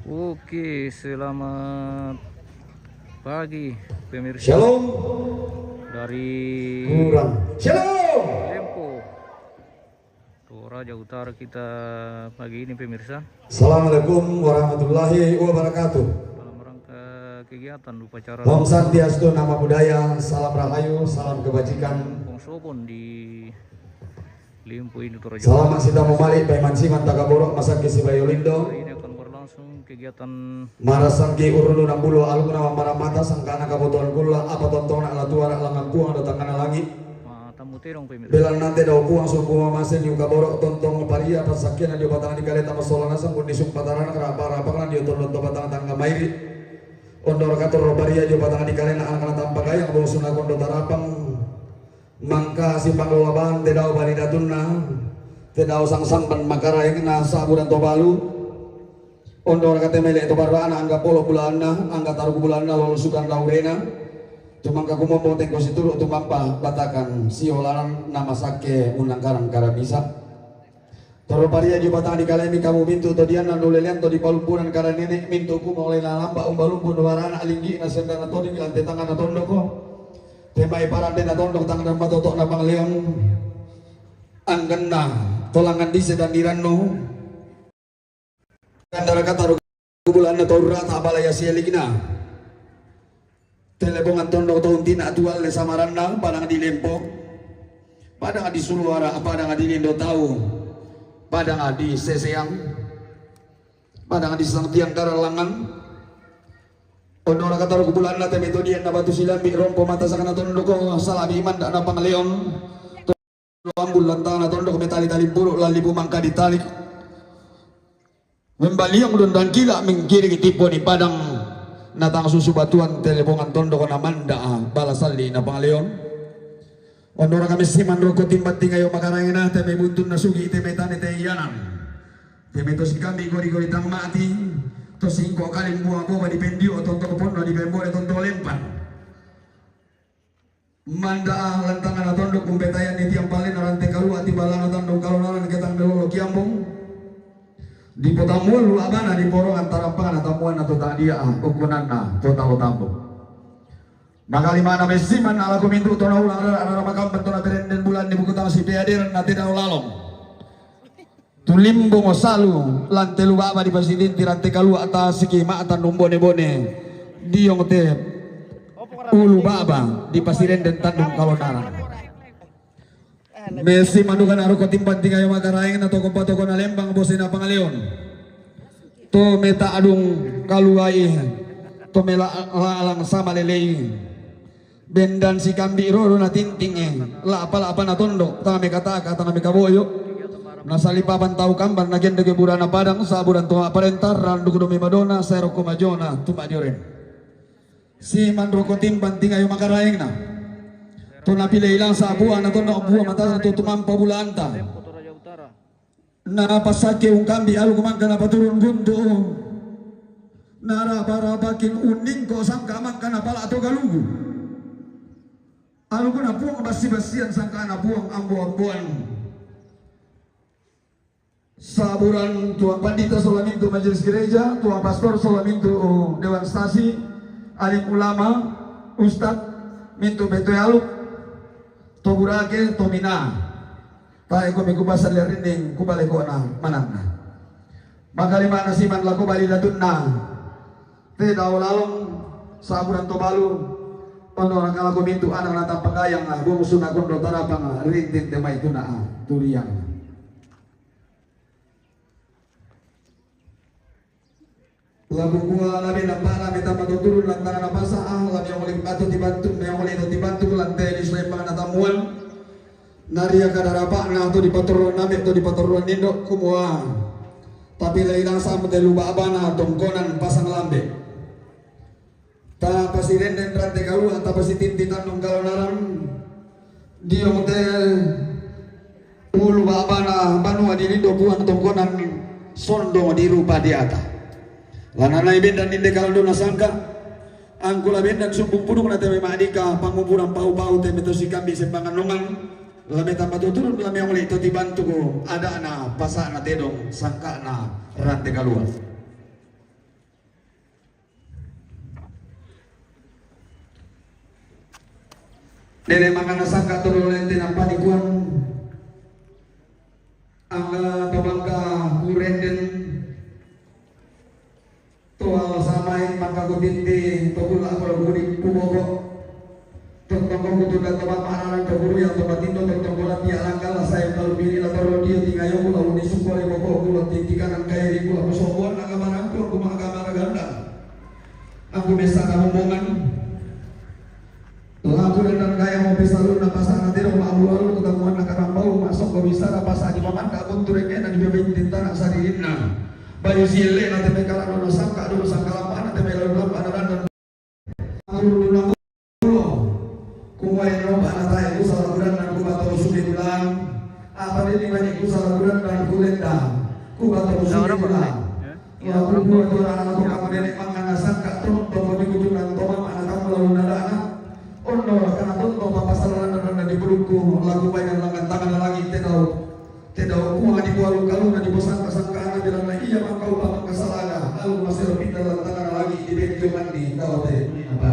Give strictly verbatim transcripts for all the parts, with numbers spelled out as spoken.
Oke, selamat pagi pemirsa. Shalom. Dari Kurang. Shalom. Lempo, Toraja Utara kita pagi ini, pemirsa. Assalamualaikum warahmatullahi wabarakatuh. Dalam rangka kegiatan upacara Om Santiastu, nama budaya, salam rahayu, salam kebajikan. Pongsobon di Limpu ini Toraja. Salamat sita momali, paiman siman tagaborok, masakki sibayo lindo. Hari ini akan berlangsung kegiatan. Marasakki urunu nambulo alukna mammaramata, sangkana kabutuhan kulla, apa tontongna la tuara langan Puang do tangngana langi. Matammu tedong pemirsa. Belanna tedong Puang sumpu mamase ni ukaborok tontong paria, passakkena dio batang di kaleta massola nasang, bundi sumpatarana rapa-rapakna dio tondon to batang tangga mairi. Ondor katorro paria dio batang di kalena anakna tampagayang, bosuna kondo tarapang. Mangka sipanglola bang tedao bali datunna, tedao sangsamban makaraengna saburan to balu. Ondor katemele to barrana angga polo bulanna, angga taruku bulanna lolo sukan laurena. Tumangka kumombo tengko situru tumampa batakan siolanan namasakke munangkaran karabisa. Toro paria dio batang di kalemi kamu mintu to dianna nulelean to di palumpunan karanene mintu kumolai na lamba umbalumpu nuarana alinggi na sendana toding lante tangana tondoko. Temai parande na tondok tangana matotok na pangleon. Anggenna tolangan dise dan diranno. Gandara kata bulanna to urrata balaya sielikna. Telebongan tondok to untina tualle samaranna padang di Lempo, padang di Suluara, padang di Lindo Tau, padang di Seseang, padang di Sang Tiang Karalangan. Ondora kataruku bulanna teme to dianna batu silambi rompo mata sakana tondoko salabi manda na pangleon. Ambul lantana tondok metali tali bulu lalibu mangka ditali. Membaliang dondang kila menggiring tipo ni padang. Natang susu batuan telebongan tondok na manda bala salli na pangleon. Ondora kami siman roko timbat tingayo makarangena teme buntun na sugi teme tane te iyanan. Teme to sikambi gori-gori tang mati. To singko kalim buah boba di pendio tonto ponno di pembore tonto lempan. Manda lantangana tondok umpetayan ni tiang palena rante kalua ti balana tandong kalonaran ketang delolo kiambong. Di potambuan lu abana di porongan tarampangana tambuanna to tadia ukunanna to talo tambo. Makalimana messiman ala kumintu to naulang rara makamban to na perenden bulan di buku tang sipeaderan na tedao lalong. Tulimbung salu lante lu baba di pasitinti rante kalua tasiki mata numbone-bone diong te ulu baba di pasirenden tandung kalonara. Mesi mandukan aruko timpan tingayo makaraeng na toko patoko na lembang bosena pangaleon. To meta adung kaluai to mela alang sama lelei. Bendan sikambi roro na tinting e, lapa-lapa na tondok, tanga mekataka, tanga mekaboyo. Na salipapan tau kamban na gende ke burana padang, saburan toma parenta, randu kudo mi madona, saero ko majona, tuma dioren. Si manroko timban tingayo makaraengna. To na pile ilang sabua na tondok bua matasa to tumampa bulanta. Na pasake ungkambi alu kumangka na paturun guntu. Na rapa-rapakin uning ko sangka mangka na pala to galugu. Alu kuna puang basi-basian sangka na puang ambo-amboan. Saburan tuang pandita solamintu majelis gereja, tuang pastor solamintu dewan stasi, alim ulama, ustad, mintu betoe aluk, to burake, to mina. Tae komi kupasan lerinding kubalekona mananna. Makalimana siman lako bali datunna. Te dao lalong saburan to balu. Ono nakala komintu anak na tampakayang bungsu na kondo tarapang rintin te mai tuna turiang. Labu kua labi na pala meta mato turun lantang na pasa ah labi yang oleh batu di bantu yang oleh di bantu lantai di selempang na tamuan. Naria kada rapak na tu di paturuan nabi tu di paturuan nindo kumua. Tapi lai nang sama telu baba na tongkonan pasang lambe. Ta pasirenden rante kalua ta pasitinti tandung kalonaran. Diong te ulu babana banua di lindo buan tongkonan sondong di rupa diata. Lananai bendan ninde kaldo na sangka. Angkula bendan sumpung pudung na teme madika pangumpunan pau-pau teme to sikambi sembangan nongan. Lame tambah tuturun lame uli to tibantuku ada na pasa na tedong sangka na rante kalua. Dene mangana sangka tolo lente nampani kuan. Angga to bangka kurenden. To al samain maka kutindi to kula kula kudi kuboko. Tongtong kutu dan to bangka aranan to guru yang to patindo tongtong kula tia langkala saya kalu bini la toro dio tingayo kula uni sukole boko kula titi kanan kairi kula kusobuan agama rangkul kuma agama raganda. Aku besa kamombongan. Laku dan gaya mau bisa lu na pasang nanti dong mau lalu ketemuan na karambau masuk ke bisa na pasang di paman kabun tureke na di bebek tintana sadirinna. Bayu sile na teme kala dona sangka dona sangka lama na teme lalu lama na dan aku dulu kuai no bana tai ku salah kudan dan ku batau suke kudan. Apa ini banyak ku salah kudan dan ku lenda ku batau suke kudan. Laku dua tu anak aku kamu nenek mangana sangka tong tong kami kujunan tong anak kamu lalu nadana. Ono kana tong tong papa salah nadana di bulukku laku banyak langan tangan lagi tedau. Tedau ku di bualu kalu na di bosangka sangka anak bilang na iya mangkau papa kasalaga lalu masih pindah lantangan lagi di benjo mandi kau teh apa.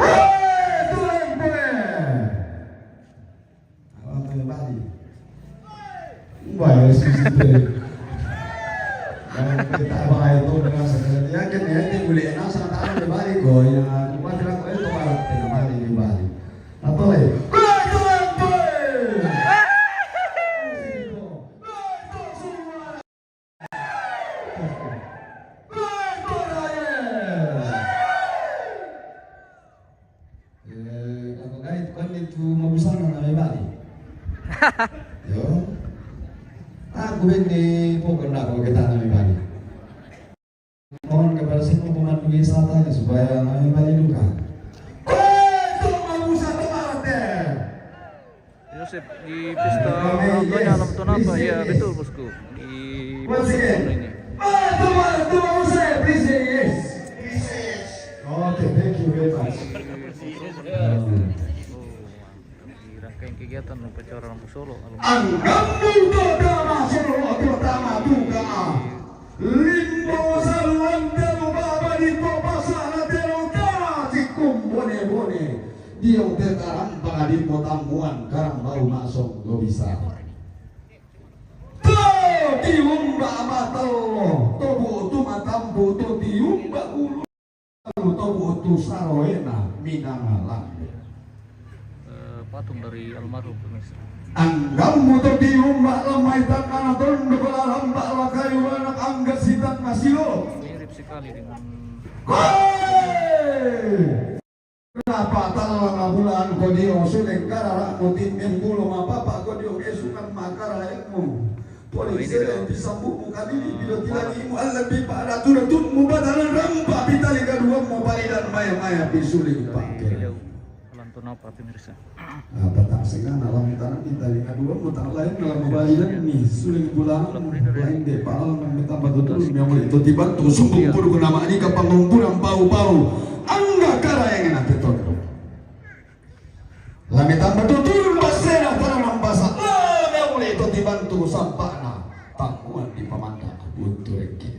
Weh, tulen, tulen. Apa tulen Bali? Mbak, ya, sih, sih, tulen. Kalau kita apa itu dengan sekali yakin ya, ini boleh enak sama tangan di Bali, kok. Ya, cuma kira kok itu malah tidak Bali di Bali. Apa lagi? Weh, tulen, tulen. Eh, ako guys, kuan itu mau busana na may bali. Yo. Aku ini pokok na ako kita na may bali. Mohon kepada semua pemandu wisatanya supaya na may bali juga. Kuan itu mau busana mate. Joseph, di pesta orang tuanya alam tahun apa? Ya, betul, bosku. Di Once again. Ini. Matu, matu, Joseph, please say yes. Yes, yes. Okay, thank you very much. Di Ponsolo, ya. Oh, di rangkaian kegiatan upacara Lampu Solo. Anggammu to tama solo, to tama tuka. Limbo saluan telu baba di popasana telu tara cikum bone-bone. Diong te tarang pangadi potamuan karang bau masong lo bisa. To tiumba matalo, to butu matambu, to tiumba ulu, to butu saroena minangalambe. Eh, patung dari almarhum pemirsa. Anggammu to tiumba lemai takana tondok lalamba lakayu anak angga sitak masilo. Mirip sekali dengan Koe! Kenapa tala bulan ko dio suling karara ko timin bulo mapapa ko dio kesukan makara emu. Poli sele bisa buku kami di bilo tilani mu alam di para tuna tummu batalan rampa pitali kaduammu palidan maya-maya pisuling pakir. Lantun apa pemirsa? Apa tak sengana lam tanah kita dengan dua mu tak lain dalam mabalian ni suling pulang lain de palang nang tambah tutul yang mulai itu tiba tu sungguh puru nama ni kapang ngumpurang bau-bau angga kara yang enak tetondo. Lami tambah tutul basena tanah nang basa lami mulai itu tiba tu sampana tamuan di pamanda buntu rengki.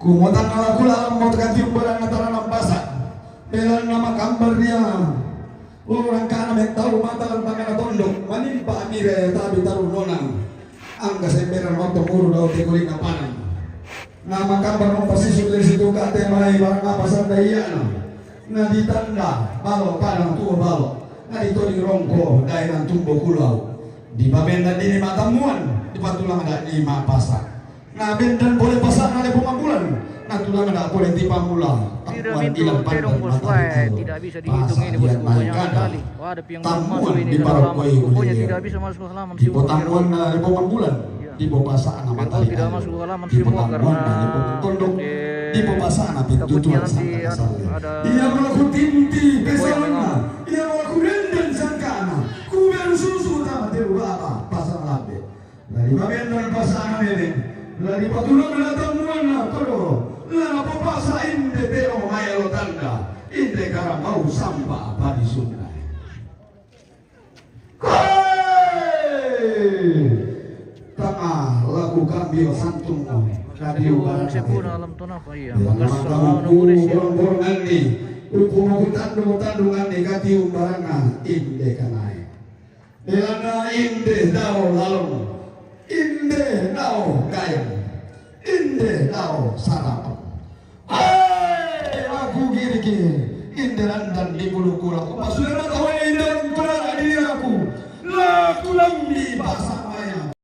Kumotang ala kula lamot katiumbaran na tara nambasa. Belan na makambar dia. Urang kana mentau mata lan tangana tondok manimpa amire tabi taru nonang. Angga semberan waktu muru dau teguli kapanan. Na makambar no pasisuk dari situ kate mai barang apa sanda iyana. Na ditanda balo padang tuo balo. Na ditoding rongko dai nang tumbo kulau. Di babenda dini matamuan di patulang ada ni mapasa. Na bendan pole pasana lepo mabulan, na tulang na pole tipa mula. Tidak pintu tedong bos wae, tidak bisa dihitung ini bosku, banyak sekali. Wah, ada piang masuk ini dalam. Pokoknya tidak bisa masuk halaman. Di potamuan na lepo mabulan, di popasana matali. Tidak masuk halaman semua karena di popasana pintu tuan sana. Iya melakuti inti pesanna, iya melakuti dan sangkana. Kuberu susu utama teru baba pasang lambe. Lari babendan pasana mene. Lari patulang na tamuan na kodoro. Lana popasa inde tero maya lo tanda. Inde karambau sampa apa di Sunda. Koe! Dio santung mo, kadiu barana. Sipuna alam tona pa iya, makasa na muri siya. Burung-burung anni, upu mo tandu-tandu anni, kadiu barana, inde kanai. Belana inde dao lalong, inde dao gayang, inde dao sarapang. Ai, aku girigi, inde randan di bulu kuraku. Pasudara tahu inde randan di aku. Laku lambi basangaya.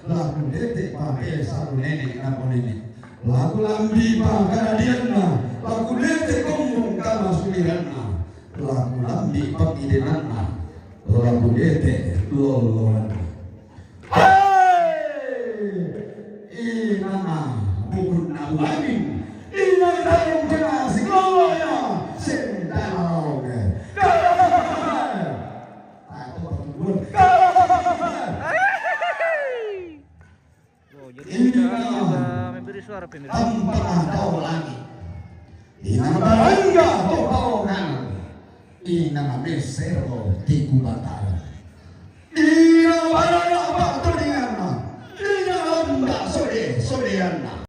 Laku dete pa pesa nene na nene. Laku lambi pa kadadianna. Laku dete kombong kama suliranna. Laku lambi pa idenanna. Laku dete loloanna. Hei! Inana bukunna uangin. Inana daun kena sikloloya. Sendana launge. Oh, jadi kita, kita memberi suara pemirsa. Tanpa ada lagi. Inang barangga to baongan. Inang mesero tiku batara. Inang barangga bakto dinganna. Inang lamba sode sodeanna.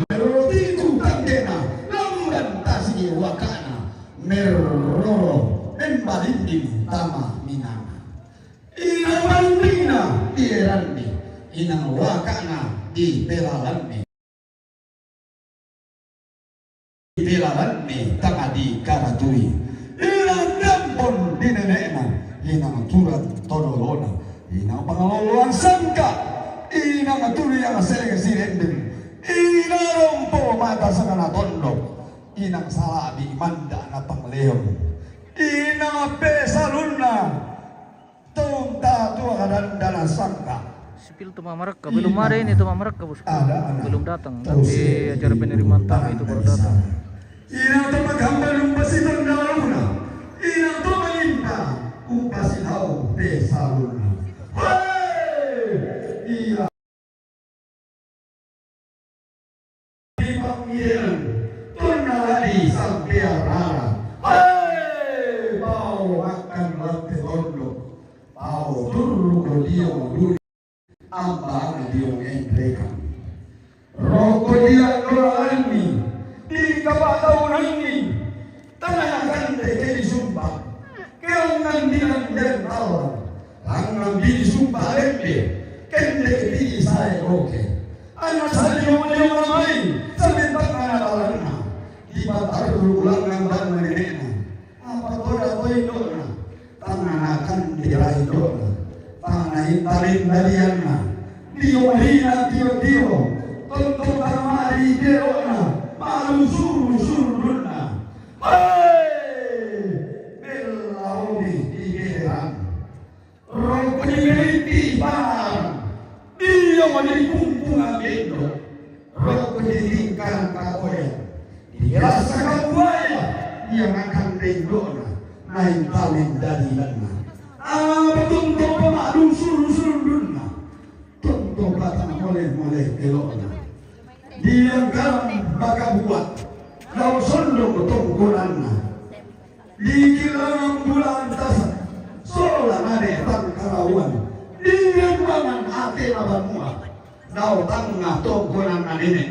Roti ku tangkena, lamban tasi wakana, meroro, membalinding tama minana. Inang mandina, dieranni, inang wakana, dipelalanni. Dipelalanni, tama dikaratui. Inang dampon di nenekna, inang turan todolona. Inang pangaloloan sangka, inang turiang selege sirendeng, inang rompo mata sangana tondok, inang salabi manda na pangleong, inang pesalunna, tonta tua kadandana sangka. Sipil tu mamarakka, belum ada ini tu mamarakka, bosku. Belum datang, tapi acara penerimaan tamu itu baru datang. Inang to maghambal umpasi tondaluna. Inang to malimpa umpasi tau pesaluna. Hei! Iya. Di pangiran tonna ladi sampearara. Hei! Pao akan latte tondok. Pao turru ko dio duri. Amba na diong enrekang. Roko diang doranni, di kapataunanni, tanah kante ke disumpa, keongan diang diang tawa, langan bini sumpa lembe, kende bini sae oke. Anak sadio diong amai, sabentang anak alanna, di patarru ulangan bang nenekna. Apa toda to indokna, tanganakan dira indokna, tangana intarin dalianna, dio marina tio-tio, tonton tamari delokna, malusuru-suru dunna. Hei! Bella omi di beheran. Roko di Belipi Barat, dio mo di Kumpungan Bendo, roko di Lingkaran Kakoya, di Rasa Kabuaya, dia makan bendona, nain kawin dadi lena. Apa tunto pama dusur-dusur dunna, tunto batang moleh-moleh elokna. Dia kalam baka buat, lau sondong tongkolanna. Di kilangan bulan tasa, sola nade tangkarauan, di rembangan ate na banua, dao tangah tongkonan na nene.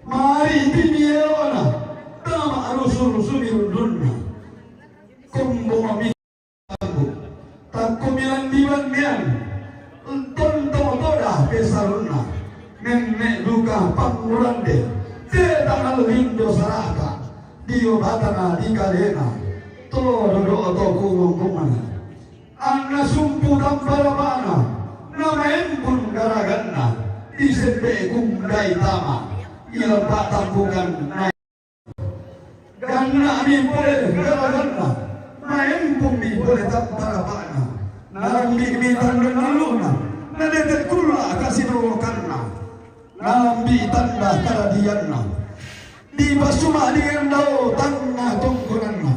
Mari timielona, tama arusu-rusu mirundunna. Kombo mami, takko milan diban mian, tonto toda pesalunna. Nenne duka pangurande, tetang lindo sarata, dio batana di kalena, to dodo to kumongkumana. Anna sumpu tamparapana, nama embun garaganna, di sembe kumdai tama, ilang patampukan na Ganna mi pole garaganna, maempung mi pole tamparapana, narambi mi tandang aluna, nadete kulla kasidowokanna, narambi tanda karadianna. Di pasuma di endau tanna tongkonanna,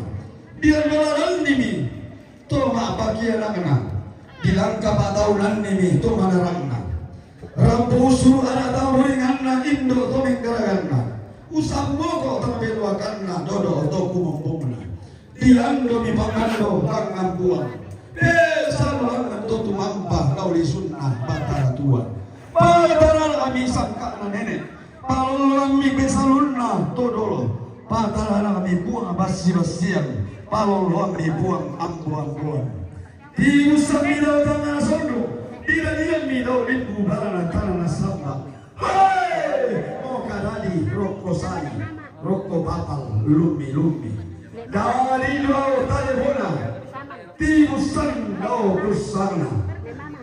di andalanni mi to ma'pakianakna, di langka pataunanni mi to manarangna. Rampu usuru ana tau ringanna indo to menggaraganna. Usamboko tama beluakanna dodo to kumompongna. Di ando mi pangando pangampuang. Pesa langan to tumampa kau lisunna Batara Tua. Batara Kami sangka'na nene', palolloammi pesalunna to dolo, pataranakami Puang bassi-bassiang, palolloammi Puang ambo-amboan. Tibussammi dao tangngana sondro, didadiammi dao limbu barana tana nassamba. Hei! Moka dadi rokko sani, rokko papal, lummi-lummi. Dadi dao talebona, tibussang dao bussana.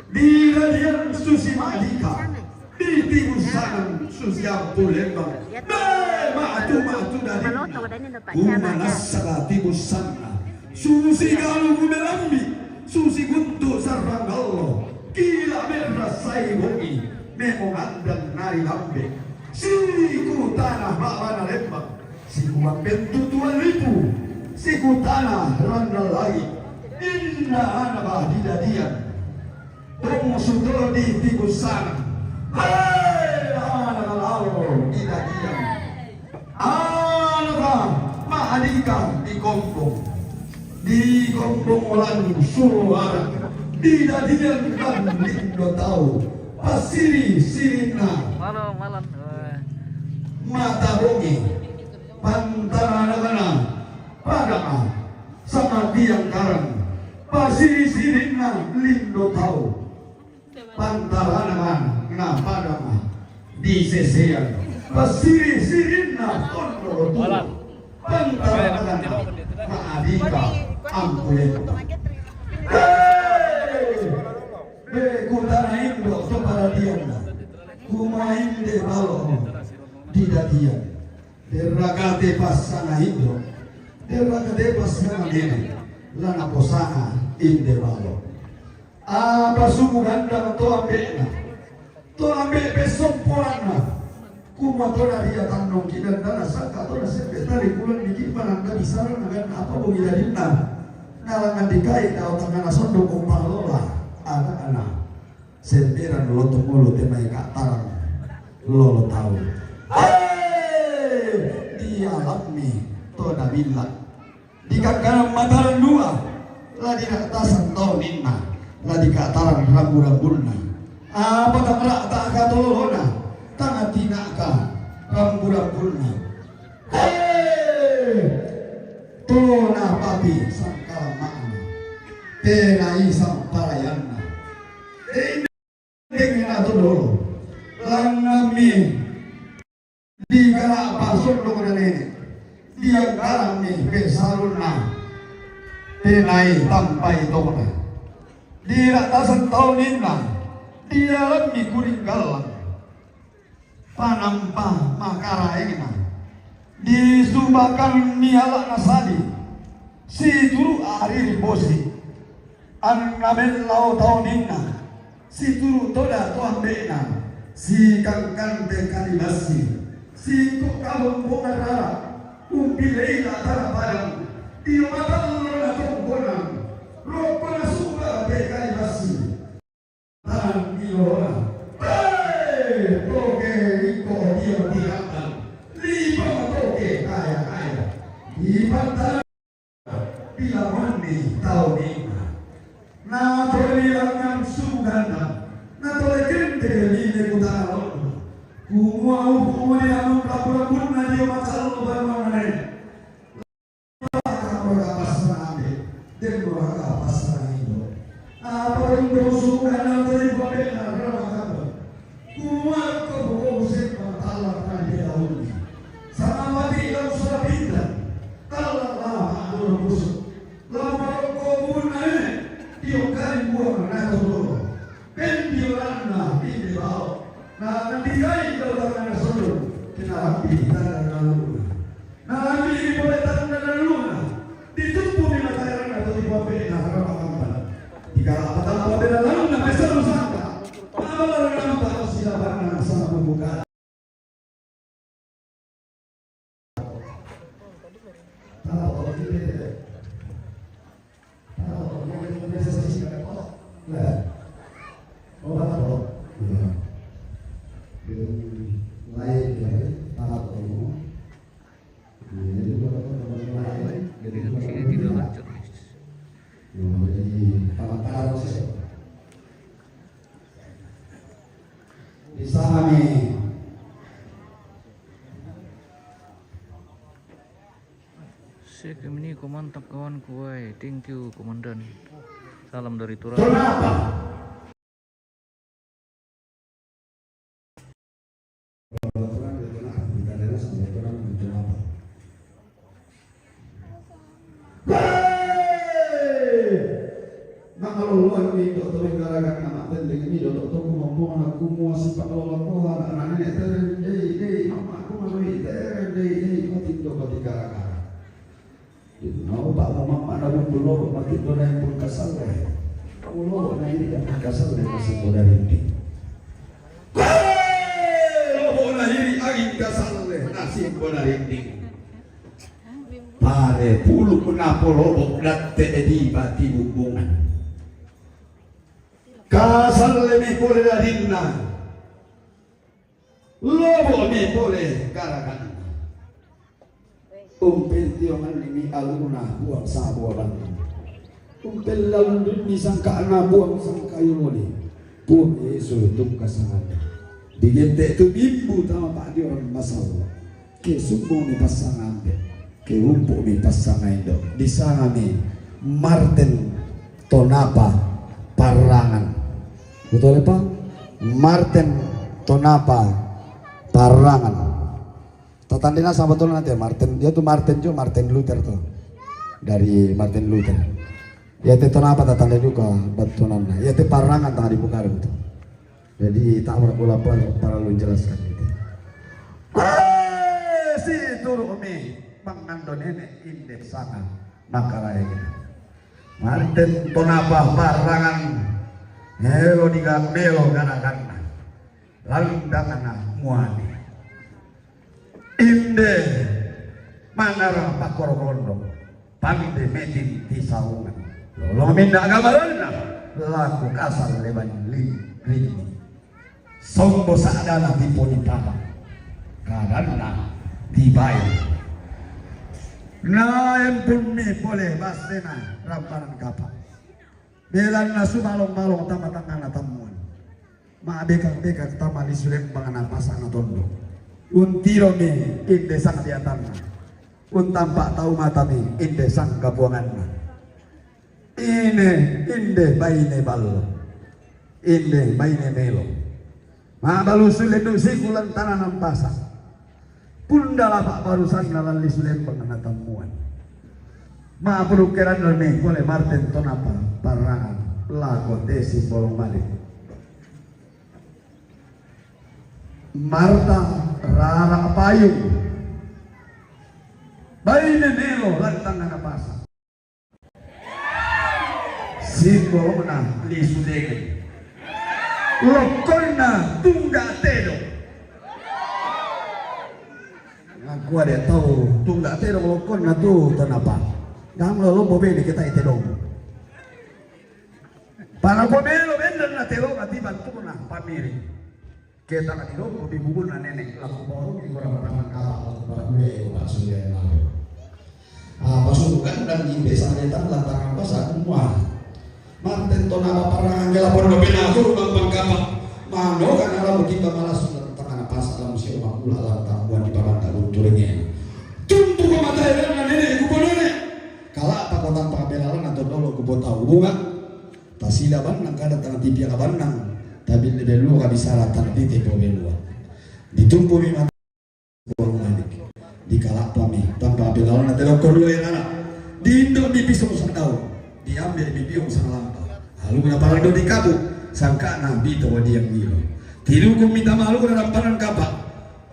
Didadian susi ma'dika. Di tibussanna susi Ampu Lembang. Be, matu-matu dadi. Kumanassara tibussanna. Susi galu kumelambi, susi guntu sarrang allo. Kila merra sai bongi, memo ngandang nari lambe. Sikutana ba'bana Lembang, sikuang bentu tuan lipu, sikutana ranna lagi. Inna ana ba didadian. Tong suto di tibussanna. Hei, ana lao didadian. Ana ba ma'dika di kombong. Di kombong olan suara. Didadian dan lindo tau. Passiri-sirinna. Malam, malam. Mata bongi. Pantaranakana. Padanga. Sama tiang karang. Passiri-sirinna lindo tau. Pantaranakana padanga di sesean. Passiri-sirinna tondolo tua. Pantaranakana ma'dika Ampu Lembang. Hei! Be kutana indo to paradianna. Kuma inde balo didadian. Derraka te passana indo, derraka te passana nene, la naposanga inde balo. Apa suku gandang to ambe'na, to ambe' pessomporanna, kumua to naria tannongki dandana sangka to nasempe tali kulan niki manangka bisara nagan apa bongi dadinna, nalangan dikai dao tangngana sondong umpallola ana'na. Semberan lotong olo te mai ka'tarang lolo tau. Hei! Dialammi to nabilla. Dikakkanan mataran dua, la dira'tasang tau ninna, la dika'tarang rambu-rambunna. Apa tanra'taka tolona, tangatina'ka rambu-rambunna. Hei! Tona pati sangkalamma'na. Tenai samparayanna. Dengngena to dolo. Langngami dikala'pa sondongna nene'. Diangkarammi pesalunna. Tenai tampai tona. Dira'tasang tau ninna. Dialammi kuring gallang. Panampa makaraengna. Disubakanmi ala'na sadi. Situru' ariri bosi. Anna mellao tau ninna. Situru' toda to ambe'na. Sikangkante kali bassi. Siko kabombongan rara. Umpilei la'tara padang. Dio matallona tongkonang. Rokkona suba te kali bassi. Tanang ilona. Hei, toke iko dio tiatal. Lipang toke kaya-kaya. Lipang tanang. Bila mandi tau ninna. Na tole bilangan suku gandang. Na tole kente line kutana lona. Kumua upu mani amun rabu-rabunna dio matallo banuanna ne. Apa passana ambe', den doraka passana indo. Apa indo suku gandang tadi babe na rama kaba. Kumua ko buko musim talla tadi daunni. Sama mati lam sudah pindah. Talla lama dulu busuk. Lama ko bunna ne. Dio kali buang na to dolo. Ben dio ranna inde bao. Na nanti kai kau tangan solo. Kena api tangan lalu. Nalami ri pole tanda naluna, dituppumi mataeranna to ri pambe'na rama kampana. Dikala patama pambe'na launna pesa rusanta, mabala nampa silabanna sama buka. Bisa kami Cek ini ko mantap kawanku, wai. Thank you, Komandan. Salam dari Turang. Kenapa? Hei! Mangaloloan mi do to, mengarakan nama tendeng mi do to, kumomong na kumuasi pangaloloan ko, anak nenek teren, dei, dei, mama, kumanoi teren, dei, dei, patindo, patikarakan. Itu nau pak mama, mana dulu lo, makin do naik pun kasal deh. Kau lo naik di pun kasal deh, masih kau dari ini. Hei! Lo mau naik angin kasal deh, nasib kau dari ini. Pare pulu kenapa lobo datte di bati bubungan. Kasal mi pole darinna. Lobo mi pole garaganna. Umpel tiongan mi aluna buang sabua bang. Umpel laundun mi sangkana buang sangkayu mole. Buang Yesu tukka sangana. Digente tu bimbu tama pak di orang masalah. Ke sumbung mi passanga ambe, ke umpu mi passanga indo, disanga mi Marten Tonapa Parrangan. Betul ya, Pak? Marten Tonapa Parrangan. Tatandena sama betul nanti Marten, dia tuh Marten juga, Martin Luther tuh. Dari Martin Luther. Ya, te Tonapa tatanda juga betul nana. Ya, te Parrangan tengah dibuka itu. Jadi tak berapa para lu jelaskan gitu. Eh, si turu mi mangando nenek inde sana makarae. Marten Tonapa Parrangan melo diga melo garaganna. Lalu dangana muani. Inde manara pakoro kondo. Pande metin ti saungan. Lolo minda agama lena. Laku kasal leban li rini. Sombo sadana tiponi pala. Kadanna tibai. Naen pun mi pole bastena rampanan kapa. Belanna sumalong-malong tama tangana tammuan. Ma'bekak-bekak tama lisu lembang napasana tondo. Untiromi inde sang diatanna. Untampa tau matami inde sang kapuanganna. Ine inde baine ballo. Inde baine melo. Ma'balusu lendu siku lantana nampasa. Punda lapa barusanna lalli sulembang natammuan. Ma'purukkeranna ni pole Marten Tonapa Parrangan lako te simbolong malik. Marta rara payung. Baine melo lantang napasa. Simbolongna lisu dengeng. Lokkonna tungga tedong. Ngaku ada tau tungga tedong lokkonna tu Tonapa. Gam lo lombo bene kita itedong. Para pomelo benden na telo mati bantu na pamiri. Kita na tilo ko di bubun na nenek laku baru di kurang tangan kala laku baru ya, Pak Surya yang lalu. Ah, pasukan dan di desa netan lantaran pas aku muah. Marten Tonapa Parrangan gela pondok pinaku bang bang kapa. Mano kan ala bukit bang malas lantaran pas alam si umak pula lantaran buat di papan tak lunturnya. Tuntu pematai dan nenek ibu nenek. Kala apa kota pabelalan atau dolo ku bota hubungan. Tasila bannang kada tana tipiaka bannang. Tabi lebe lua kabisara tana tite po belua. Ditumpu mi mata buang manik. Dikalapa mi tanpa pelawan na telokor lua yang anak. Diindo mi pisong sandau. Diambil mi piong sangalampa. Lalu na parado di kabu. Sangkana bito wadiang ngilo. Tiluku mi tamalu na rampanan kapa.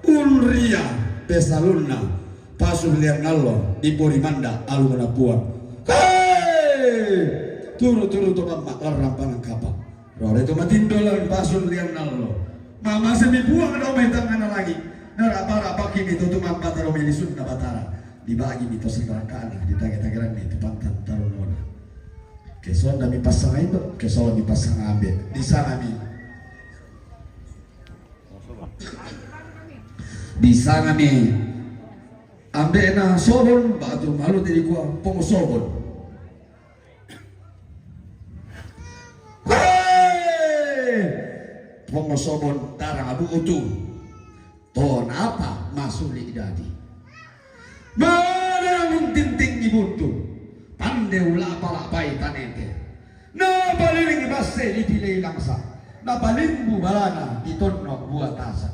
Unria pesalunna. Pasu liar nallo di pori manda alu na puang. Hei! Turu-turu to mamma larrampang kapa. Rore to matindo lan pasu liar nallo. Mama semi puang do mai tangana lagi. Narapa-rapa kini to tumampa taro melisun na batara. Dibagi mi to sangkarakana, ditage-tageran mi to pantan tarunona. Kesonda mi pasanga indo, kesonda mi pasanga ambe. Di sana mi. Di sana mi. Ambe na sobon, batu malu tadi kuang, pong sobon. Hei! Pongosobon tara abu utu. Tonapa masuli dadi. Mana mungkin tinggi Buntu, pande ulapa-lapai tanete. Napaliling basse dipilei langsa, napalimbu barana ditondok bua tasak.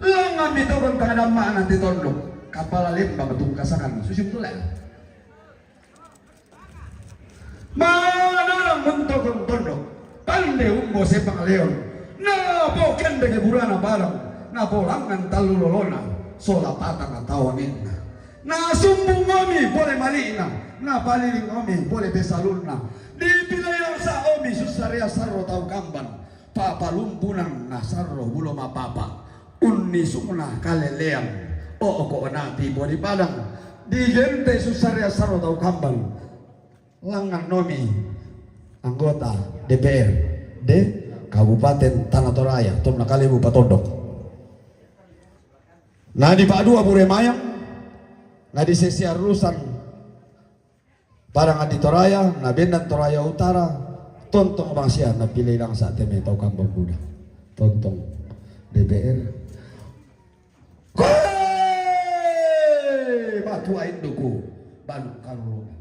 Langngan mitokon tangadamma'na te tondok, kapala lembang tungkasakan, susi mutulak. Manalang muntokon tondok, pande umbo sepang leon, napokendeke burana barang, napolangngan tallu lolona, sola patang taongenna. Nasumbung omi pole mali'na, napaliling omi pole pesalunna. Dipilei langsa omi sussarea sarro tau kamban, papalumpunang nasarro bulo mapapa. Unnisungna kaleleang, o'ko napi podi padang. Digente sussarea sarro tau kamban. Langngan omi anggota D P R D Kabupaten Tana Toraya, tonna kalebu patondok. Na dipa'dua Bure Mayang, na disesi arrusan Padang Adi Toraya, na bendan Toraya Utara, tontong bangsia, napilei langsa te mai tau kamban buda. Tontong D P R. Koe! Matua induku, balu karurungan.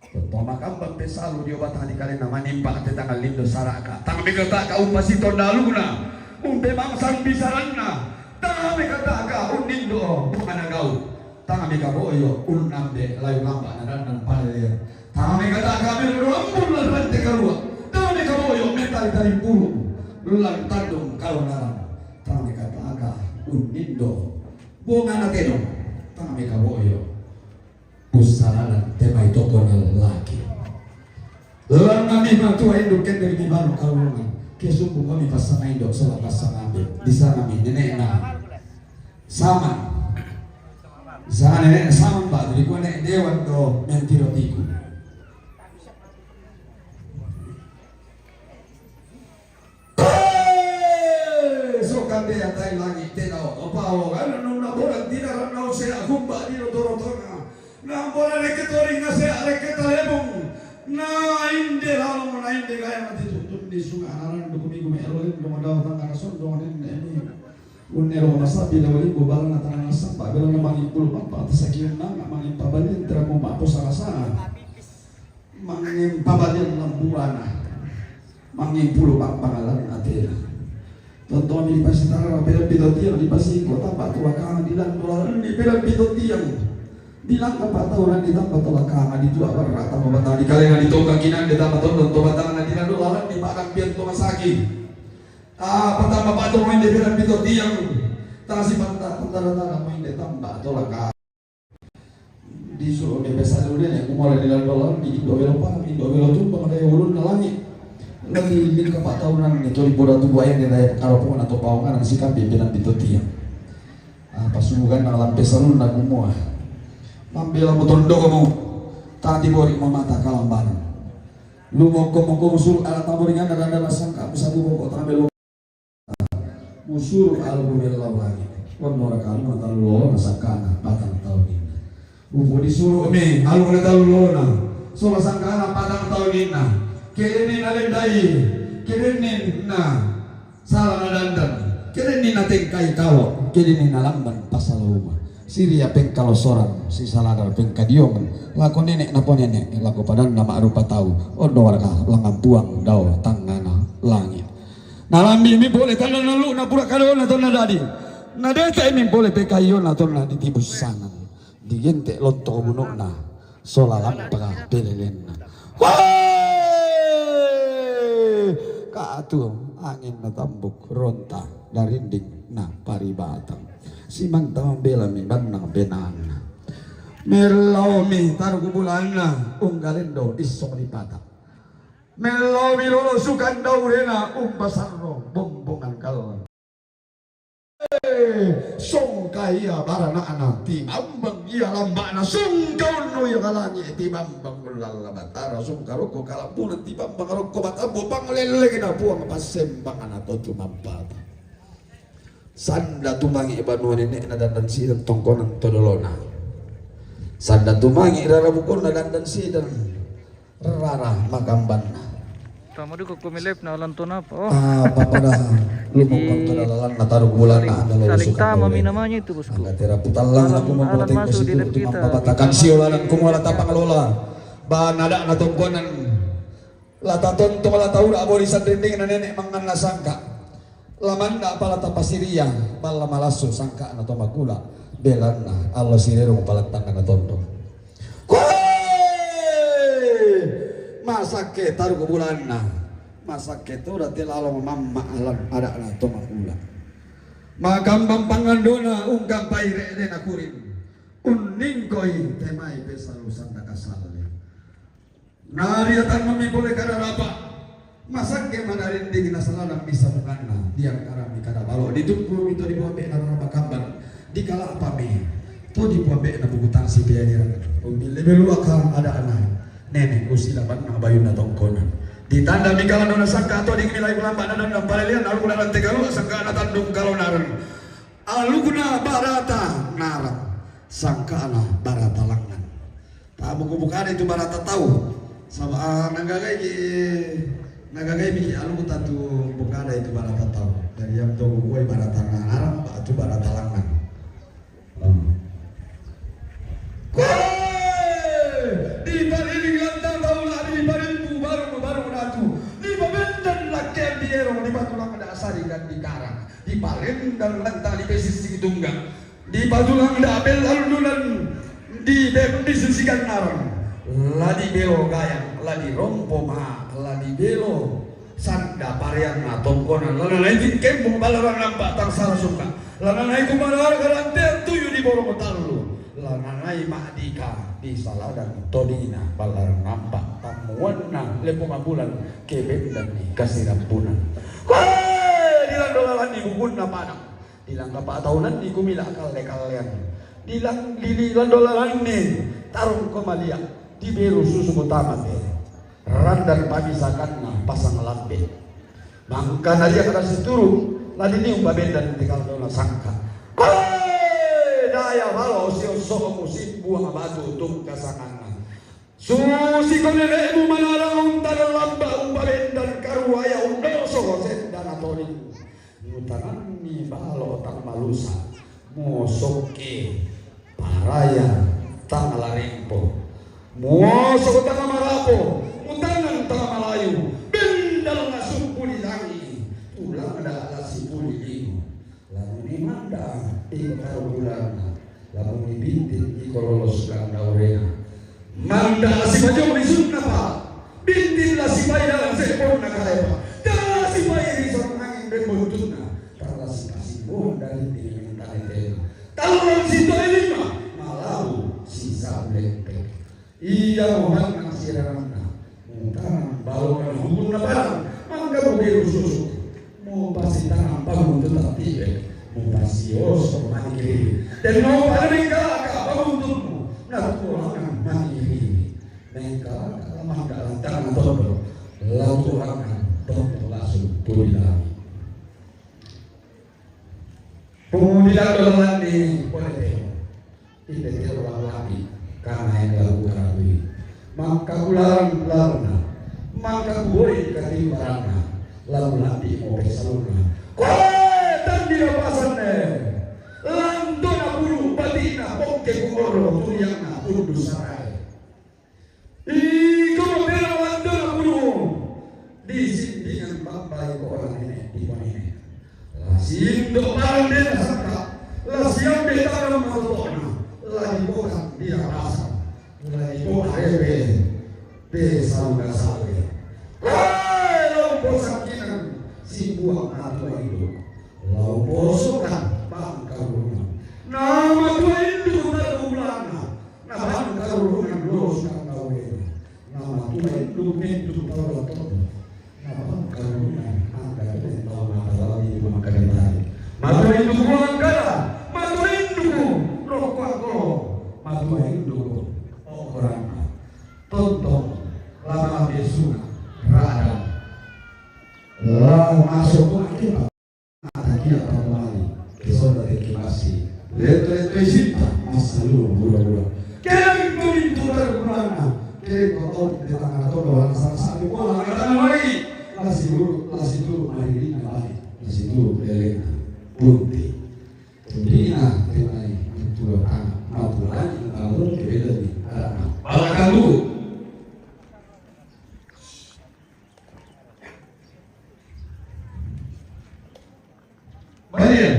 Tontong makamban pesalu dio batang di kalena manimpa te tangan lindo saraka. Tang mekataka umpasiton daluna, umpe bangsang bisaranna. Tang mekataka unnindo bungana gau. Tang mekaboyo unnambe layu lamba na dandan palele. Tang mekataka melo doambun lan rante karua. Tang mekaboyo mentali tali pulu lan tandung kalonaran. Tang mekataka unnindo bungana tedong. Tang mekaboyo Pussalalan te mai tokona laki. Langngan mi matua induk kende mi banu kalungan. Ke sumbu kami pasanga induk sola pasanga ambe. Di sana mi nene'na Saman. Di sana nene'na Saman ba, jadi kua ne'e Dewan do mentiro tiku. Eh, so kande atai langi' te dao to pao, kan nunna bola tinaranna usea gumba di rotoro tonga. Na bola reke toring na sea reke talebong. Na inde lalong na inde gaya mati tutun di sunga naran dukumi gumi erolin dong dao tangana sondong nenne ni. Unne ro masapi dao limbo balana tanana samba belana mangin pulu papa atas sakian nanga mangin pabalian teramu mapo salasana. Mangin pabalian lambuana, mangin pulu pampangalan atena. Tonton di pasitara, peda pito tiang di pasingko, tamba tulakangan di lando lalan di peda pito tiang. Di langka patauran di tamba tulakangan di tua barra tamba batang di kalengan di tongka kinan di tamba tonton to batang di lando lalan di padang pian to masaki. Ah, patamba patong main di peda pito tiang. Tasi panta tentara tara main di tamba tulakangan. Di suru' me pesalune ne kumole di lando lalan di indo welo pang, indo welo tumpang dai ulunna langi'. Lagi lingka pataunan ne toli poda tubu ayande dai karopona to paonganan sikambe benang bito tiang. Ah, pasubugan na lampe salunna kumua. Mambela mutondokomu, tati bori mamata kalambanan. Lumokko moko musuru' ala taboringanna danda rasangka musabu boko tambe lo Musuru' alukku mellau langi'. Onno raka alukna tallu lolona sangkana patang taunna. Upu disuru'mi alukna tallu lolona sola sangkana patang taunna. Kedenni nalendai, kedenni na sala nadandan, kedenni natengkai kalo, kedenni nalamban pasala uma. Siria pengkalosoran, sisaladar pengkadiongan, lako nene' naponene', lako padanna ma'rupa tau, onno waraka langampuang dao tangngana langi'. Nalambi'mi pole tanda nallu'na pura kadona tonna dadi. Nadete'mi pole pekaiona tonna ditibussangan. Digente' lonto buno'na sola lampaka pelelenna. Wee! Ka'tu angin natambuk ronta darinding na paribatang. Simanta mambelami bannang benanna. Mellaomi taruku bulanna unggalendo dissong lipata. Mellaomi lolo sukang daurena umpasarro bombongan kallang. Eh, songka ia barana'na timambang ia lamba'na, songka onno ia kalangi' timambang ullalla Batara, songka rokko kalambunan timambang rokko matabbo panglellengna Puang passembangna to tumampata. Sanda tumangi' banua nene'na dandan sidang tongkonan to dolona. Sanda tumangi' rara bukonna dandan sidang rara makambanna. Sama juga kami live na alan to na apa. Oh. Ah, papada. Jadi, lumukang to na lalan na taruk bulan na saling, ada saling lulusukan tama kami. Mi namanya itu, bosku. Angka tera putallang alan, aku alan membuat masuk di live kita. Mambabatakan sio badan kumua la tapangelola. Ba nada na tongkonan. La tatontong la taura borisan rinding na nenek mangan na sangka. La manda pala tapasiria, pala malasso sangkana to makula. Belanna, allo sirero pala tangan na tondong. Koe! Masakke taruk bulanna. Masakke to date lalo mamma alan ada'na to makula. Makambang pangandona ungkampai re'de na kurin. Unningkoi temai pesalu sanda kasalle. Nariatanna mi pole kada rapa. Masakke manarinding na saladang mi samunganna. Diangkara mi kada balo. Ditungkul mi to dibuambe na raraba kamban. Dikalapa mi to dibuambe na buku tasi peairan. Umbi lebe luakang ada'na. Nenek usila banna bayunna tongkonan. Ditanda mi kalandona sangka to dikmilai kulamba na dendam palelian alukna rante kalua sangka na tandung kalonaren. Alukna barata narang. Sangkana barata langngan. Tamu ku bukada itu barata tau. Sama, ah, nagagai ki, nagagai miki alu tatu bukada itu barata tau. Dari yang to ku koi barata ngarang, ba tu barata langan. Hmm. Kue! Di paliling lanta tau la di palimpu baru, baru natu. Di pabenden lakean di erong, di batu langan da asari dan di karang. Di palendang lanta di pesisir tunggang. Di patulang da bel allunan, di bem di susikan narang. La di belo gayang, la di rompo ma, la di belo sanda pareanna tongkonan. La nanai tingkembo balaran nampak tang sala suka. La nanai kumanar karantean tuyu di borong tallu. La nanai ma'dika di saladang todina balaran nampak tammuanna lepo mabulan kebendan ni kasirampunan. Koe di lando lalan ni bukunna padang. Dilangka pa'taunanni kumila kalle-kallean. Dilang-, di, di lando lalanni tarungko malia, diberu susu mutama te. Randan pamisakanna pasang lambe. Mangkana dia kada situru, la diniu pabendan tikal dona sangka. Koe daya balo sio so'mu simbuang batu tungkasanganna. Susi ko nenekmu manara unta lamba umpabendan karuaya undoso sendana tolimu. Mutanganni balo tang malusa, muosokke paraya tang larempo, muosok tang marapo, mutangan tang malayu, bendal na sumpuli langi, tulang da la sipuli lino. Lamun i manda iko taru bulanna, lamun i bintin iko lolos ganggaurena. Manda la sipajong lisunna pa, bintin la sipai dalam seponna kaepa, tala sipai risan angin ben bontunna, tala sipasimbon dari diri tani tena, tala sitoi lima, malau sisau lepek. Iya mo mannang sirarangna, mutanang balona hukunna padang, mangga muberu susu, mupasitanang paguntu tattibe, mupasiosok mani kiri. Dan mau pada menggalaka paguntumu, natulangan mani kiri. Menggalaka lamanda lantang tondo, lau tulangan tondo langsung pudi lami. Pemudi lando lalani pole teo. Inde teo lalani kana yang lalu karabui. Mangka kularang larna. Mangka kuboi katimbarangna. Lalu landi mo pesaluna. Koe tandira pasanne. Lantona bulu batina pongke kumoro tuyangna undu sarai. Iko mapela wantona pulu. Di sindingan bambai ko orang ini di panine. La sindo parang dena sangka. La siambe tanam matotona. La dibokan dia rasa. La dibokan repe. Pe sauda sawe. Wai lompo sangkinan si buang atua induk. Lompo sokan bangka rumah. Nama tua induk tak ulana. Nabangka rurungan lolos kang kawena. Namatua induk mintu tau la tondo. Nabangka rurungan angka kene tau mata lawi mangka ditari. Matua induk buang kala. Matua induk rokok kolo. Matua induk okorana. Tontong lama besuna. Rada. Lama masuk lagi. Atakia pamali, kesonda teki masi. Leto-leto isinta, masa lu, bura-bura. Kering turin tutar kurana. Kering kotor, di tangan atau doang sama-sama. Bola, kata lagi. Lasi turu, lasi turu mariringna bale, lasi turu lelengna bunting. Buntingna te mai matula tana, matula ni, matula ni, beda ni, arana. Balakan dulu. Balia.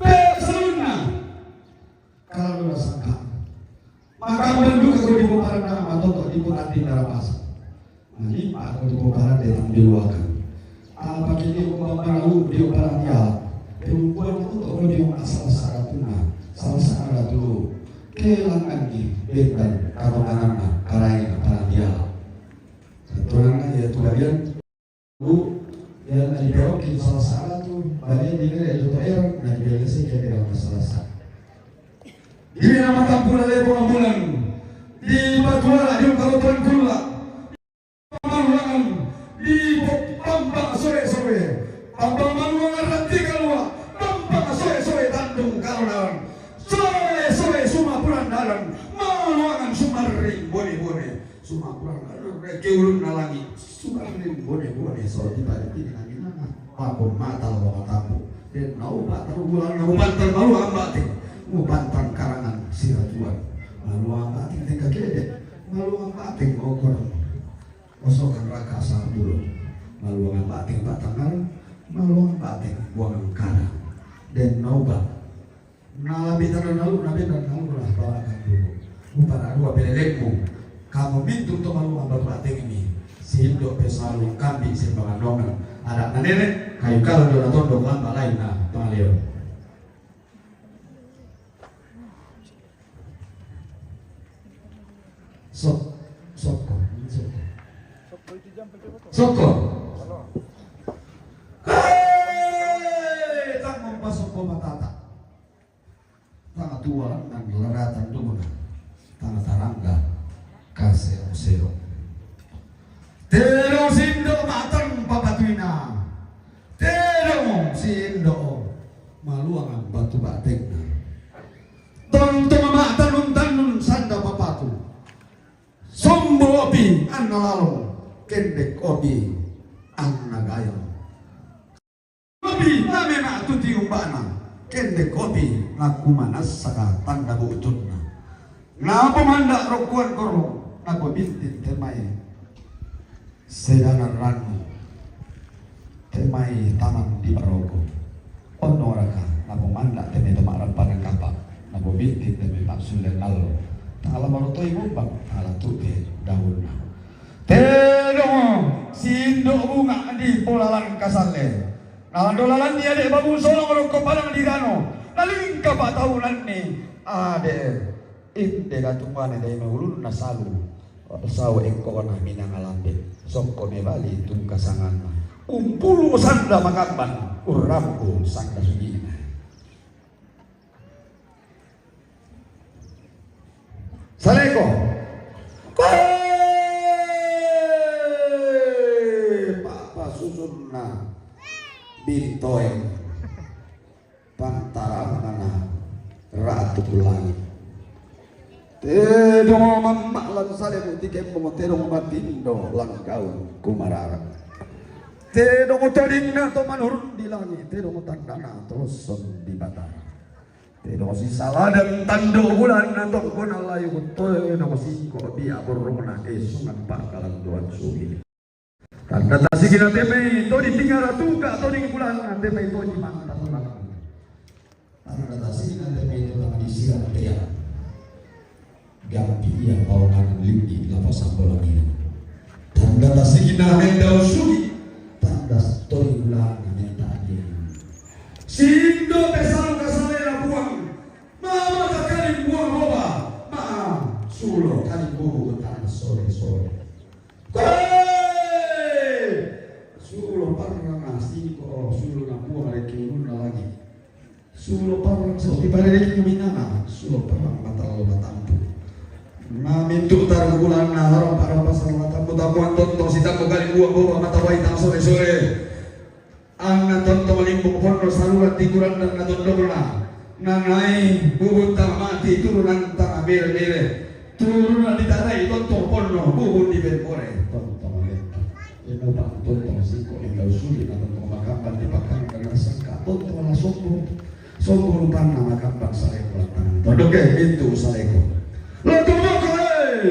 Pe salunna. Kalau lu sangka. Maka menduka ko di bukaran nama, toto di bukaran di darabasa. Nah, ini Pak, ko di bukaran di tang di luakan. Apa kini ko bambara u di bukaran dia. Perempuan itu to di asal syaratnya. Salah syarat dulu. Kehilangan di beban, kalau anak-anak, karaina, para dia. Satu orang ya, Tuhan. Bu, ya, na dibelokin salah satu, bagian di nere itu to'er, na dibelokin sih, dia bilang masalah sa. Di nama tampula lepo ambulan, di batuala, di ungkalo tuan kula. Maluangan, di pamba soe-soe, pamba maluangan ranti kalua, pamba soe-soe tandung kalonaran, soe-soe suma purandaran, maluangan sumarring bone-bone. Sumakurang reke ulun nalangi. Sukarning bone-bone, so di padi tini nami nanga. Pako mata lo matapu. Den nau batar bulan nau bantar malu ambating. Mu bantar karangan siratuan. Malu ambating tengka kede. Malu ambating mau kurang. Kosongan raka sabulo. Malu ambating batangal. Malu ambating buang karang. Den nau ba. Nalabi tana nalu, nabi tana nalu lah balakan dulu. Upara dua belelengmu. Kamu mintu to malu amba tu atengmi. Sindo pe selalu kambi simbangan nongan. Ada nanene, kayu kalau dia natondo lamba lain na pangaleo. Sok, sok, sok. Soko. Hei, tak mempasok ko matata. Tanga tua nang laratan dumuna. Tanga tarangga kaseo-seo. Tedong sindo matan papatuina. Tedong sindo maluangan batu batengna. Tonto matan nun tanun sanda papatu. Sombo opi anna lalong, kendek opi anna gayong. Opi namena tuti umbana, kendek opi nakumanas saka tanda buutunna. Napomanda rokuan korong, napobintin temai. Sedana ranu. Temai taman di Maroko. Ono raka, napomanda temai to ma'rampanan kapa, napobintin temai ma'sulen allo. Tangala marotoi mumbang, tangala tu'te daunna. Tedong sindo bunga di polalan kasalle. Nalando lalanni ade babu solong rokko padang di dano. Nalingka pataunanni ade. Inde gatungane dai maulunna salu. Sau engkona minanga lambe, sokko mebali tungka sanganna. Umpulu sanda makamban, urrampu sanda sujina. Saleko. Koe! Papa susunna. Bintoeng. Pantaramana Ratu Langit. Tedong mamma' lan salebu tikemmo, tedong matindo lan gaung kumarara. Tedong todinna to manurun di langi', tedong tandana to losson di Batara. Tedong sisaladan tando bulanna tongkona layu, tedong singko bia borrona esungan pakalandoan sugi. Tanda tasigina temai to di tingara tuka to di bulanna temai to di mata bulanna. Tanda tasigina temai to tama di sirang tea. Gampi ia paongan linggi lapa sambola ngira. Tanda tasigina mendau sugi. Tanda to di bulanna menta dia. Sindo pesalu kasalena buang. Mama takali buang loba. Ma sulo kali bubu tanda sore-sore. Koe! Sulo parrang asiko, sulo napuang reki ulunna lagi. Sulo parrang so tibareki minanga, sulo parrang mata lo matampu. Mamintu tarang bulanna harong parang pasang matampu, tapuan tonto sitampu kali buang boba mata wai tang sore-sore. Anna tonto malimbung ponno saluran tingkuran dan natondokna. Nanai bubun tama mati turunan tama bere-bere. Turunan ditarai tonto ponno bubun di bere-bere. Tonto Ino bang tonton singko ino suli na tonton makambang di pakang kana sangka tonton na sombong. Sombong panna makambang saleko latang. Tonton ke pintu saleko. Lo tonton ko, eh.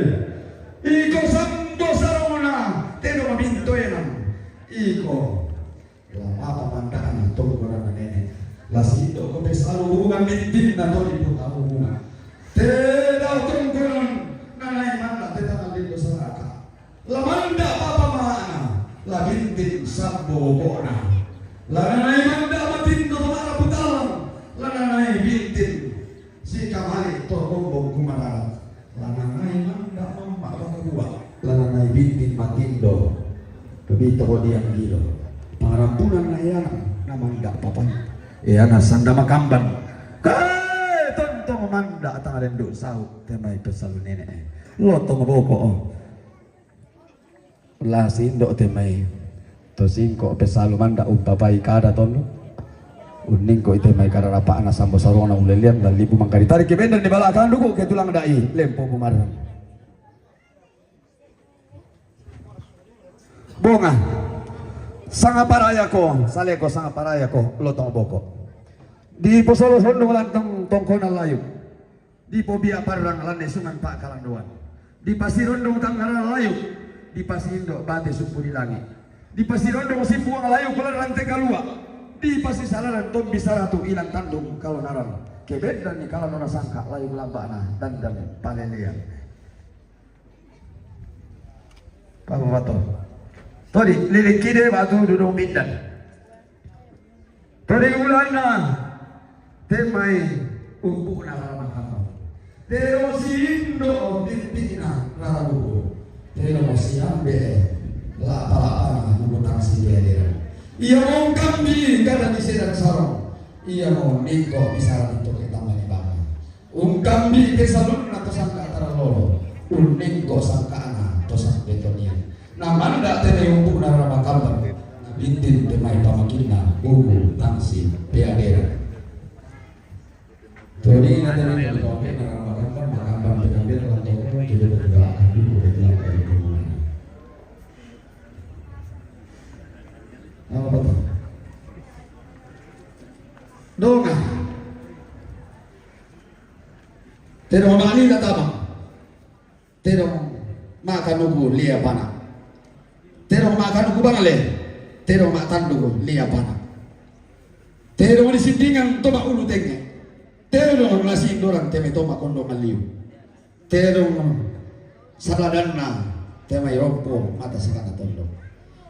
Iko sambo sarona, teno mabinto enang. Iko. Lama pamandana tongkonan nene. La sindo ko pesalu hubungan bintin na toni pun hubungan. Tedau tongkonan nanai manda teta malindo saraka. Lamanda papa maana, la bintin sabbo bokona. La nanai manda matindo mara putalang, la nanai bintin si kamali to bombong kumaralat. La nanai manda mamma bakabua, la nanai bintin matindo. Kebito ko diang gilo. Pangarampunan na iana, na manda papa. Iana sanda makambang. Kae tonto manda tanga dendo sau, temai pesalu nene. Lotong boko, oh. La sindo temai. To singko pesalu manda umpapai kada tondo. Unningko itemai kada rapana sambo sarona ulelian dan libu mangkari tari kebenden di balakang duku ke tulang dai lempo bumarang. Bonga. Sanga paraya ko, saleko sanga paraya ko, lotong boko. Di posolo hondong lantong tongkona layu. Di pobia parrang lande sungan pa kalandoan. Di pasirondong tangara layu. Di pasindo bate supu di langi. Di pasirondong sipuang layu kulan rante kalua. Di pasisalaran tombi saratu ilang tandung kalonaran. Kebedan ni kalonona sangka layu lambana dandan palelean. Papa bato. Todi lilikide batu dudung bindan. Todi ulana temai umpuna lama kata. Teo sindo titina lalu. Teo siambe la pala pala nubutang si dia. Ia mau kambi kada di sedan sarong. Ia mau ningko bisa ditoke tamani bana. Ungkambi pesalunna to sangka taralolo, unnengko sangkana to sampetonian. Na manda tene umpuna rama kambang, na bintin temai pamakinna, buku, tangsi, peadera. Toni na tene umpuna rama kambang, makambang pekambir, lantau, tudu, tudu, tudu, tudu. Apa tuh? Donga. Tedong mani na tama. Tedong makanuku lia pana. Tedong makanuku bangale. Tedong matanduku lia pana. Tedong di sindingan toma ulu tenge. Tedong nasi indorang teme toma kondo maliu. Tedong saladanna temai rompo mata sakana tondo.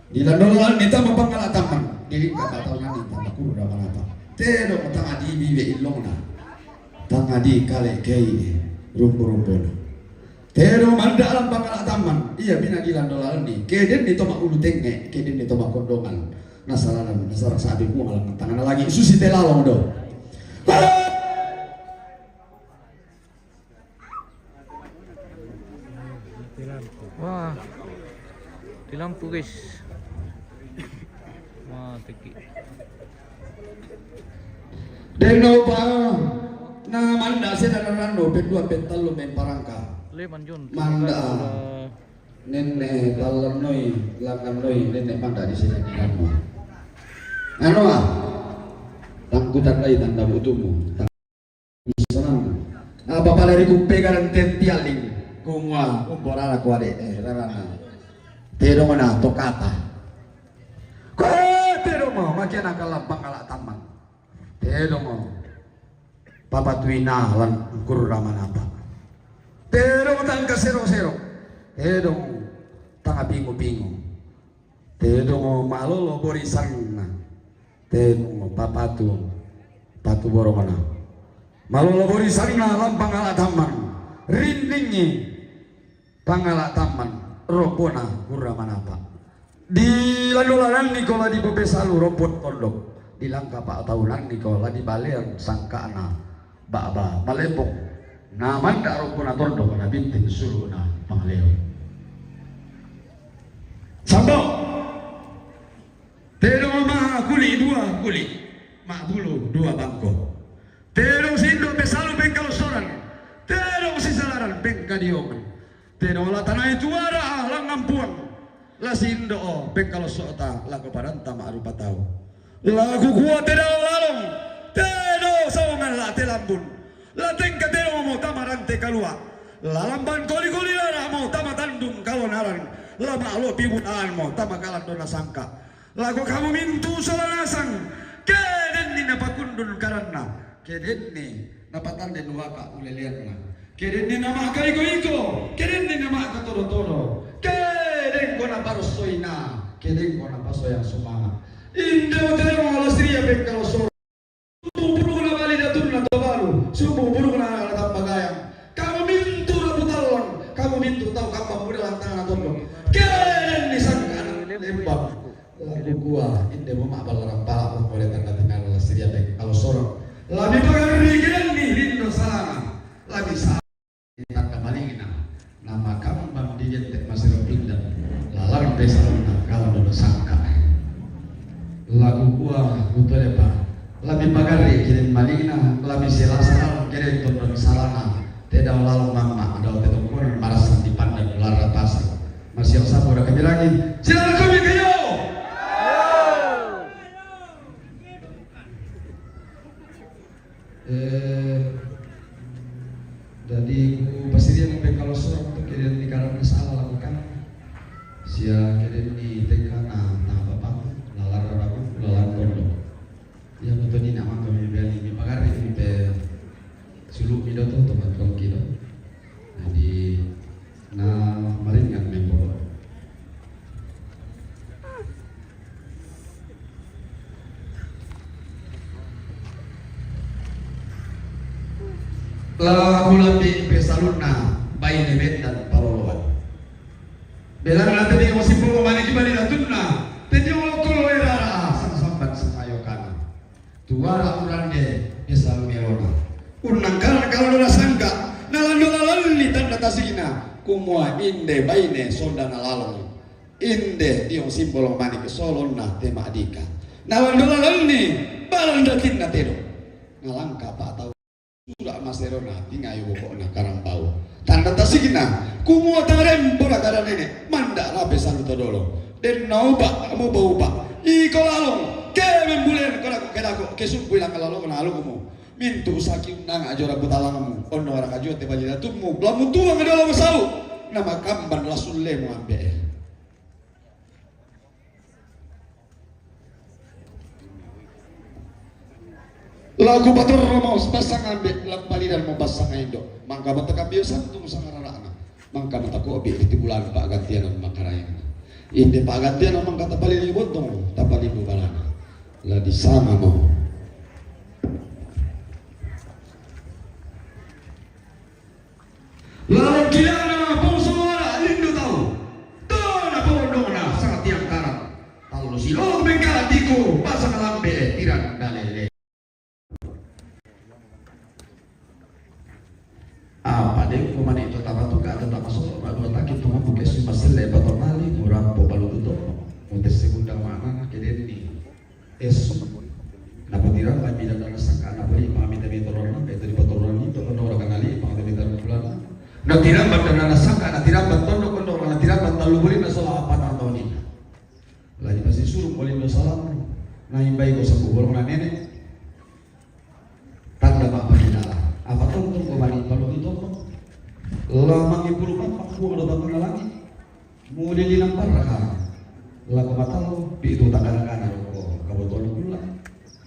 Di landolan ni tama pangala tamang, di ringka batau nani tama kuru da manata. Tedong tanga di bibe ilongna. Tanga di kale kei rompo-rompona. Tedong mandalan pangala tamang, ia bina di landolan ni. Keden ni toma ulu tenge, keden ni toma kondongan. Nasaladan, nasara sabi kuang alam tangana lagi susi telalong do. Wah, di lampu guys. Wah, teki. Deno pa na manda seda na rando pedua petallu memparangka. Le manjun. Manda. Nenne tallan noi, langan noi, nenne manda di sini di rando. Anu ah. Tangkutan lai tanda butumu. Sanang. Apa pala ri kuppe garang tempi aling. Kumua umbo rara kuade eh rarana. Tedong na tokata. Ko tedong mo makiana kalampang ala tamang. Tedong mo. Papa tuina lan kurra manapa. Tedong tangka sero-sero. Tedong tanga pingu-pingu. Tedong malolo borisanna. Tedong papatu patu borongna. Malolo borisanna lampang ala tamman. Rindingi pangala tamman. Rompona kurra manapa. Di lalolananni ko la di bobesalu rompon tondok. Di langka pa taunanni ko la di balean sangkana. Baba malepok. Na manda rompona tondok na bintin suluna pangaleo. Sambo. Tedong ma kuli dua kuli. Ma bulu dua bangko. Tedong sindo pesalu pengkalosoran. Tedong sisalaran pengkadiongan. Tedong latanai tuara langampuang. La si'indo' o pengkalosso'ta lako padanta ma'rupa tau. La kukua te dao lalong, te do saungan la te lambun. La tengka te do mo tama rante kalua'. La lamban koli-koli lana mo tama tandung kalonaran. La ma'lopi bulaan mo tama kalandona sangka'. Lako kamu mintu' sola nasang, ke denni napakundun kadanna, ke denni napatande nuaka uleleanna, ke denni nama'kaiko-iko, ke denni nama'katodo-todo, ke dengko naparossoina, ke dengko napasoyang sumanga'. Inde o tedong o la siria pengkalosso'na. Sumbu purukna bali datunna to balu, sumbu purukna ana' tambagayang. Kamu mintu' rabu tallon, kamu mintu' tau kambang muda lantana tondok. Ke denni sangka'na lembang. La kukua, inde mo ma'ballarang pala' mo pole tanda tinala la siria pengkalosso'na. La mipagarri' ke denni lindo salana, la misa- tanda malingna, namakambang di gente' masero pindan, la lambe salunna kalandona sangka'. La kukua, kutole pa, la mipagarri' ke den malingna, la miselasa ke den tondon salana, te dao lalong mamma', dao te tongkonan marassan di pandan larra pasang. Masiang sapu da kabilangi, silakan kami kayo! Eh, jadi ku pasirian pengkalosso'na tu ke denni kadanna sala lakukan. Sia ke denni tengkana tangapa patu, la larra rabu, la lan tondok. Iya, betul ni nama kami beli, mi pagarri' mi pe sulu' mi do to, to matongki do. Jadi, na maringan member. La kulambi pe salunna baine bendan paloloan. Belanna te dio masimpolo mane ki bali datunna, te dio lokko loe rara, sang samban sang ayokana. Tuara urande desa lumelona. Unnangkalan kalandona sangka', nalandola lalonni tanda tasikna, kumua inde baine sondana lalong. Inde dio simbolong mane ke solonna te ma'dika. Nalandola lalonni balan datinna tedong. Nalangka pa'tau sura' maserona tingayu boko'na karambau. Tanda tasikna, kumua tang rembo na kada nene', manda' lape salu todolo. Den nauba' muba-uba'. Iko lalong, ke membulen ko dako' ke dako', ke sumpu ilang lalong na alukmu. Mintu' saki unnanga' jora butalangmu, onno waraka jua te bali datummu, la mutuang dolo masau, na makamban la sullemu ambe'e. La kupatorro mo bassang ambe', la kupalidan mo bassang indo'. Mangka matakambio santung sangarara'na. Mangka matako'bi' ri tibulan pa'gantianan makaraengna. Inde pa'gantianan mangka tapalilingi bontong, tapalibu balana. La disanga mo. Lalong kilana pong suara lindo tau. Tona pondongna sangatiang karang. Tallu silo mengkala tiku, pasang lambe tiran dalele. Apa deng ko mani to tama tuka to tama solo, ma dua taki to mampu kesu maselle pato mali, murampo balu tuto. Mutes segunda mana ke denni. Esu. Napatiramba mi dana sangka, napali pamita mi toronna, itu di patoronna itu kan orang kenali pamita mi toronna bulan. Natiramba dana sangka, natiramba tondo kondo, natiramba tallu bulan na sola apa tahun ini. Lagi pasti suruh boleh no salam. Na imbai ko sabu bolong na nene. Tanda mapakilala. Apa tonton ko bani palu itu? Lamang ipulu papak buang do tangan lagi. Muli linamparaka lako matalo, pitu takana-kana loko kabotuan kula.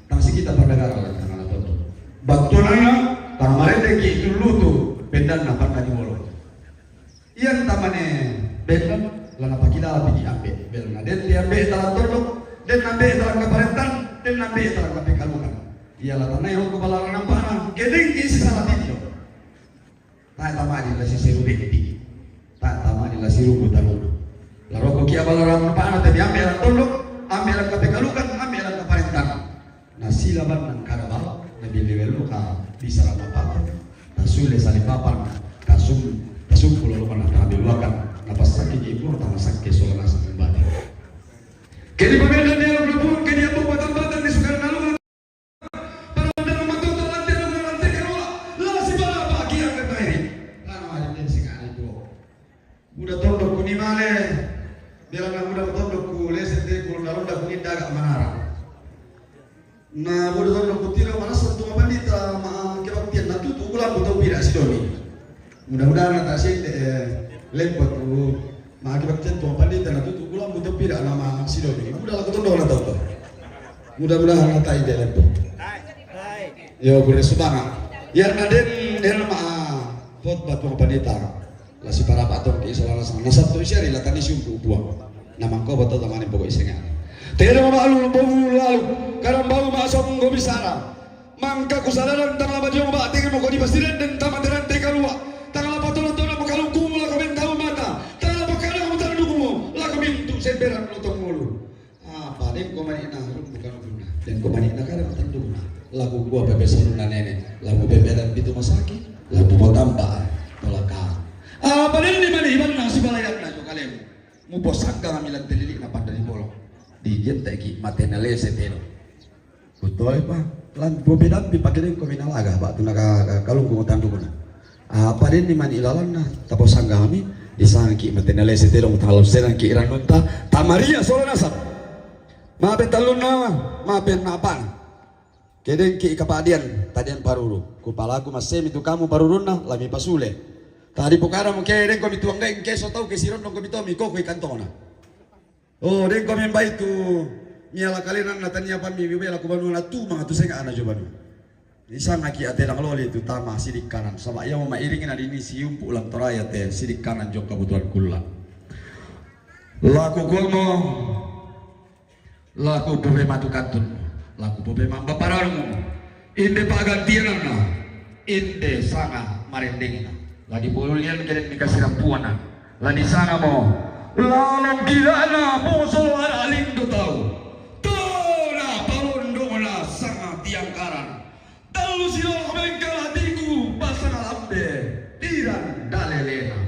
Tang sikita pardagara la tangana tonto. Battuanana, tang marende ki tulutu, bendanna panda di bolo. Iyan tamane bendan, la napakilala pidi ambe, bel na den di ambe talang tondok, den ambe talang kaparentan, den ambe talang kapekalukan. Iya la tanai loko balarang nampana, kedeng isi salah tinjo. Tae' tamani la siseru betti. Tae' tamani la sirubu taruna. La roko kia bala rang napana te ambe rang tondok, ambe rang kapekalukan, ambe rang kaparentan. Na sila bannang kada bala, na bili wello ka bisa rang mapato. Tasule salipapan, tasum, tasumpu lolo mana tabe luakan. Na pasaki di ibu tama sakke sola nasa kembali. Kedi pamenda dia lo pun kedi ambo batang-batang di sukan nalu. Parondang matuto lante, lante kerola, la sibala bagian ke bairi. Lana wajib den singani tuo. Muda tondok kuni male. Bilang aku dapat tondok ku lese te ku londa-londa ku ninda agak manara. Na bodo tondok ku tiro manasa tu mapandita ma kebaktian na tutu ku lambu tau pira sidoni. Mudah-mudahan na tak sente, eh, lempo tu ma kebaktian tu mapandita na tutu ku lambu tau pira nama sidoni. Mudah lah ku tondok na tau tu. Mudah-mudahan na tak ide lempo. Yo, gure subanga. Yar na den, den ma khotbah tu mapandita. La siparapa tongki isola la sana. Na sabtu siari la tani siumpu upuang. Na mangko boto tamani pokok isenga. Tero ma balu bobu lalu. Karambau ma songgo bisara. Mangka kusadaran tama la badiong ba tege moko di pasiren den tama terante kalua. Tanga la patolo-tolo mo kalungkumu la komen tau mata. Tanga la pakana mo tandukumu la komintu semberan lotong ngolu. Apa den ko mani na rum bukan guna. Den ko mani na kada matan duna. Lagu gua pepe sonu na nene. Lagu pepe dan pitu masaki. Lagu botamba. Tolaka. Apa den ni mani iban na sibalayan na jo kalemu. Mu posangga ngamilan telili na pandari bolong. Di jente ki matena lese telo. Kutoi pa. Lan bobe dampi pake den ko mina laga ba tu na ka, ka, kalungku tandu guna. Apa den ni mani ilalanna, tapo sanggami, di sangki matena lese telo talo senangki iranunta, tamaria solo nasab. Mape talunna, mape napana. Kedengki kapadian, tadian paruru. Kupalaku masemi tu kamu parurunna, lami pasule. Tadi pokara mu kedeng ko mituang deng keso tau ke sirondong ko mitomi koko ikantona. Oh, den ko membai tu miala kalenan na tania pami bibela ku banua na tu manga tu senga ana jo banua. Isangaki atelang loli tu tama sidik kanan. Saba ia mo mairing na dini siumpu ulang toraya te sidik kanan jo kabutuhan kula. Laku komo, laku bobe matu kantun, laku bobe mamba pararmu. Inde pagantianna, inde sanga marendengna. Ladi bolulian keden mikasirampuana. Ladi sanga mo. Lalong gilana bosol ara alindo tau. Tona palondona sanga tiangkaran. Talu silo bengkal hatiku pasanga lambe. Tiran dalelena.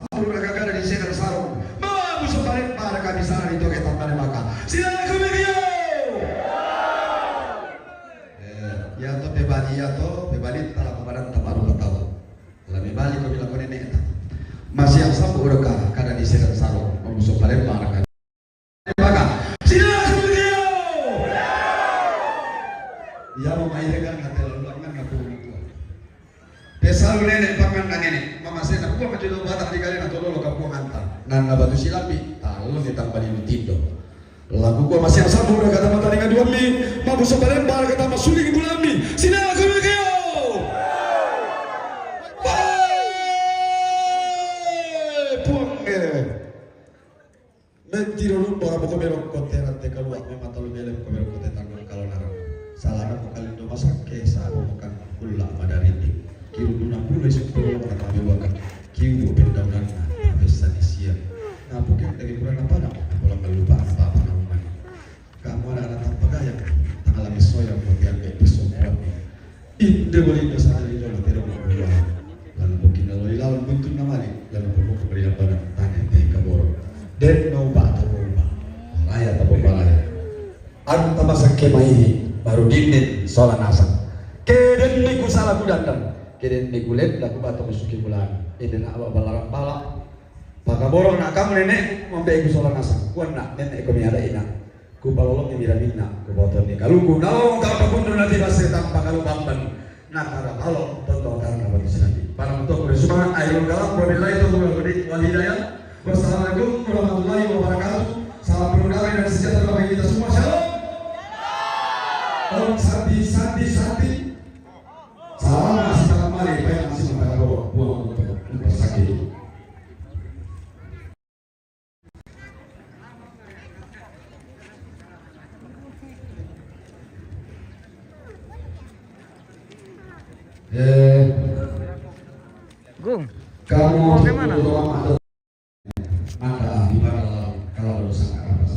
Aku raka kada di sekar sarong. Mabu sopalemba raka di sana di toke tambane maka. Sila aku video. Eh, ya to pebali, ya to pebali tala papadan tabaru patau. Lami bali ko bila kone neta. Masih yang sabu raka kada di sekar sarong. Mabu sopalemba raka. Baka. Sila aku video. Ya mau maire kan kata lalu kan aku. Pesalu nene pangan na nene. Mama sena buah majudo batak di kali na tololo kapuang anta. Nana batu silambi. Talu ni tambah di tindo. Lagu gua masih asam udah kata mata dengan dua mi. Mabu sopalemba kata masuling bulami. Sina aku video. Puang eh. Mentiro lumba boko berok kote rante kalua me mata lu melem ko berok kote tanggung kalau narang. Salah na ko kalindo masakke sa ko makan kula madarindi. Kiru duna pula isu pula mata biwaka. Kiu pendaunan na pesta di siang. Na bukan dari kurang apa na pulang melupa apa apa na umani. Kamu ada anak tanpa gaya. Tanggal lagi soya kote ambe pisau kuat. Inde wali dosa dari dola tero mabula. Lalu mungkin lalu ilalu buntu namali. Lalu pemuk kembali apa na tanya teh kaboro. Den no ba atau ba. Raya atau ba raya. Anu tamasa kemaihi baru dinin sola nasang. Keden niku salah ku dandan. Keden niku lenda ku bato musuki bulan. Inde na awak balaram pala. Pakaboro na kamu nenek mambe ku sola nasang. Kuan na nenek ko mi ada ina. Ku palolong ni mira minna, ku botong ni kaluku. Naung tapa kundu nanti base tanpa kalu bamban. Nakara palo tonto karena bagi sinati. Para untuk bersuma airul kalam wabillahi taufiq wal hidayah. Wassalamualaikum warahmatullahi wabarakatuh. Salam penuh damai dan sejahtera bagi kita semua. Shalom. Om Santi, Santi, Santi. Salam kasih tangan mari, banyak masih mata buang untuk sakit. Eh, Gung, kamu mau ke mana? Maka di mana kalau, kalau dosa nggak atas?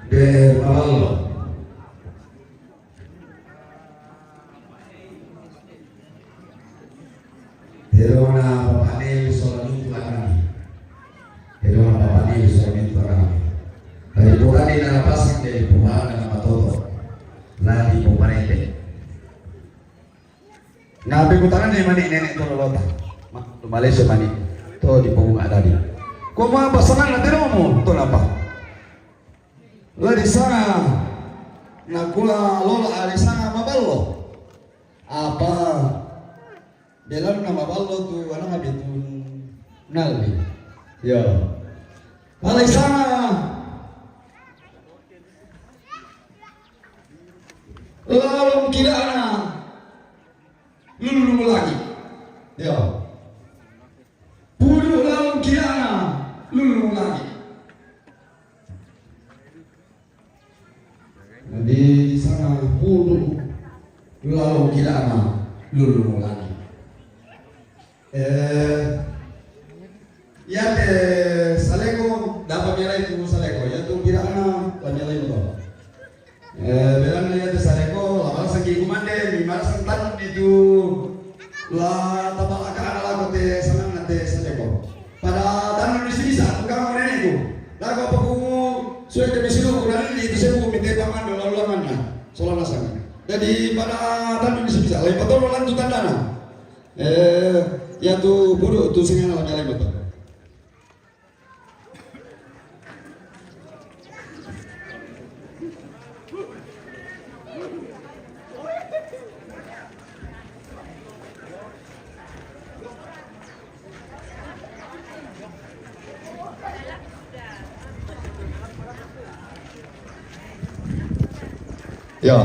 Deh, kalau Herona papane sola nuntu anami. Herona papane sola nuntu anami. Dari purani na napasang dari purana na matoto. Ladi poparete. Nape kutana ne mani nenek to lolota. Ma-, Malaysia mani. To di punggung adadi. Ko ma pasangan na tenomu, to napa? La disanga, nakula lola a disanga maballo. Apa belanna maballo tu anana betu nalli. Yo. Pala disanga lalong kilana lullung langi. Yo. Puduk lalong kilana lullung langi. Jadi disanga puduk lalong kilana lullung langi. Eh, iate saleko, dapa mialai tu saleko, iatu pirana la mialai to. Eh, belanna iate saleko, la marasaki kumande, mi marasaki tannun itu, la tapalakana lako te sanganna te saleko. Pada tannun di sisa, tu kamu nenekku. Lako apa ku suai te misilu ku nalli itu sebu mi te pamando lalu lamanna. Sola nasang. Jadi pada tannun di sisa, lai patolo lantu tandana. Eh, iatu puduk tu singana la mialai to. Yo.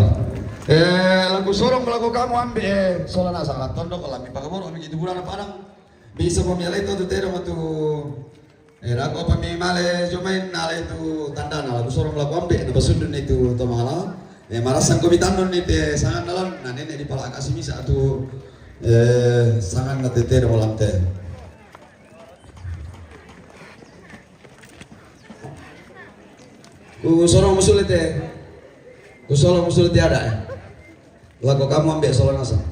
Eh, la kusorong lako kamu ambe, eh, sola nasang la tondok la mi pakaboro mi itu burana padang. Bisa mo mialai to tu tedong tu. Eh, lako apa mi male jomain nalai tu tandana, la kusorong lako ambe na pasundun itu to mala. Eh, marasang ko mi tannun ni te sanganna lan, na nene di pala kasi misa tu, eh, sanganna te tedong lan te. Kusorong musuli te. Kusorong musuli te ada, eh. Lako kamu ambe sola nasang.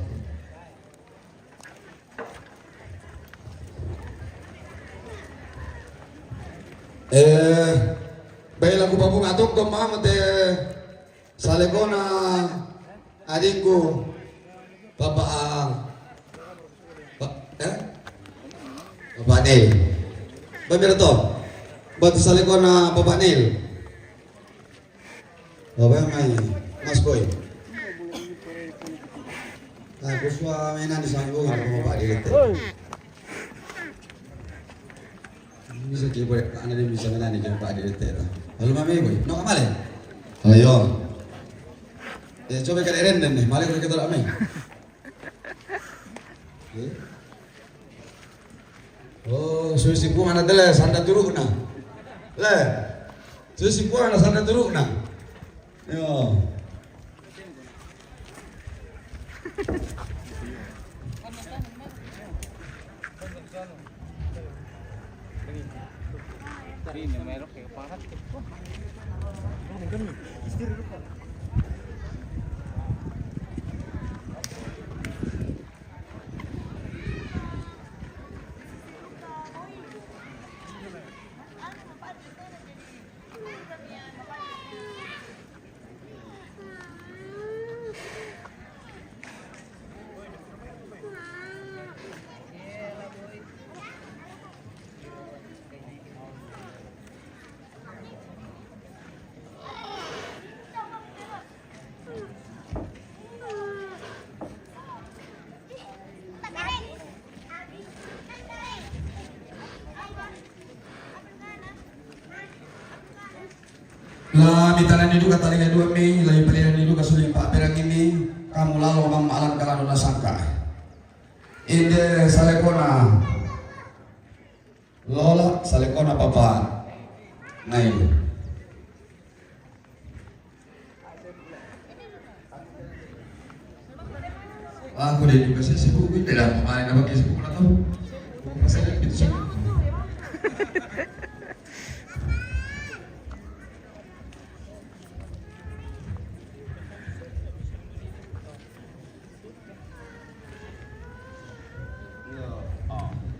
Eh, baiklah, kupabunga tongko mama te salekona adingku, Papa, pa, eh? Papa Nil. Bamira to. Batu salekona Papa Nil. Apa yang main? Mas Boy. Nah, kusua mainan di sanggung, apa mau Pak Direktur? Bisa ki boleh, anak dia bisa mainan di Pak Direktur. Lalu mami Boy, no kemana? Ayo. Eh, coba kalian renden nih, malik kita tak main. Eh? Oh, susi pungana tele sanda turukna. Le. Susi pungana sanda turukna. Yo. La mitanani duka talinga dua mi, la mipalinani duka suli pa'perang ini, kamu lalo mamma lan kalano nasangka. Inde salekona Lola, salekona Papa Nail. Aku deh juga sih sibuk, gue tidak mau main apa kayak sibuk atau mau pasal gitu sih.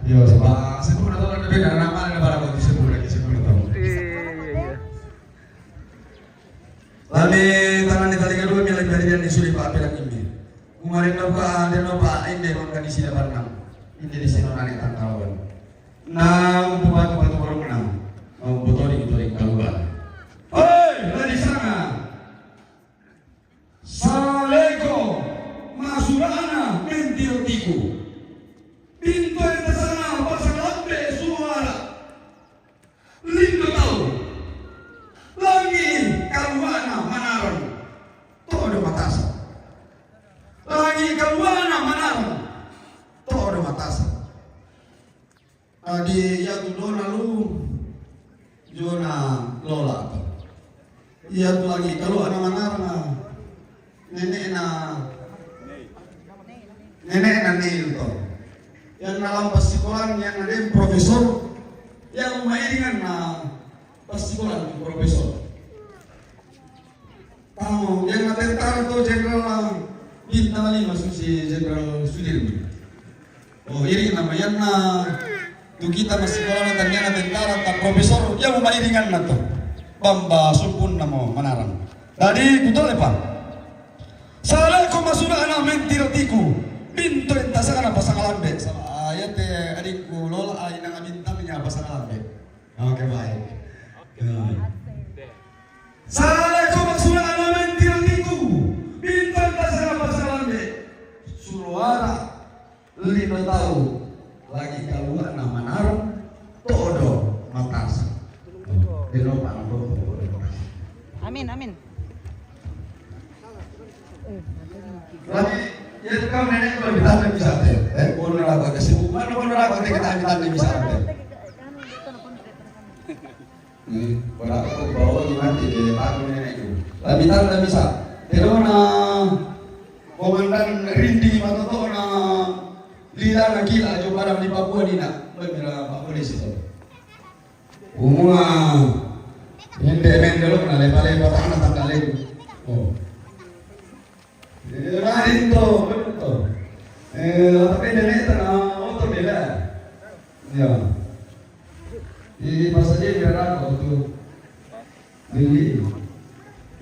Yo, sebab sibuk na tau na beda na mane na bara ko sibuk lagi sibuk na tau. Iya, iya, iya. Lami tangan ni talinga dua mi lagi balian ni suli pa pelang imbi. Kumarin na pa ande no pa inde mangka di sila banang. Inde di sino nani tangkawan. Na umpu batu batu barumuna. Tasa. Adi, iya tu dona lu, jona lola tu. Iya tu lagi, kalau anak manarang, nenek na, nenek na nil tu. Yang dalam pasikolan, yang ada yang profesor, yang mairingan na pasikolan tu profesor. Tamo, yang na tentara tu Jenderal Bintang lima, susi Jenderal Sudirman. Oh, iri nama yang na tu kita masikola na tanyana tentara ta profesor, ya mau mairingan na tu. Bamba sumpun namo manarang. Tadi kutole pa. Sala ko masura ana mentiro tiku. Binto enta sana pasang lambe. Sama ayate adikku lola ai nang Bintang nya pasang lambe. Oke, baik. Hmm. Sala ko masura ana mentiro tiku. Binto enta sana pasang lambe. Suruara lino tau lagi kaluar na manarung todo matasa. Dino pango todo matasa. Amin, amin. Lagi, ya, itu kan nenek kalau kita nggak bisa, teh. Eh, kalau neraka ke sibuk mana, kalau neraka ke kita, kita nggak bisa, teh. Ni, wala ko bawa ni mati ke paku nenek tu. Tapi tak ada bisa. Pero na komandan Rindi matoto na lila na kila jo barang di Papua ni na. Bemira Papua di situ. Umua. Ente men dulu na lepa-lepa tanah tangga leku. Oh. Eh, lain to, betul to. Eh, tapi nenek tanah oto bela. Ya. Di masa dia biar apa tu? Ini.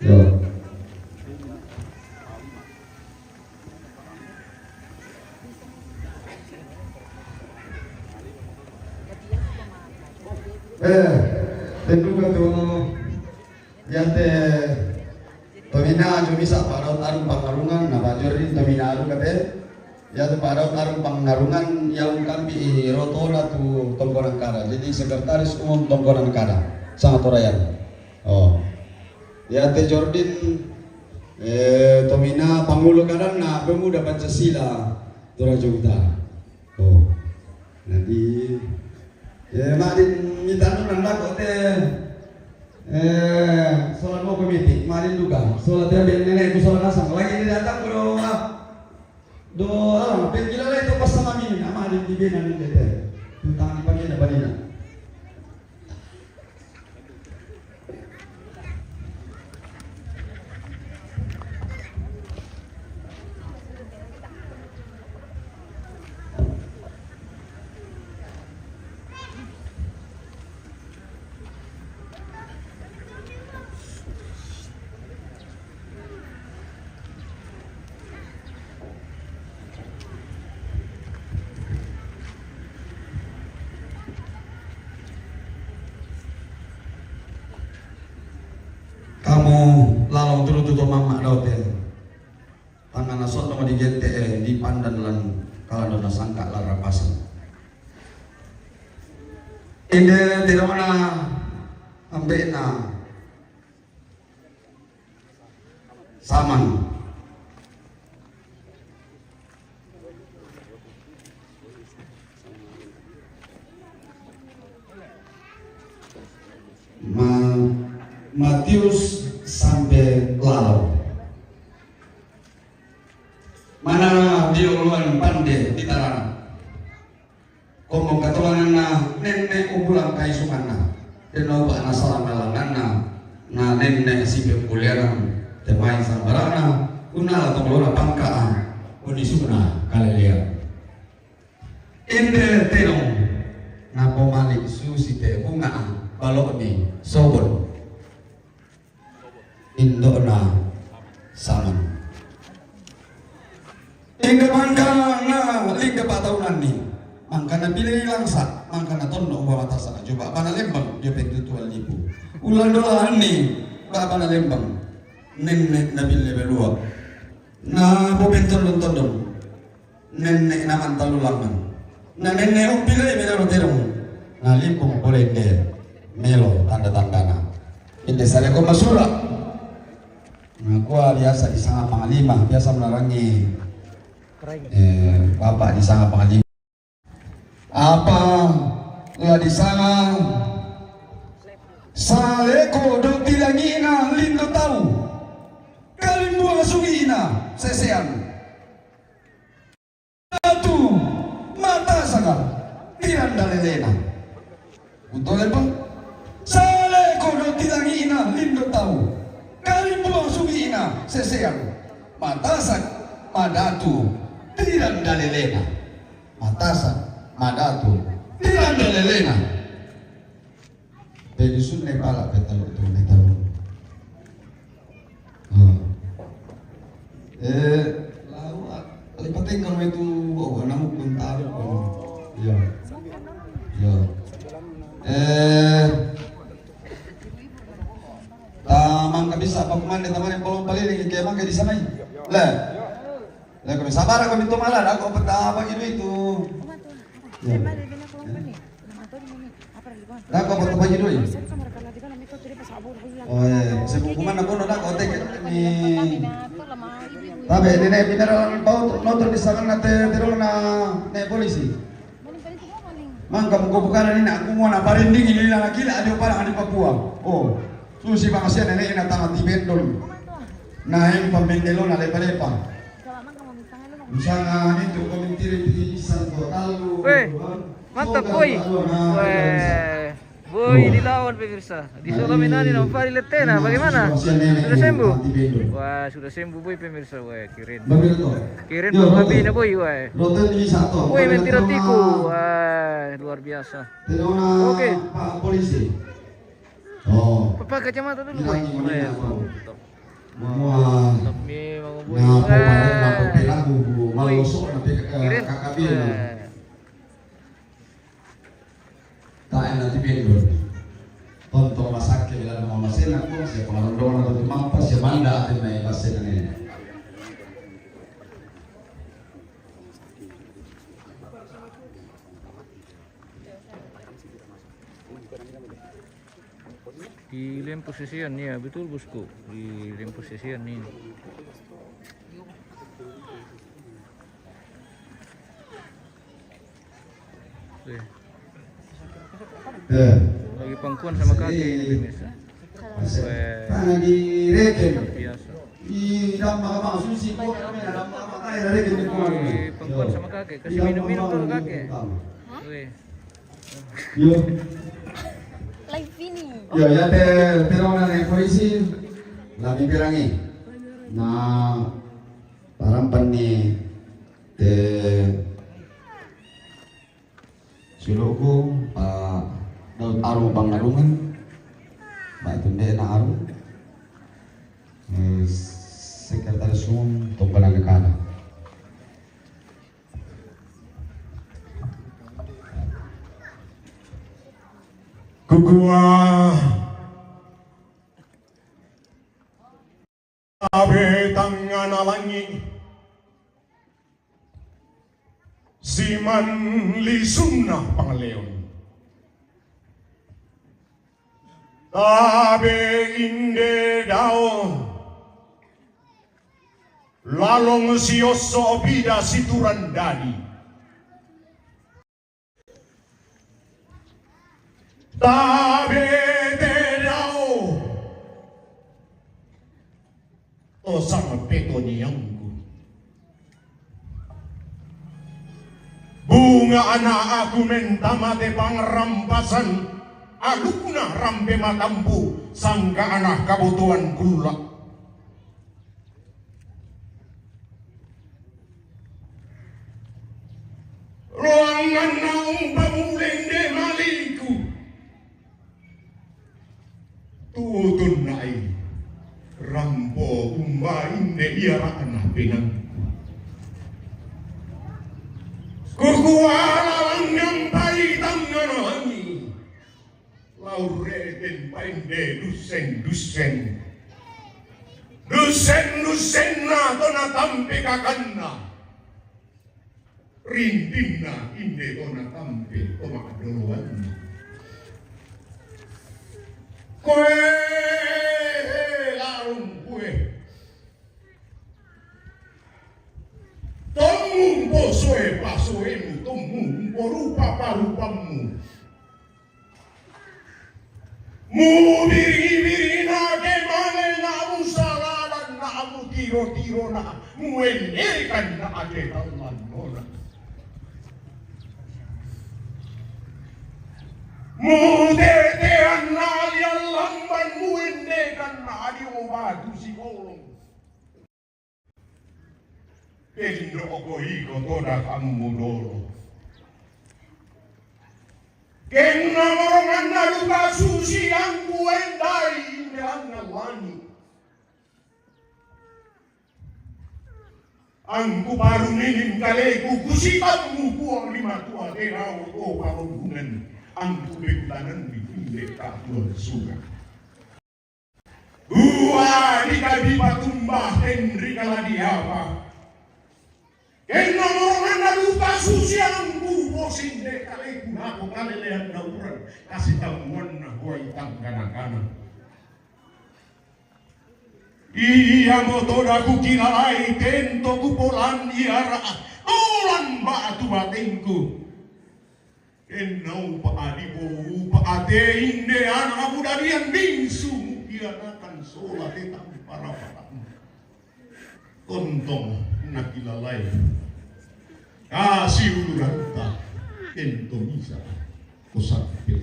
Ya. Eh, tentu ketua. Yate tomina jo misa pado tarung pangarungan, na bajori tomina aru kate. Yate pado tarung pangarungan yang kampi rotona tu Tongkonan Kada. Jadi sekretaris umum Tongkonan Kada. Sangat torayan. Oh. Yate Jordin, eh, tomina pangulo kadan na pemuda Pancasila Toraja Utara. Oh. Jadi, eh, madin mitanu nanda kote, eh, sola mo komiti, madin duga. Sola te ben nenek ku sola kasang. Lagi ni datang bro. Do, ah, pengkilala itu pas sama mini, ama di bibena ni tete. Tentang di pagina banina. Kamu lalong tulu tu to mama daute. Tangana sono di gente e di pandan lan kala dona sangka lara pasang. Inde tirona ambena Saman. Ma-, Matius sampe lalo. Mana dio luan pande di tarana. Komo katolanganna nenne umbulang kaisunganna. Dena upa na salanga-langanna na nenne sipe muliana temai sambarana unala tongolona pangkaan unisuna kalelean. Inde tenong na pomali susi te bunga balok ni sobon. Indona Saman. Inda mangkana lingga pataunanni, mangkana pile langsa, mangkana tonno uba matasa, jo bana lembang, jo pentutuan lipu. Ulan doanni, bana lembang, nenne na pile belua. Na boben tondon-tondon. Nenne na mantalu langan. Na nenne umpile melo terong. Na limpung boleh de melo tanda-tandana. Inde sare ko masura. Na kua biasa di sanga panglima, biasa menarangi, eh, bapak di sanga panglima. Apa la disanga saleko do tilangi'na lindo tau, kalimbuang sugi'na sesean. Datu matasaka tiranda lelena. Untole pa. Saleko do tilangi'na lindo tau, kalimbuang sugi'na sesean. Matasak madatu tiranda lelena. Matasak madatu tiranda lelena. Pe dusun ne pala pe talu tu ne talu. Hmm. Eh, lalu ah, lipating kamu itu, oh, anak pun talu. Ya. Ya. Eh, tamang kabisa apa kumande tamane polong paling ke mangke di sana. Le. Le kami sabar kami tu malah aku apa gitu itu. Ya. Dako, apa tu bagi doi? Oh, eh, se buku mana kono dako, teke ni. Tabe, ini ne, pinara bau tu, nonton di sana na te, te na, ne polisi. Mangka muko bukana ni na, aku mau na parinding ini na kila adio parang di Papua. Oh, susi bangsia nenek na tama tibendol. Na, yang pembendelo na lepa-lepa. Misalnya itu komentiri di Santo Talu. Weh, mantap, Boy. Weh, Boy dilawan, pemirsa. Di Solo Minani nampak di Letena. Bagaimana? Sudah sembuh? Wah, sudah sembuh, Boy, pemirsa. Wah, keren. Keren, Boy, Boy, wah. Boy, mentira tiku. Wah, luar biasa. Oke. Pak polisi. Oh. Papa kacamata dulu, Boy. Wah, mantap. Wah. Tapi mau Boy. Nah, pokoknya, nah, pokoknya aku, aku, Boy. Malu sok nanti, eh, Kirim. K K B, nah. Eh. Tak enak di Bendo. Tonton masak ke dalam mama sena pun, saya pengaruh dong atau mampas, saya manda atau naik pas sena ini. Di lempo sesian, ya, betul, bosku. Di lempo sesian ni. Oke. Eh. Lagi pangkuan sama kakek ini, pemirsa. Weh. Tangan di reken. Biasa. Di dalam apa, susi, kok, dalam apa, kayak reken di kemana? Lagi pangkuan sama kakek. Kasih minum-minum dulu, kakek. Weh. Yo. Live ini. Yo, ya te, te rona ne polisi. Lami perangi. Na, parampan ni te suloku, Pak Daud Arung Pangarungan. Pak Tunde na Arung. Eh, Sekretaris Umum Tumpanang Negara. Kukua tabe tangana langi, siman lisunna pangaleon. Tabe inde dao, lalong siosso bida situran dadi. Tabe te dao, to sang petoniangku. Bunga anak aku mentamate pangrampasan, alukna rampe matampu, sangka anak kabutuhan kulla. Loanganna umpamulende maliku. Tutunna ai, rampo umba inde ia ra'na penangku. Kukuala langngang pai tangngana langi. Laureten painde dussen-dussen. Dussen-dussenna to natampe kakanna. Rindinna inde to natampe to ma'doloanna. Koe larung kue. Tommumpo soe pasoemu, tommumpo rupa-rupamu. Mubiring-biring na kemale na musalalan na mutiro-tiro na muendekan na ake talan nona. Mutetean na alian lamban muendekan na alio batu sikolong. Kendo ko iko toda kammu dolo. Kenna moronganna luka susi angku endai indeanna langi. Angku paruninin kaleku kusitammu puang lima tua tenau o parungunan angku pekutananni inde katuan suga. Dua dikadi patumba tenri kaladi apa. Kenna moronganna luka susi angku posinde kaleku nako kalelean dauran kasi tamuanna buai tangga nakana. Ia motoda kukilalai tento kupolan iara tolan batu batengku. Ennau pa adi bou pa ate inde anak aku dadian bingsu mukianakan sola tetang para patang. Tontong nakilalai. Kasi uluranta ento misa ko sampe.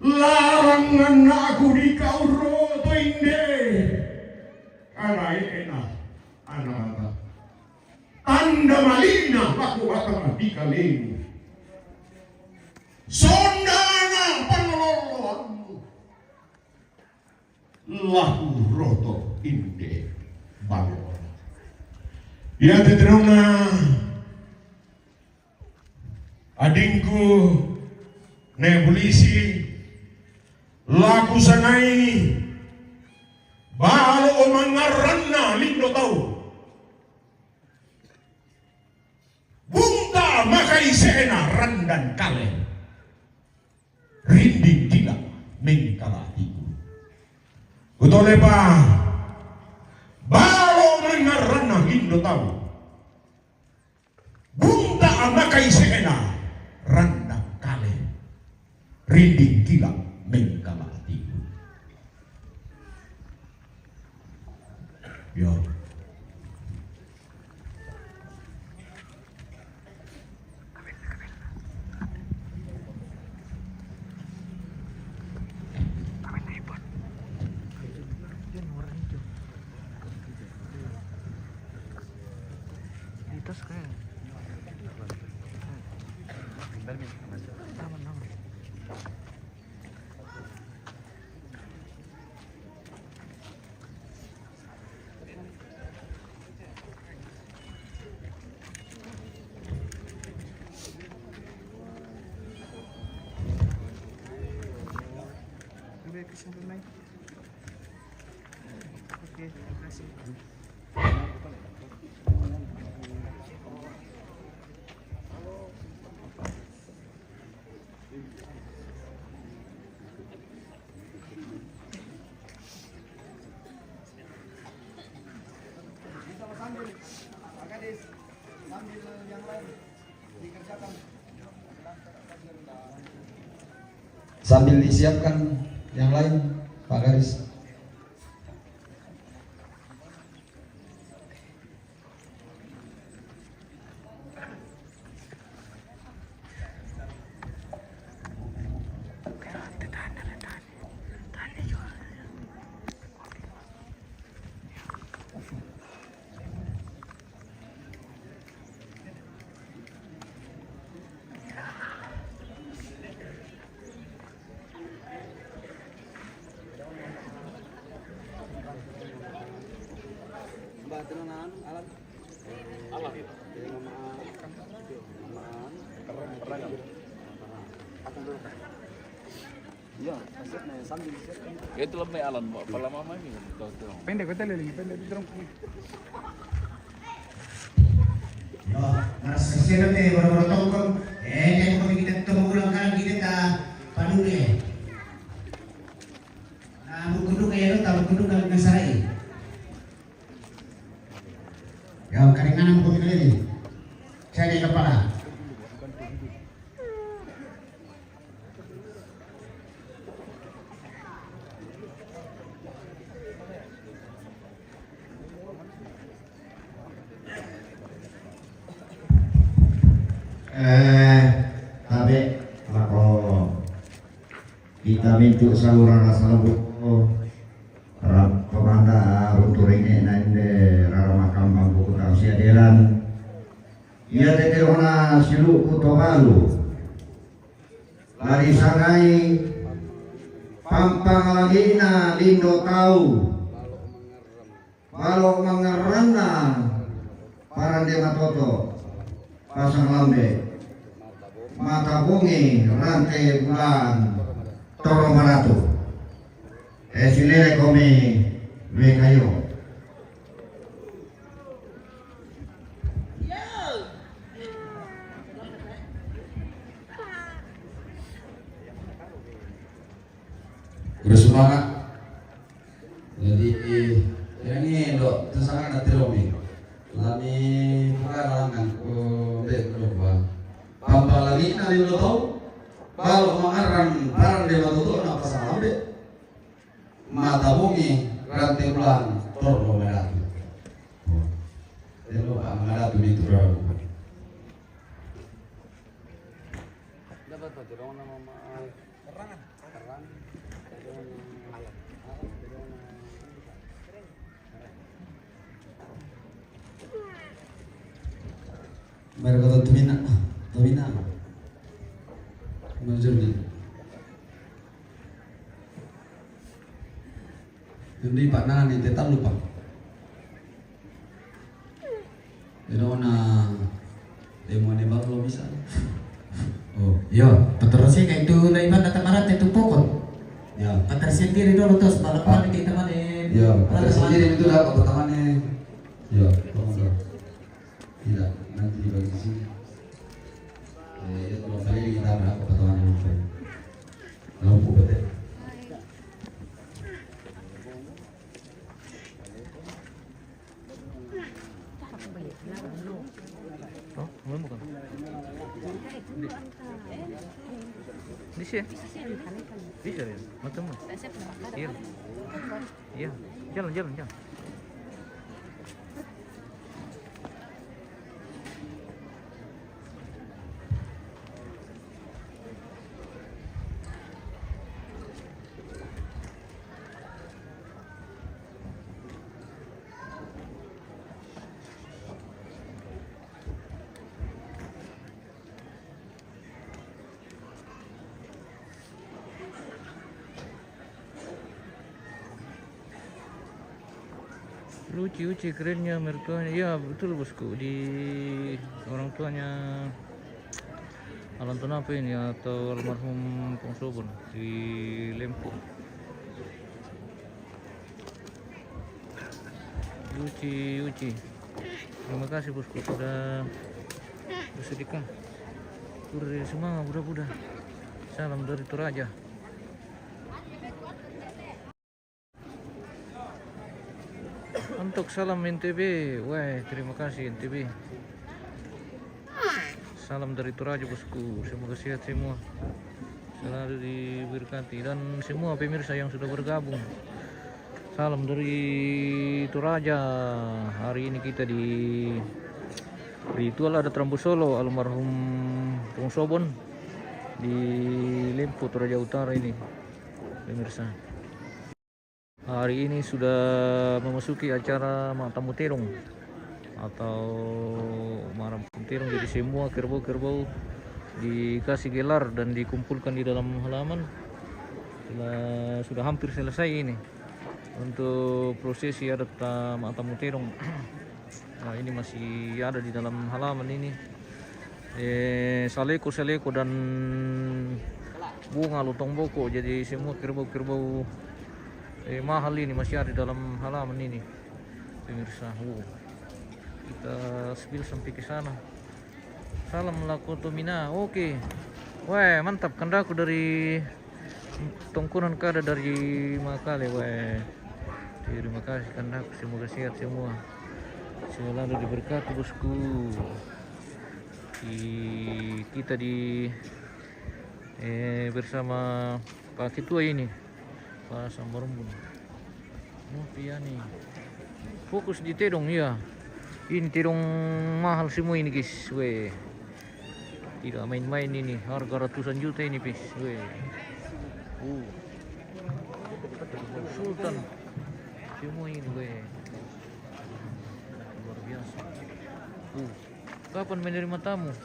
Larang anakku di kau roto inde. Kanae ena anakata. Tanda malina pakuatan di kalemu. Sondana pangaloloanmu. Laku roto inde balona. Ia teterona adingku ne polisi laku sanai balo o mangaranna lindo tau. Bunta makaisena randan kale. Rinding kila mengkala atiku. Kutole pa balo mangaranna lindo tau. Bunta makaisena randan kale. Rinding kila mengkala atiku. Yo. Oke, terima kasih. Sambil disiapkan yang lain, Pak Garis. Iya, maksudnya sambil disiapkan. Ya, itu lebih alam, Mbak. Kalau mama ini, tahu, tahu. Pendek, betul, Lili, pendek, terus. Yo, maras kasihan deh, baru-baru tongkol. Eh, jangan kami kita temu ulang kan kita tak paduli. Nah, mau kudu kayak lo, tahu kudu kalau nggak salah. Yo, karinganan ko minalili. Saya di kepala. Eh, tabe' mako. Kita mintu' saluran rasa lembut. Rap pamanda runtu ringe' na inde rara makambang buku tau siadelan. Ia tete'ona siluku to balu. Lari sangai pampangalagina lindo tau. Balo' mangarranna parande matoto', pasang lambe', mata bongi, rante bulan, toro maratu. E silele komi wekayo. Udah semangat. Jadi, yang ini lo tersangka na teromi. Lani bukan alangan, oh, dek lupa. Pampa lagi na di lo tau. Balo' mangarran parande matoto' na pasang lambe'. Mata bongi, rante bulan, toro maratu. Telo pa maratu di turaru. Dapat pa tiraona mama. Kerangan. Kerangan. Baru kata tumina, tumina. Manjurni. Hindi pa nani te talu pa. Ino na demo ne bang lo bisa. Oh, iya. Paterusnya kayak itu na iban na tamarate itu pokok. Ya. Paterusnya diri dulu terus balapan kita mana. Ya, paterusnya diri itu dah kota mana. Ya, tolong dah. Tidak, nanti dibagi di sini. Eh, ya, kalau saya kita berapa potongan yang apa? Kalau buku betul. Oh, belum bukan. Di, di sini. Bisa ya? Macam mana? Iya. Iya. Jalan, jalan, jalan. Lucu, lucu, kerennya mertuanya. Iya, betul, bosku. Di orang tuanya Alan Tonape ini atau almarhum Pong Sobon di Lempu. Uci, Uci. Terima kasih, bosku, sudah bersedekah. Udah semangat, buda-buda. Salam dari Toraja. Untuk salam N T B, weh, terima kasih N T B. Salam dari Toraja, bosku. Semoga sehat semua. Selalu diberkati. Dan semua pemirsa yang sudah bergabung. Salam dari Toraja. Hari ini kita di ritual adat Rambu Solo almarhum Pong Sobon di Lempu, Toraja Utara ini, pemirsa. Hari ini sudah memasuki acara Matamu Terong atau Maram Terong. Jadi semua kerbau-kerbau dikasih gelar dan dikumpulkan di dalam halaman. Sudah, sudah hampir selesai ini untuk prosesi adat, eh, Matamu Terong. Nah, ini masih ada di dalam halaman ini. Eh, saleko-saleko dan bunga lotong boko. Jadi semua kerbau-kerbau, eh, mahal ini masih ada di dalam halaman ini, pemirsa. Wow. Kita spill sampai ke sana. Salam laku Tomina. Oke. Weh, mantap. Kandaku dari Tongkonan kada dari Makale, weh. Terima kasih, kandaku. Semoga sehat semua. Selalu diberkati, bosku. Di, kita di, eh, bersama Pak Ketua ini, Pak Sambarumbun. Ngopi ya nih. Fokus di tedong, iya. Ini tedong mahal semua ini, guys. Weh. Tidak main-main ini, harga ratusan juta ini, guys. Weh. Uh. Sultan. Semua ini, weh. Luar biasa. Uh. Kapan menerima tamu?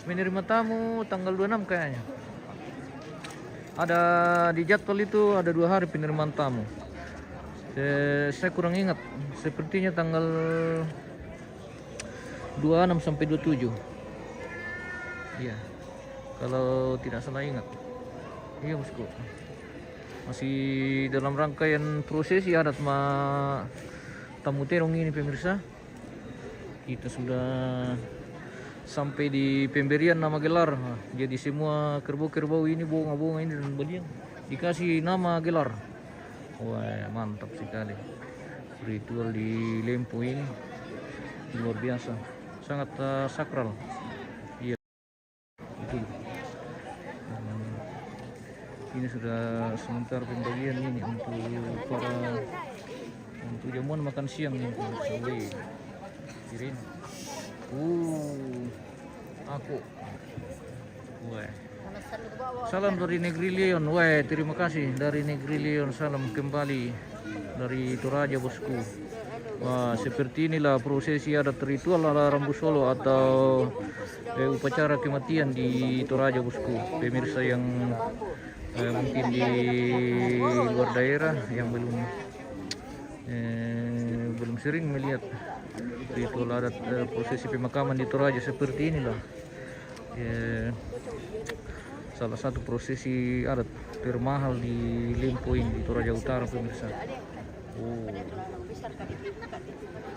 Menerima tamu tanggal dua enam kayaknya. Ada di jadwal itu, ada dua hari penerimaan tamu. Se-, saya kurang ingat. Sepertinya tanggal dua enam sampai dua tujuh. Iya. Kalau tidak salah ingat. Iya, bosku. Masih dalam rangkaian prosesi adat ma tamu tedong ini, pemirsa. Kita sudah sampai di pemberian nama gelar. Nah, jadi semua kerbau-kerbau ini, bonga-bonga ini dan balian dikasih nama gelar. Wah, mantap sekali. Ritual di Lempo ini luar biasa. Sangat, eh, sakral. Iya. Betul. Hmm, ini sudah sementara pembagian ini untuk para, untuk jamuan makan siang ini. Wih. Kirim. Uh, aku. Weh. Salam dari Negeri Leon. Weh, terima kasih dari Negeri Leon. Salam kembali dari Toraja, bosku. Wah, seperti inilah prosesi adat ritual ala Rambu Solo atau, eh, upacara kematian di Toraja, bosku. Pemirsa yang, eh, mungkin di luar daerah yang belum, eh, belum sering melihat ritual adat, eh, prosesi pemakaman di Toraja seperti inilah. Eh, salah satu prosesi adat termahal di Lempo ini, di Toraja Utara, pemirsa. Oh.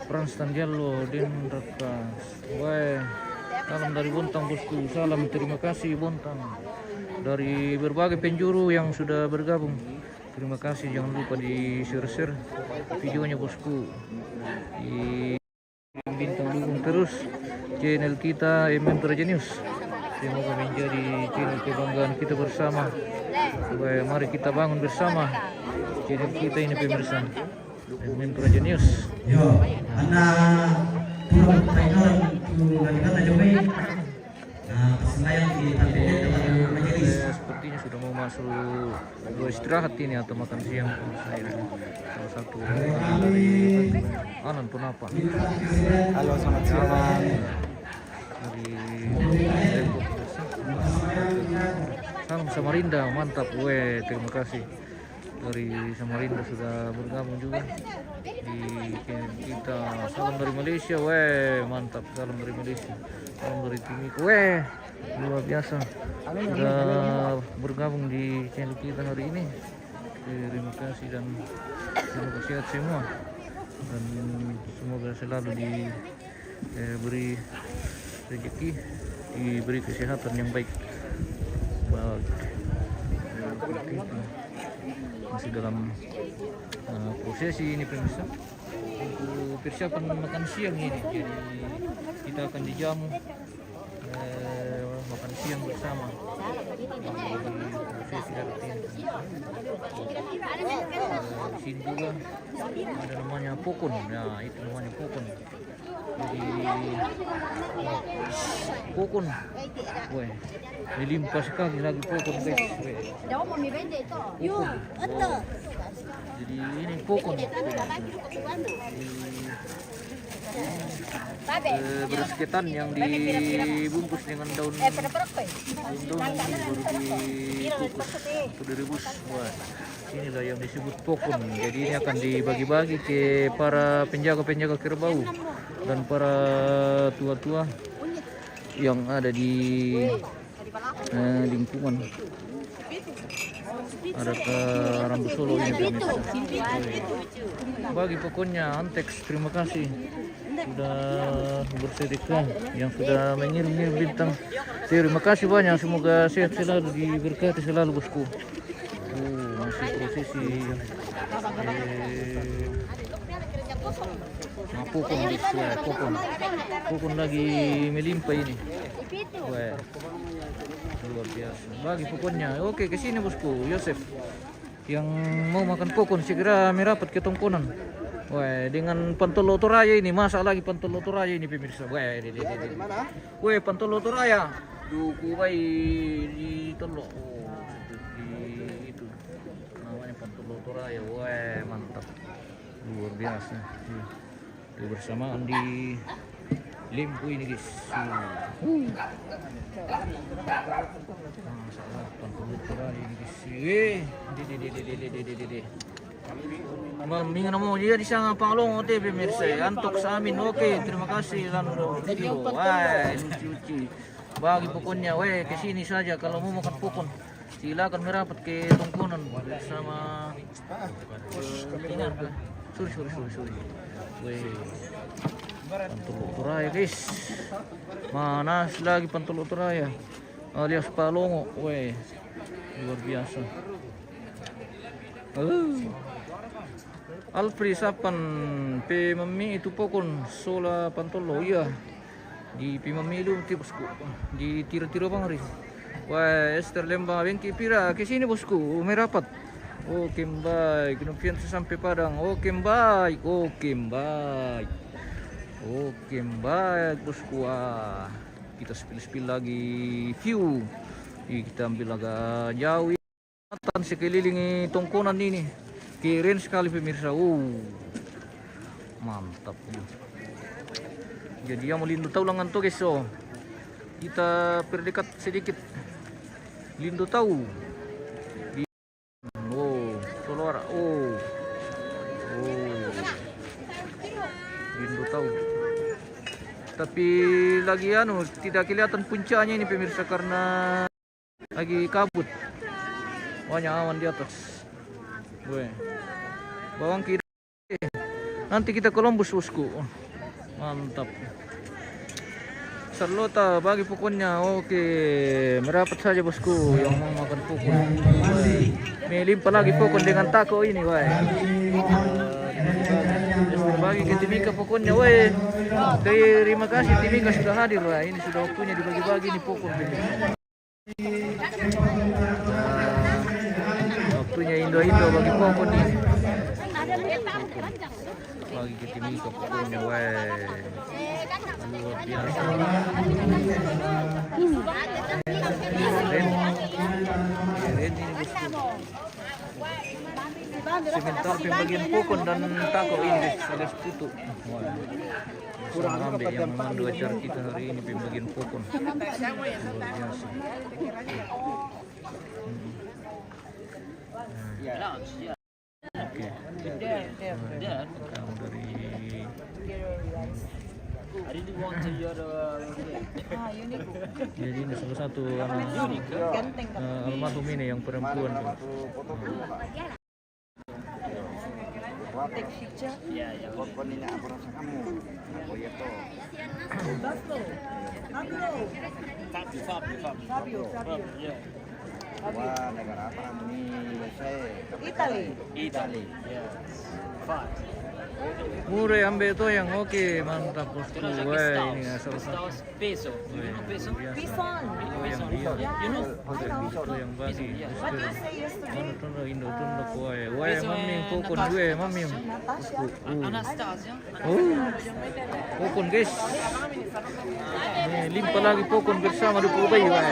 Prans Tanjallo, Denrakas. Weh, salam dari Bontang, bosku. Salam, terima kasih, Bontang. Dari berbagai penjuru yang sudah bergabung. Terima kasih, jangan lupa di-share-share videonya, bosku. Di Bintang, dukung terus channel kita, M M Toraja News. Semoga menjadi channel kebanggaan kita bersama. Supaya mari kita bangun bersama channel kita ini, pemirsa. M M Toraja News. Yo, ana pulang painoran tu lagi kan aja baik. Nah, pas sembahyang di Pantai Dek, tempat majelis. Eh, sepertinya sudah mau masuk istirahat ini atau makan siang. Salah satu dari Anan Punapa. Halo, selamat siang. Dari Depok. Salam Samarinda, mantap. Weh, terima kasih. Dari Samarinda sudah bergabung juga di channel kita. Salam dari Malaysia, weh, mantap. Salam dari Malaysia. Salam dari Timika, weh, luar biasa. Sudah bergabung di channel kita hari ini. Terima kasih dan semoga sehat semua. Dan semoga selalu di eh, beri rezeki, diberi kesehatan yang baik. Bag-, seperti itu. Masih dalam, eh, prosesi ini, pemirsa. Untuk persiapan makan siang ini, jadi kita akan dijamu, eh, makan siang bersama. Di prosesi adat ini. Eh, di sini juga ada namanya pokon. Ya, itu namanya pokon. Jadi, pokon. Weh, melimpah sekali lagi pokon, guys. Weh. Pokon. Wow. Jadi, ini pokon. Eh, beras ketan yang dibungkus dengan daun, daun-daun ini baru dikukus atau direbus. Wah, inilah yang disebut pokon. Jadi ini akan dibagi-bagi ke para penjaga-penjaga kerbau dan para tua-tua yang ada di, eh, lingkungan. Ada ke Rambu Solo ini, pemirsa. Bagi pokoknya Antex, terima kasih sudah bersedekah, yang sudah mengirim-ngirim bintang. Terima kasih banyak, semoga sehat selalu, diberkati selalu, bosku. Oh, masih prosesi, eh, Nah, pokon, guys. Wah, pokon. Pokon lagi melimpah ini. Wah. Luar biasa. Bagi pokonnya. Oke, ke sini, bosku. Yosef. Yang mau makan pokon segera merapat ke tongkonan. Wah, dengan Pantolo Toraya ini, masak lagi Pantolo Toraya ini, pemirsa. Wah, di, di, di, di. Wah, Pantolo Toraya. Duku bai di tolo. Oh, di itu. Namanya Pantolo Toraya. Wah, mantap. Luar biasa. Iya. Kebersamaan di Lempo ini, guys. Masya Allah, Pantolo Toraya ini, guys. Eh, di, di, di. Mami, nggak mau dia di sana, Pak Long, ote, pemirsa. Antok Samin, oke, terima kasih, Lando. Wah, lucu-lucu. Bagi pokonnya, weh, ke sini saja kalau mau makan pokon. Silakan merapat ke tongkonan bersama, eh, Pinar. Sorry, sorry, sorry, sorry. Weh, Pantolo Toraya, guys. Mana lagi Pantolo Toraya alias Palongo, weh, luar biasa. Eh. Alfri Sapan, pe Mami itu pokon sola Pantolo, iya. Di pe Mami lu, bosku. Di tiro-tiro bang ri. Wah, Esther Lembang, bengki pira? Ke sini, bosku, merapat. Oke, baik. Noviansa sampai Padang. Oke, baik. Oke, baik. Oke, baik, bosku. Wah, kita spill-spill lagi view. Ih, kita ambil agak jauh. Jembatan sekeliling tongkonan ini. Keren sekali, pemirsa. Uh. Mantap. Jadi yang mau lindo tau lengan to, guys, oh. Kita perdekat sedikit. Lindo tau. Di, oh, tolora. Oh. Oh. Lindo tau. Tapi lagi anu, tidak kelihatan puncaknya ini, pemirsa, karena lagi kabut. Banyak awan di atas. Gue. Bawang kiri. Nanti kita Columbus, bosku. Mantap. Charlotte, bagi pokonnya. Oke, merapat saja, bosku, yang mau makan pokon. Melimpah lagi pokon dengan tako ini, wah. Bagi ke Timika pokonnya, weh. Terima kasih, Timika, sudah hadir, wah. Ini sudah waktunya dibagi-bagi nih pokon. Nah, waktunya indo-indo bagi pokon nih. Bagi ke Timika pokonnya, weh. Luar biasa. Keren. Keren ini, bosku. Sementara pembagian pokon dan tako ini, guys, alias putu. Wah. Kurang ambil yang memandu acara kita hari ini, pembagian pokon. Luar biasa. Hmm. Nah. Oke. Kamu dari, jadi ini salah satu anak, eh, almarhum ini yang perempuan tuh. Take picture. Iya, iya. Pokoknya apa rasa kamu? Apa ya toh? Fabio, Fabio, Fabio. Fabio, Fabio. Iya. Wah, negara apa kamu nih? U S A. Italy. Italy. Iya. Fat. Mure ambil to yang oke, mantap, bosku. Wah, ini ya, salah satu. Peso. You know peso? Pison. Pison. You know? Itu yang bagi. What you say yesterday? Anu, tunduk, Indo, tunduk, woi. Woi, Mami, pokon gue, Mami. Natasha. Anastasia. Oh. Pokon, guys. Nih, limpah lagi pokon bersama dua puluh bayi, woi.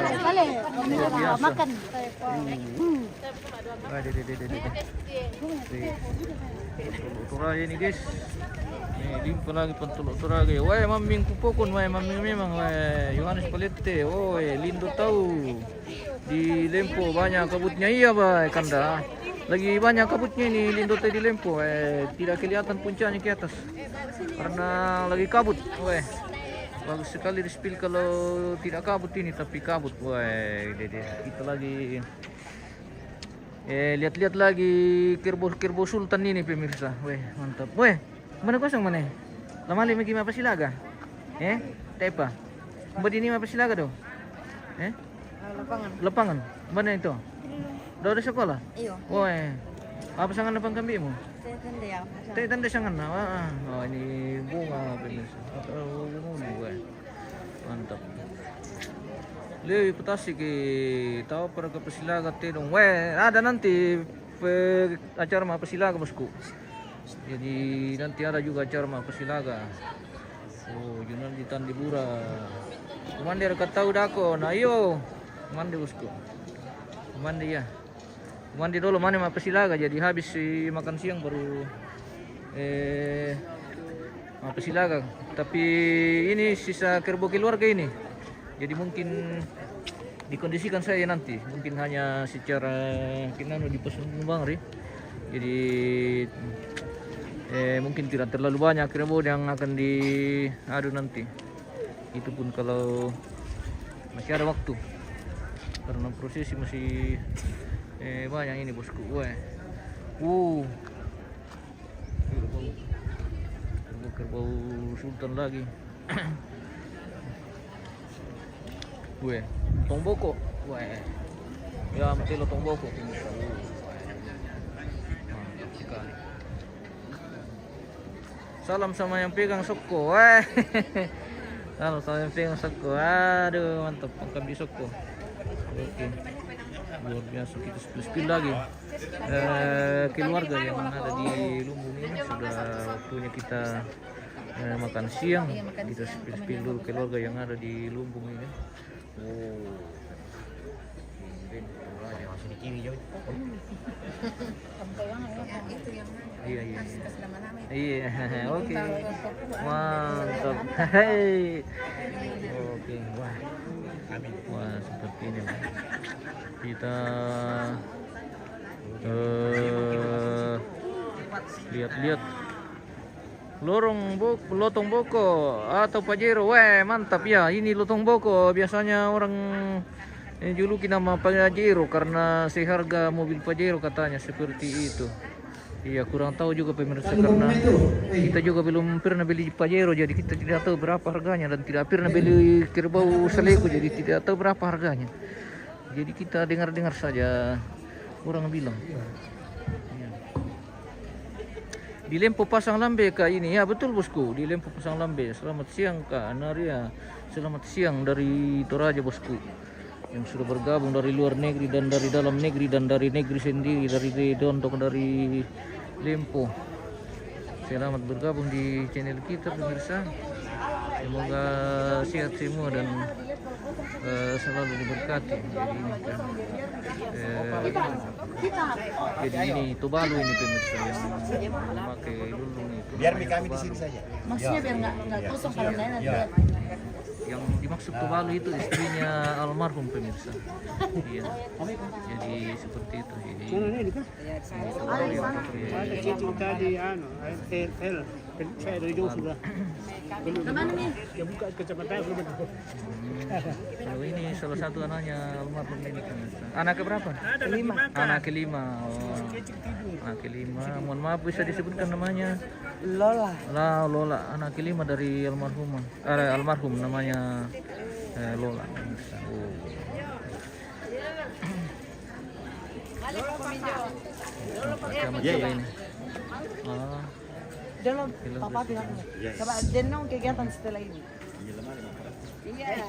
Luar biasa. Makan. Wah, deh, deh, deh, deh, deh. Nih, Pantolo Toraya ini, guys. Nih, limpah lagi Pantolo Toraya. Woi, Mami, ku pokon, woi, Mami memang, woi. Yohanes Palette, woi, lindo tau. Di Lempo banyak kabutnya, iya, bah, kanda. Lagi banyak kabutnya ini, lindo tau di Lempo, eh, tidak kelihatan puncaknya ke atas. Karena lagi kabut, woi. Bagus sekali di spill kalau tidak kabut ini, tapi kabut, woi, deh, deh. Kita lagi Eh, lihat-lihat lagi kerbau, kerbau sultan ini, pemirsa. Weh, mantap. Weh, mana kosong mana? Lamali magi mapasilaga. Eh, tepa. Mbak dini mapasilaga do. Eh? Ah, lapangan. Lapangan. Mana itu? Do ada sekolah? Iyo. Weh. Apa sangan lapang kambingmu? Sen. Tende ya. Tende sangan na. Ah, ah. Oh, ini bunga pemirsa. Oh, bunga, bunga. Mantap. Lewi patasi ke tau para ke Pasilaga te dong. Weh, ada nanti pe-, acara ma Pasilaga, bosku. Jadi nanti ada juga acara ma Pasilaga. Oh, Junal di Tandibura. Kumande ada katau dako. Nah, iyo. Kumande, bosku. Kumande ya. Mandi dolo mane ma Pasilaga, jadi habis si makan siang baru, eh, ma Pasilaga. Tapi ini sisa kerbau keluarga ini. Jadi mungkin dikondisikan saja nanti. Mungkin hanya secara kinanu dipesan Bang Ri. Jadi, eh, mungkin tidak terlalu banyak kerbau yang akan diadu nanti. Itu pun kalau masih ada waktu. Karena prosesi masih, eh, banyak ini, bosku. Weh. Uh. Kerbau, kerbau, kerbau sultan lagi. Weh, tongboko. Weh. Ya, mati lo tongboko. Mantap sekali. Salam sama yang pegang soko. Weh. Salam sama yang pegang soko. Aduh, mantap, pangkam di soko. Oke. Luar biasa, kita spill-spill lagi. Eh, keluarga yang ada di Lumbung ini sudah waktunya kita, eh, makan siang. Kita spill-spill dulu keluarga yang ada di Lumbung ini. Oh. Masih di kiri jauh. Iya, iya, iya. Iya, oke. Mantap. Hei. Oke, wah. Wah, seperti ini. Kita, eh, lihat-lihat. Lorong Bo-, Lotong Boko atau Pajero. Weh, mantap ya. Ini Lotong Boko. Biasanya orang, eh, juluki nama Pajero karena seharga mobil Pajero katanya seperti itu. Iya, kurang tahu juga pemirsa karena kita juga belum pernah beli Pajero, jadi kita tidak tahu berapa harganya dan tidak pernah beli kerbau seleku, jadi tidak tahu berapa harganya. Jadi kita dengar-dengar saja orang bilang. Iya. Di Lempo pasang lambe, Kak, ini. Ya, betul, bosku. Di Lempo pasang lambe. Selamat siang, Kak Anaria. Selamat siang dari Toraja, bosku. Yang sudah bergabung dari luar negeri dan dari dalam negeri dan dari negeri sendiri, dari Dondok, dari Lempo. Selamat bergabung di channel kita, pemirsa. Semoga sehat semua dan, eh, selalu diberkati. Jadi ini kan, eh, jadi ini Tuvalu ini, pemirsa, yang memakai lulung itu. Biar namanya kami di Tuvalu. Sini saja. Maksudnya biar nggak, nggak kosong kalau nggak enak. Yang dimaksud Tuvalu itu istrinya almarhum, pemirsa. Iya. Jadi seperti itu. Jadi ini Tuvalu yang pakai. Ada cicing tadi, anu, L, L. Saya dari jauh sudah. Belum. Dia buka kacamata, belum ada. Hmm. Kalau ini salah satu anaknya almarhum ini, pemirsa. Anak keberapa? Ada lagi makan. Anak kelima. Oh. Anak kelima. Mohon maaf, bisa disebutkan namanya? Lola. La, Lola, anak kelima dari almarhumah. Eh, almarhum namanya, eh, Lola. Oh. Sama coba ini. Ah. Dulu, papa bilang, coba jenong kegiatan setelah ini. Iya.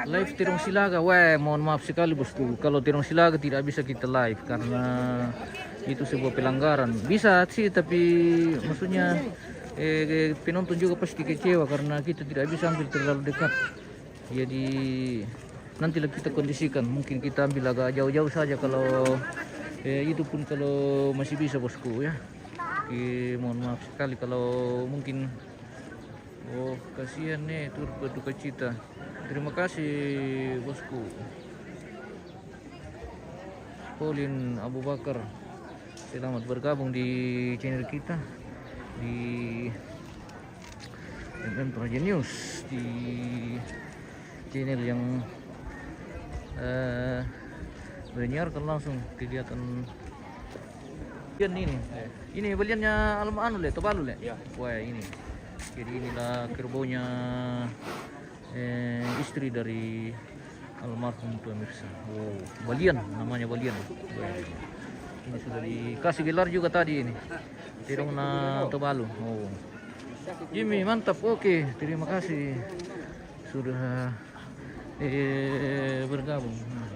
Live Tirong Silaga, weh, mohon maaf sekali, bosku. Kalau Tirong Silaga tidak bisa kita live karena itu sebuah pelanggaran. Bisa sih, tapi maksudnya, eh, penonton juga pasti kecewa karena kita tidak bisa ambil terlalu dekat. Jadi nantilah kita kondisikan, mungkin kita ambil agak jauh-jauh saja kalau, eh, itu pun kalau masih bisa, bosku, ya. Oke, mohon maaf sekali kalau mungkin, oh, kasihan nih, turut berduka cita. Terima kasih, bosku. Pauline Abu Bakar, selamat bergabung di channel kita, di M M Toraja News, di channel yang, eh, menyiarkan langsung kegiatan. Balian ini. Ini baliannya alma anu, Le, Tovalu, Le? Iya. Wah, ini. Jadi inilah kerbaunya, eh, istri dari Almarhum pemirsa. Wow, balian, namanya balian. Ini sudah dikasih gelar juga tadi ini. Terong na Tobalu. Oh. Jimmy, mantap. Oke, terima kasih sudah eh, bergabung. Nah.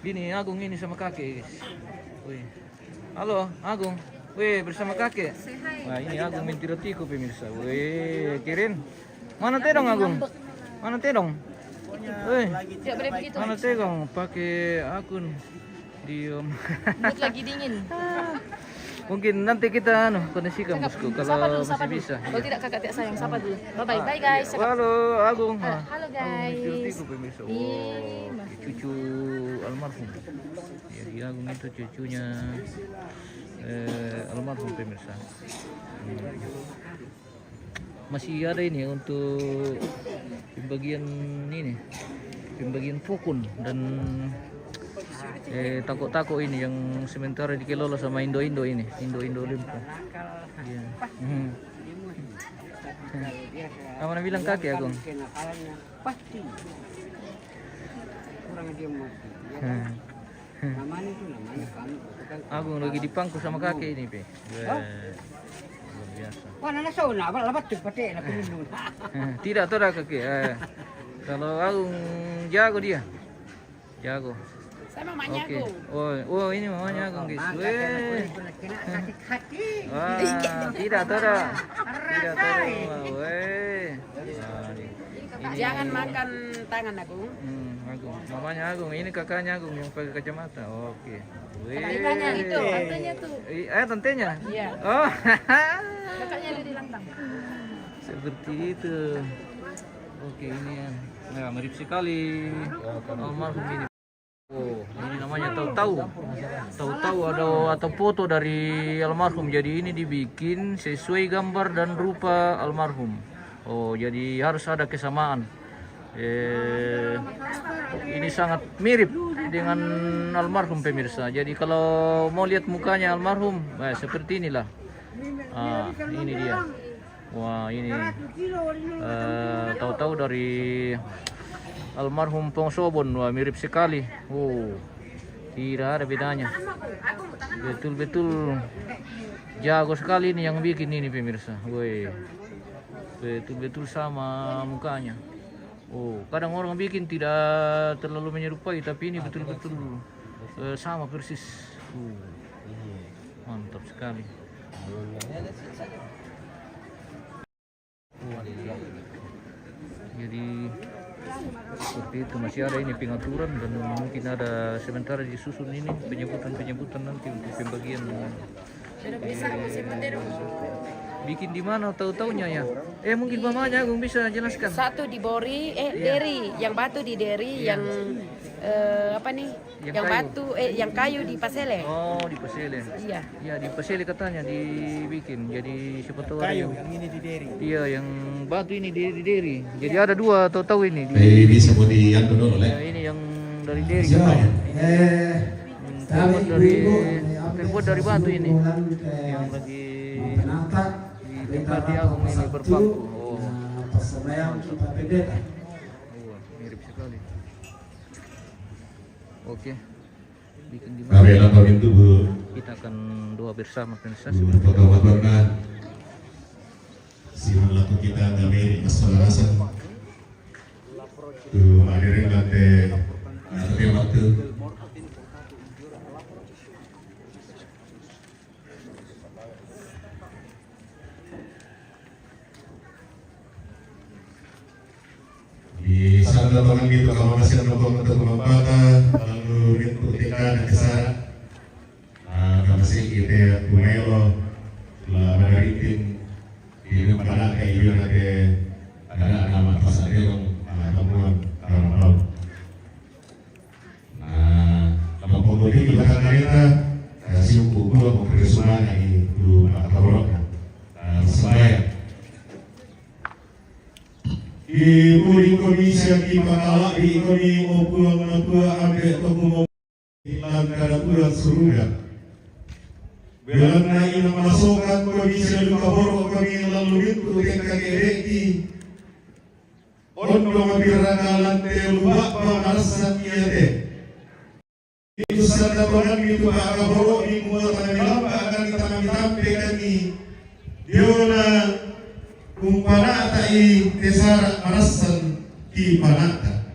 Ini Agung ini sama kakek, guys. Wih. Halo, Agung. Wih, bersama kakek. Wah, ini Agung minti rotiku, pemirsa. Wih, kirim. Mana tedong, Agung? Mana tedong? Wih, Tidak boleh begitu. Mana tedong? Pakai akun di Om. Mood lagi dingin. Mungkin nanti kita anu koneksikan, bosku, Sapa kalau dulu, sapa masih dulu. bisa. Kalau tidak, kakak tidak sayang. Sapa dulu. Bye bye. Bye guys. Cakap. Halo, Agung. Halo guys. Agung minti rotiku, pemirsa. Ih, Wow, cucu almarhum. Jadi Agung itu cucunya eh, almarhum, pemirsa. Hmm. Masih ada ini untuk pembagian ini, pembagian pokon dan eh, tako-tako ini yang sementara dikelola sama Indo-Indo ini, Indo-Indo Limpo. Iya. Hmm. Apa na bilang kakek, Agung? Pasti kurang dia mati. Hmm. Namanya itu namanya kami itu kan. Agung lagi dipangku sama kakek ini, pe. Weh, luar biasa. Wah, nana so na, apa lebat tu pate na pinun. Eh, Tidak tahu dah, kakek. Eh, kalau Agung jago dia. Jago. Saya mamanya Oke. Agung. Oh, oh, ini mamanya Agung, guys. Weh. Kena sakit hati. Wah, tidak tahu dah. Tidak tahu. Weh. Nah, ini. Jangan makan tangan Agung. Hmm, Agung. Mamanya Agung, ini kakaknya Agung yang pakai kacamata. Oke. Weh. Kakaknya itu, tantenya tuh. Eh, eh, tantenya? Iya. Oh. Kakaknya ada di lantang. Seperti itu. Oke, ini ya. Ya, mirip sekali almarhum ini. Oh, ini namanya tahu-tahu. Tahu-tahu ada atau foto dari almarhum. Jadi ini dibikin sesuai gambar dan rupa almarhum. Oh, jadi harus ada kesamaan. Eh, ini sangat mirip dengan almarhum, pemirsa. Jadi kalau mau lihat mukanya almarhum, eh, seperti inilah. Ah, ini dia. Wah, ini eh, tahu-tahu dari almarhum Pong Sobon. Wah, mirip sekali. Oh, tidak ada bedanya. Betul-betul jago sekali ini yang bikin ini, pemirsa. Woi, betul-betul sama mukanya. Oh, kadang orang bikin tidak terlalu menyerupai, tapi ini betul-betul eh, sama persis. Uh, mantap sekali. Jadi seperti itu, masih ada ini pengaturan dan mungkin ada sementara disusun ini penyebutan-penyebutan nanti untuk pembagian. Bikin di mana tahu-taunya ya? Eh, mungkin mamanya Agung bisa jelaskan. Satu di Bori, eh Deri, yang batu di Deri, yang eh, apa nih? Yang Yang, kayu. Batu, eh yang kayu di Pasele. Oh, di Pasele. Iya. Ya, di Pasele katanya dibikin. Jadi siapa tahu ada Kayu yang yang ini di Deri. Iya, yang batu ini di, di Deri. Jadi ada dua tahu-tahu ini. Di, Eh, bisa mau di anu dulu, ya, Le. Ini yang dari Deri. Siapa ya? Hmm, terbuat dari terbuat dari batu ini. Yang lagi di tempat di Agung ini berpangku. Oh, Pasamayang kita pendeta. Wah, mirip sekali. Oke. Bikin di Kami mana? Lapor itu, Bu. Kita akan doa bersama, pemirsa. Bu Foto Matona. Sihan laku kita kami masalah rasa. Tu hadirin nanti nanti waktu. Di sana teman gitu kalau masih nonton untuk mempata lalu itu tika dan kesana. Ah, kama siki te pumelo la manaritin, inu panaka iyo na te, ada nama pasaderong, ah, temuan karena mau. Nah, kama pemudi kita kaneta, kasi yung kukuha mo presumana i tu makaborok. Ah, sabaya. I puri komisia ki pakala i komi o puang na pua ambe toku mo Ilang kada pulang suruga. Belanna ina masokan komisia luka boro kami lalu itu teka kereti. Ondong mapiraka lante luba'pa marassan iate. Itu sanda tonganni tu pa'kaboro'mi mua tana milamba akanni tana mitampe kanni diona umpana'ta'i te sara' marassan ki pana'ta.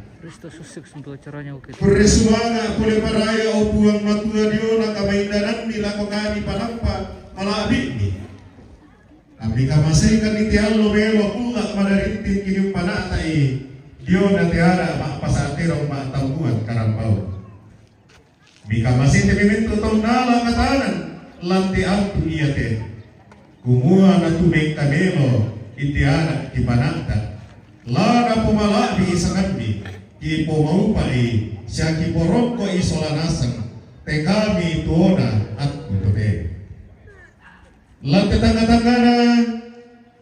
Kurre sumanga' pole paraya, o Puang Matua, diona kamaindananni lako kami panampa mala'bi'mi. Ammi kamaseikanni te allo melo kulla' madarinting ki umpana'ta'i diona te ada' ma'pasa'terong ma'tambuan karambau. Mikamasei te mementu tau nala katanan lan te altu iate. Kumua natu mengkamelo inde ana' kipana'ta. La napomala'bi isanganni, kipomaupa'i sia kiporongko'i sola nasang, te kami tuona attu to te. Lan te tangnga-tangngana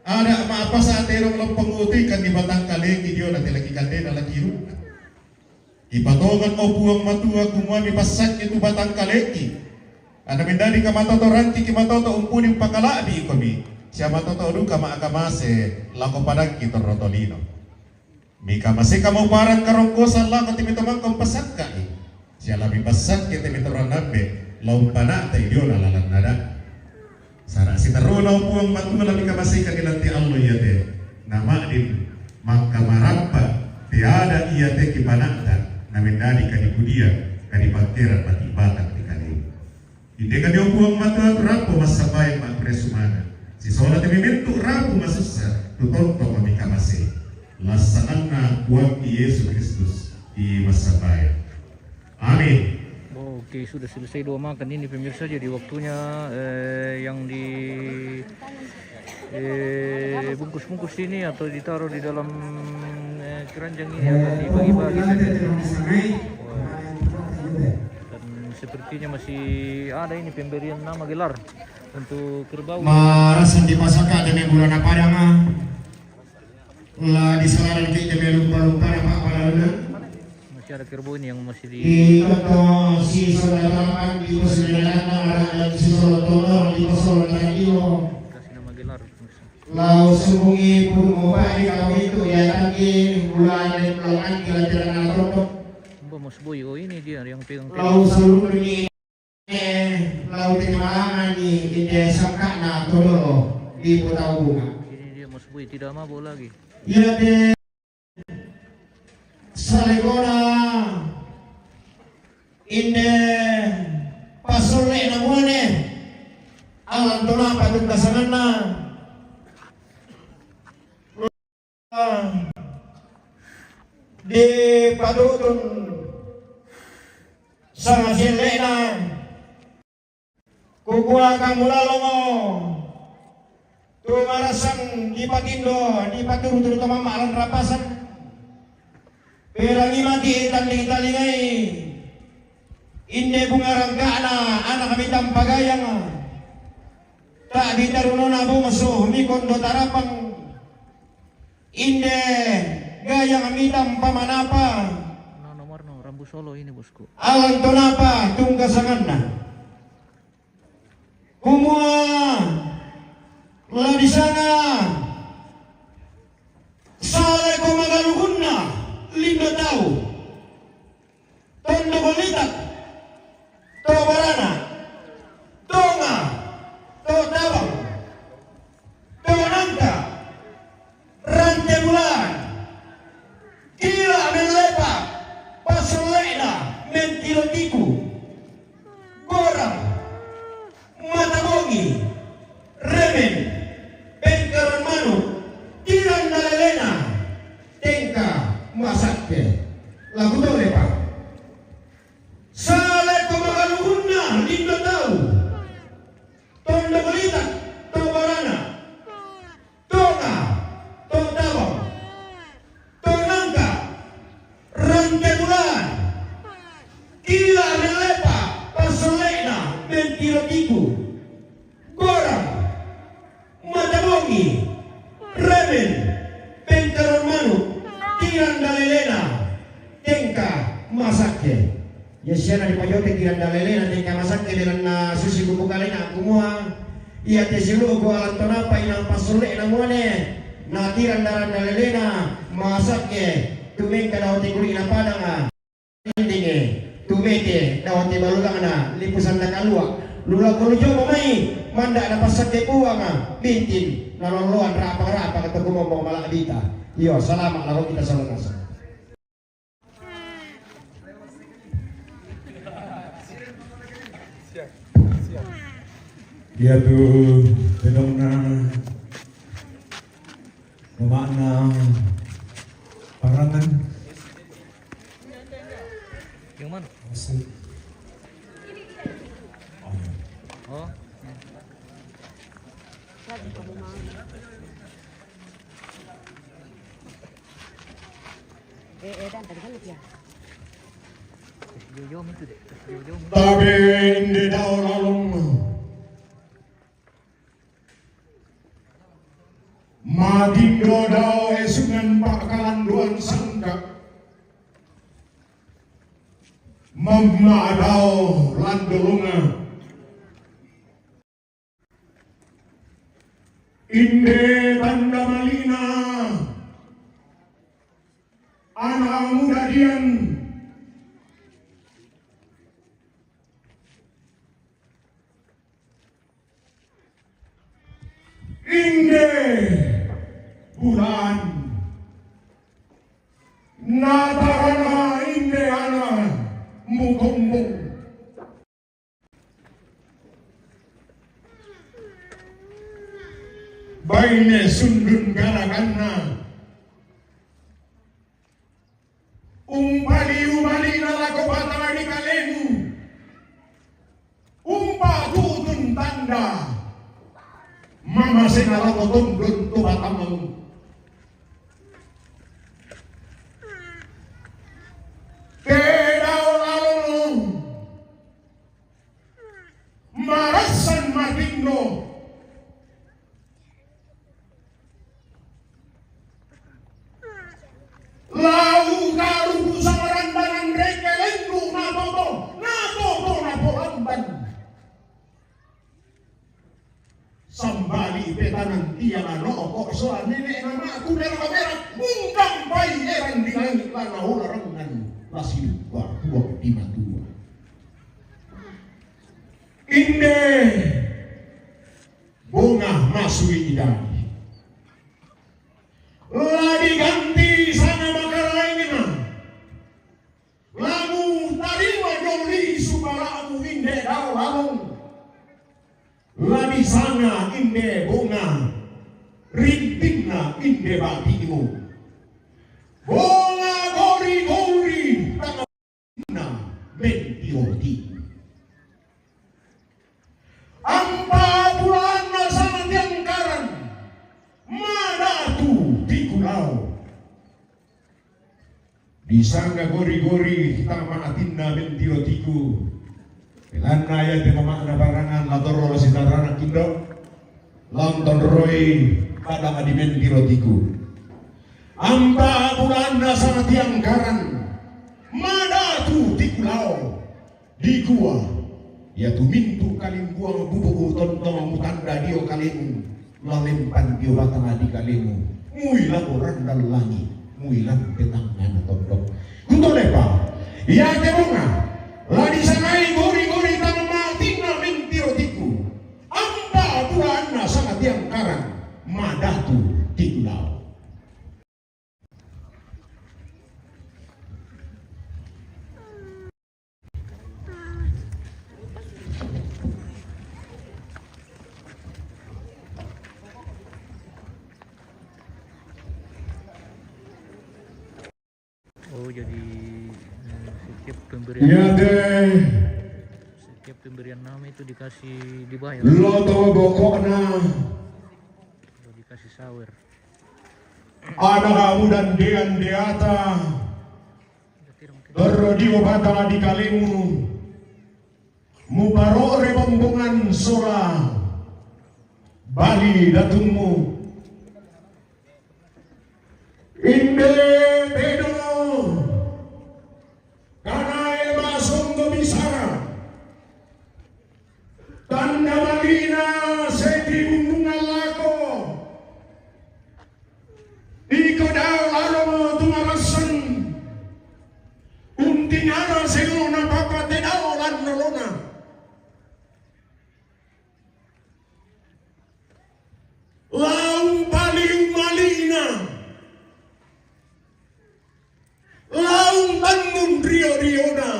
ada' ma'pasa terong lompong utuikanni batangkaleki diona te laki kandena laki ru'na. Kipatongan, o Puang Matua, kumua mipassakke tu batangkaleki. Anna mendadi kamatoto rangki kimatoto umpudi umpakala'bi komi, sia matoto duka ma'kamase lako padangki torro tolino. Mikamasei kamauparan karongkosan lako te mitomangka umpasakka'i, sia la mipassakke te mitorannambe la umpana'ta'i diona lalan ada'. Sara' siterruna, o Puang Matua, la mikamaseikanni lan te allo iate, nama'din mangkamarappa te ada' iate kipana'ta, namendadi kadipudian, kadipakkeran mati batang ri kaleku. Inde kami, o Puang Matua, tu rampo massambayang ma'kurre sumanga', sisola te mementu rapu masussa, tu tontong mikamasei. Lan sanganna Puangki Yesu Kristus, i massambayang. Amin. Oke, sudah selesai doa makan ini, pemirsa. Jadi waktunya, eh, yang di, eh, bungkus-bungkus ini atau ditaruh di dalam, eh, keranjang ini akan dibagi-bagi saja. Dan sepertinya masih ada ini pemberian nama gelar untuk kerbau. Marassan dipasaka' demi bulana padanga. La disalarang ki te melumpa-lumpana pa'palalonan. Masih ada kerbau ini yang masih di. Di tonto si sola tarapan di pos lelanna, arang si sola tonto di pos sola tarapan. Kasih nama gelar. Lau sumbungi pun mau pa'ni kalau itu ya tadi bulan dan bulan angki latihan anak tonto. Mbak Mas Boy, oh ini dia yang pegang. Lau sumbungi. Eh, lau te malanganni inde sangka'na todolo di Putau Bunga. Ini dia Mas Boy, tidak mabok lagi. Iate salekona inde passolle'na muane, alang tona patungka sanganna. Dipatutun sanga sielle'na, kukua kamu lalongo tu marasang dipatindo, dipaturu-turu to mamma' lan rapasan. Perangi mati tanding-tandingai inde bunga rangka'na ana' mitampa gayang, ta'bi tarunona bongso mikondo tarapang. Inde gayang mitampa manapa. No, nomorno rambu solo ini, bosku. Alang tonapa tungka sanganna. Kumua la disanga saleko magaluhunna lindo tau. Tondoko litak to barana, tonga to tabang, to nangka rante bulan, kila mellepa passolle'na mentilo tiku, gorang mata bongi, remen, pengkaran manuk, tirang dalelena, tengka masakke. Lagu tolepa. Saleko magaluhunna lindo tau. Tondok litak to barana. Tonga to tabang. To nangka rante bulan. Kila mellepa passolle'na mentilo tiku. Gorang mata bongi, remen, pengkaran manuk, tirang dalelena, tengka masakke. Ia siana dipajokki tirang dalelena tengka masakke belanna susi kubukalena kumua, iate siulu'ku alang tonapa inang passolle'na muane, Nakiran daran na lelena, masakke, tumengka dao te kuli'na padanga, rindinge, tumete, dao te balugangna, lipusanna kalua', lula kolu jomo mai, manda' napassakke Puanga, bintin, nalolloan ra'pang-ra'pang to kumombong mala'bita. Iyo, salama' lako kita salonasa. Iatu tedongna mama'na parangan. Yang mana? Masuk. Oh, iya. Oh. Lagi kamu mau. Eh, eh, dan tadi kan dia. Jauh-jauh itu deh. Jauh-jauh. Tabe inde dao lalong. Matindo dao esungan pa'kalanduan sangka. Mamma dao landolonga. Inde tanda malina, ana' muda Dian. Inde bulan, natarana inde ana' mukombong. Baine sundun garaganna. Umpali-umpalina lako batang di kalemu. Umpatutun tanda. Mamasena lako tondon to batangmu. Te dao lalong. Marassan matindo. Lau kaluku samarandangan reke lendu natoto, natoto napolamban. Sambali petanan tiang ano kok soal nenek nama aku dan kamera bungkam pai eran di langit lana ula rengan lasidu kuat kuat di matua. Inde bonga masui idadi. La diganti sanga makaraengna. Lamu tarima joli subala'mu inde dao lalong. La disanga inde bonga rintinna inde bati'mu. Bonga gori-gori tang na mentioti. Ampa bulanna sanga tiangkaran madatu tikulao. Disanga gori-gori tama atinna mentiotiku. Belanna iate mama'na parangan la torro la sitarana kindo. Lantonroi pada adimen tirotiku. Ampa bulanna sanga tiangkaran madatu tikulao. Dikua, iatu mintu' kalimbuang bubu'u tontong mutanda dio kalemu, lalempan dio batang di kalemu, mui lako randan langi, mui lante tangngana tondok. Kutolepa, iate bonga, la disangai gori-gori tang matinna mentirotiku. Ampa bulanna sanga tiangkaran madatu tikulao. Oh, jadi, eh, setiap pemberian, iya, deh, setiap pemberian nama itu dikasih, dibayar. Lo tau pokokna. Lo dikasih sawer. Ada kamu dan dean deata. Berro di batang di kalemu. Muparo're bombongan sola bali datummu. Inde tedong kanae masonggo bisara. Tanda malina seti bumbungan lako. rio-riona,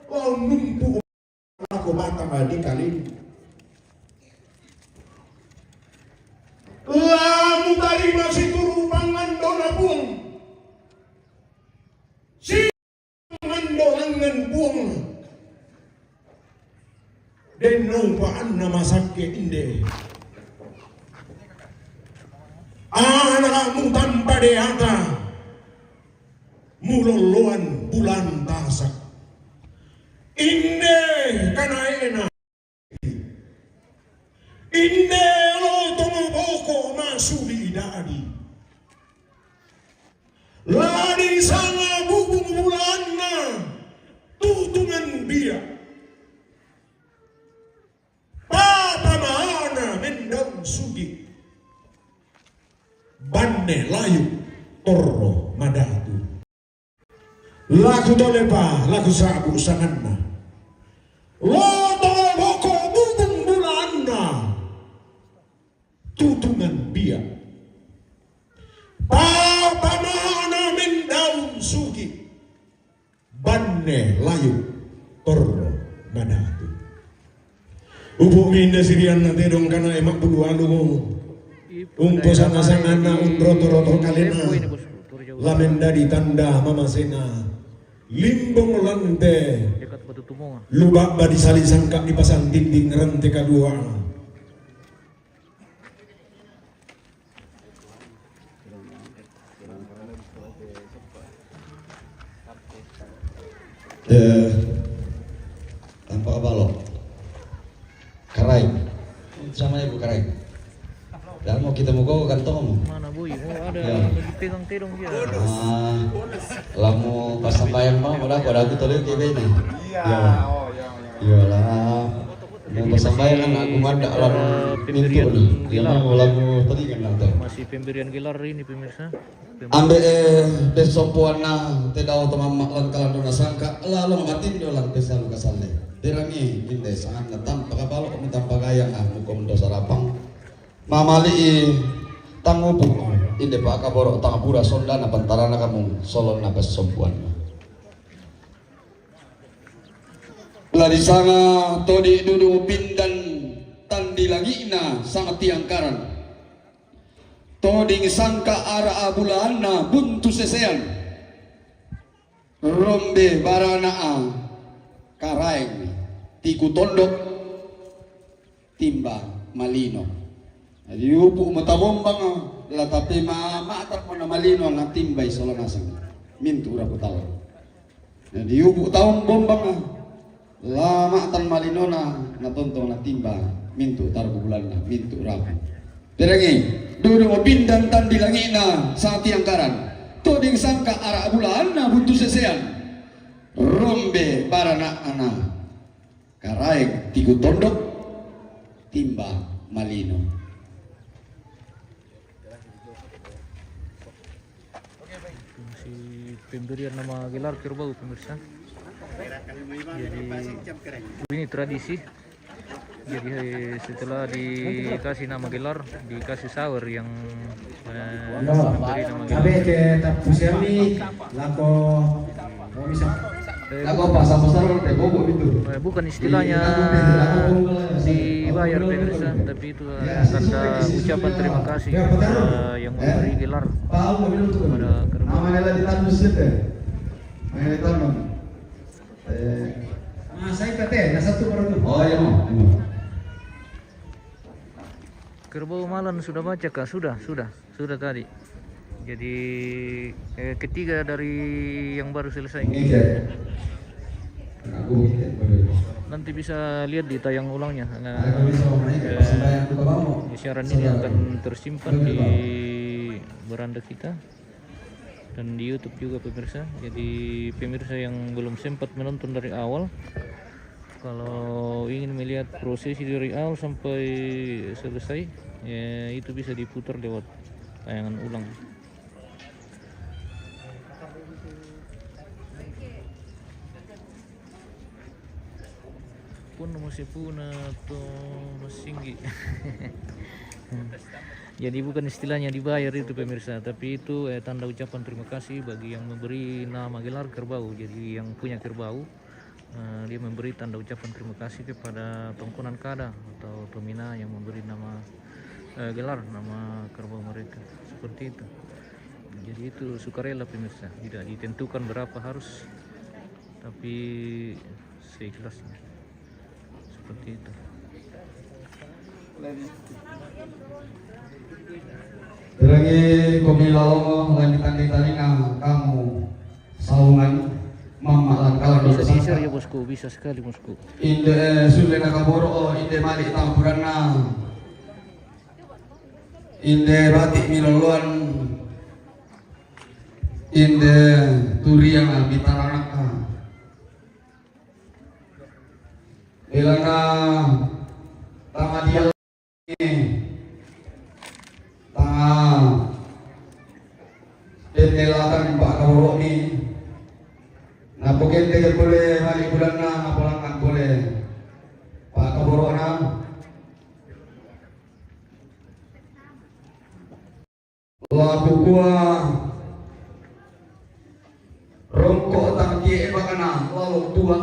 lao numpu' lako batanga dikali. La mutarima situru' pangandona Puang. Si- Mandolangan Puang. Denno umpa'anna masakke inde. Anakmu tampa deata, mulolloan bulan tasak. Inde kanae'na. Inde lo tongoboko masuli dadi. La disanga bubung bulanna tutungan bia. Papa maana mendaun sugi. Banne layu torro madatu. Laku tolepa, laku sa'bu sanganna. Lo tongoboko bubung bulanna tutungan bia. Papa maana mendaun sugi. Banne layu torro madatu. Upu' minde sirianna tedong kanae ma'bulu alumu. Umposanga-sanganna unroto-roto kalena. La mendadi tanda mamasena. Limbong lante. Luba'ba disali sangka dipasang dinding rante kadua. Eh, tampa' balo'. Karaeng. Sama ibu Karaeng. Dan mau kita mau kau kantong. Mana boy? Oh, ada. Ya. Lagi pegang tedong dia. Ah, lamu pasambayang mau, udah pada aku tadi ke bene. Iya. Ya. Oh, ya, ya. Iyalah. Mau pasambayang kan aku mada' lan pintu ni. Dia mau lamu tadi kan nanti. Masih pemberian gelar ini, pemirsa. Ambe'e pessompoanna te dao to mamma' lan kalandona sangka, lalo matindo lan pessalu kasalle. Terangi inde sanganna tampa kapalo' mi tampa gayang, ah, mukondo sarapang. Mamali'i tangupu inde pakaboro' tangpura sondana pantarana kamu solonna pessompoanna. La disanga todi' dudu pindan tandi langi'na sangtiangkaran. Toding sangka' ara'a bulaanna buntu sesean. Rombe barana'a Karaeng tiku tondok timba malino. Jadi upu' mutabombang la tapi ma-, ma'tammo na malino natimbai sola naseng mintu' rapu tallo. Na diupu' taung bombang, la ma'tan malinona, natontong natimba mintu' tarbu bulanna, mintu' rapu. Terangi, dudu mopindan tandi langi'na sangtiangkaran, toding sangka' ara' bulanna buntu sesean, rombe barana'na. Karaeng tiku tondok, timba malino. Masih pemberian nama gelar kerbau, pemirsa. Jadi, ini tradisi. Jadi, setelah dikasih nama gelar, dikasih sawer yang Eh, Yo, abe ke tapusiami lako, oh, bisa. Eh, lako pasal-pasal te bobo itu. Eh, bukan istilahnya dibayar, pemirsa, tapi itu, eh, tanda ucapan terima kasih kepada yang memberi gelar kepada kerbau. Namanya lagi tandus itu. Main tangan. Eh. Nah, saya kata, nah, satu baru tuh. Oh, iya, mau. Kerbau malam sudah baca kah? Sudah, sudah. Sudah tadi. Jadi, eh, ketiga dari yang baru selesai. Ini, Cek. Aku ini, Cek, baru. Nanti bisa lihat di tayang ulangnya, karena, eh, siaran ini akan tersimpan di beranda kita dan di YouTube juga, pemirsa. Jadi, pemirsa yang belum sempat menonton dari awal, kalau ingin melihat prosesi dari awal sampai selesai, ya, itu bisa diputar lewat tayangan ulang. Pun masih puna to masinggi. Jadi bukan istilahnya dibayar itu, pemirsa, tapi itu, eh, tanda ucapan terima kasih bagi yang memberi nama gelar kerbau. Jadi yang punya kerbau, eh, dia memberi tanda ucapan terima kasih kepada Tongkonan Kada atau Tomina yang memberi nama, eh, gelar nama kerbau mereka. Seperti itu. Jadi itu sukarela, pemirsa. Tidak ditentukan berapa harus, tapi seikhlasnya. Seperti itu. Terangi komi lalongo, langitan di talinga kamu saungan, mama lan kalan. Bisa, bisa ya, bosku, bisa sekali, bosku. Inde sule nakaboro, inde mali tampuranna. Inde batik miloloan, inde turiang mitaranaka. Belana tama dia tama pendelatan Pak Kaboro'mi. Napokente pole mali bulanna, napolangan pole Pak Kaboro'na. Lakukua, rongko tang tie bakana lalo tua.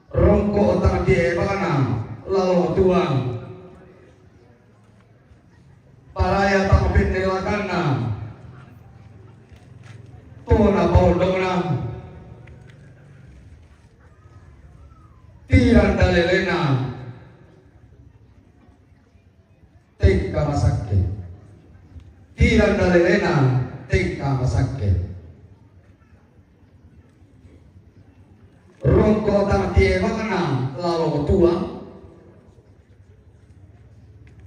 Rongko tang tie bakana lalo tua. Paraya tang pennelakanna tona paondongna. Tiranda lelena tengka masakke. Tiranda lelena tengka masakke. Rongko tang tie bakana lalo tua.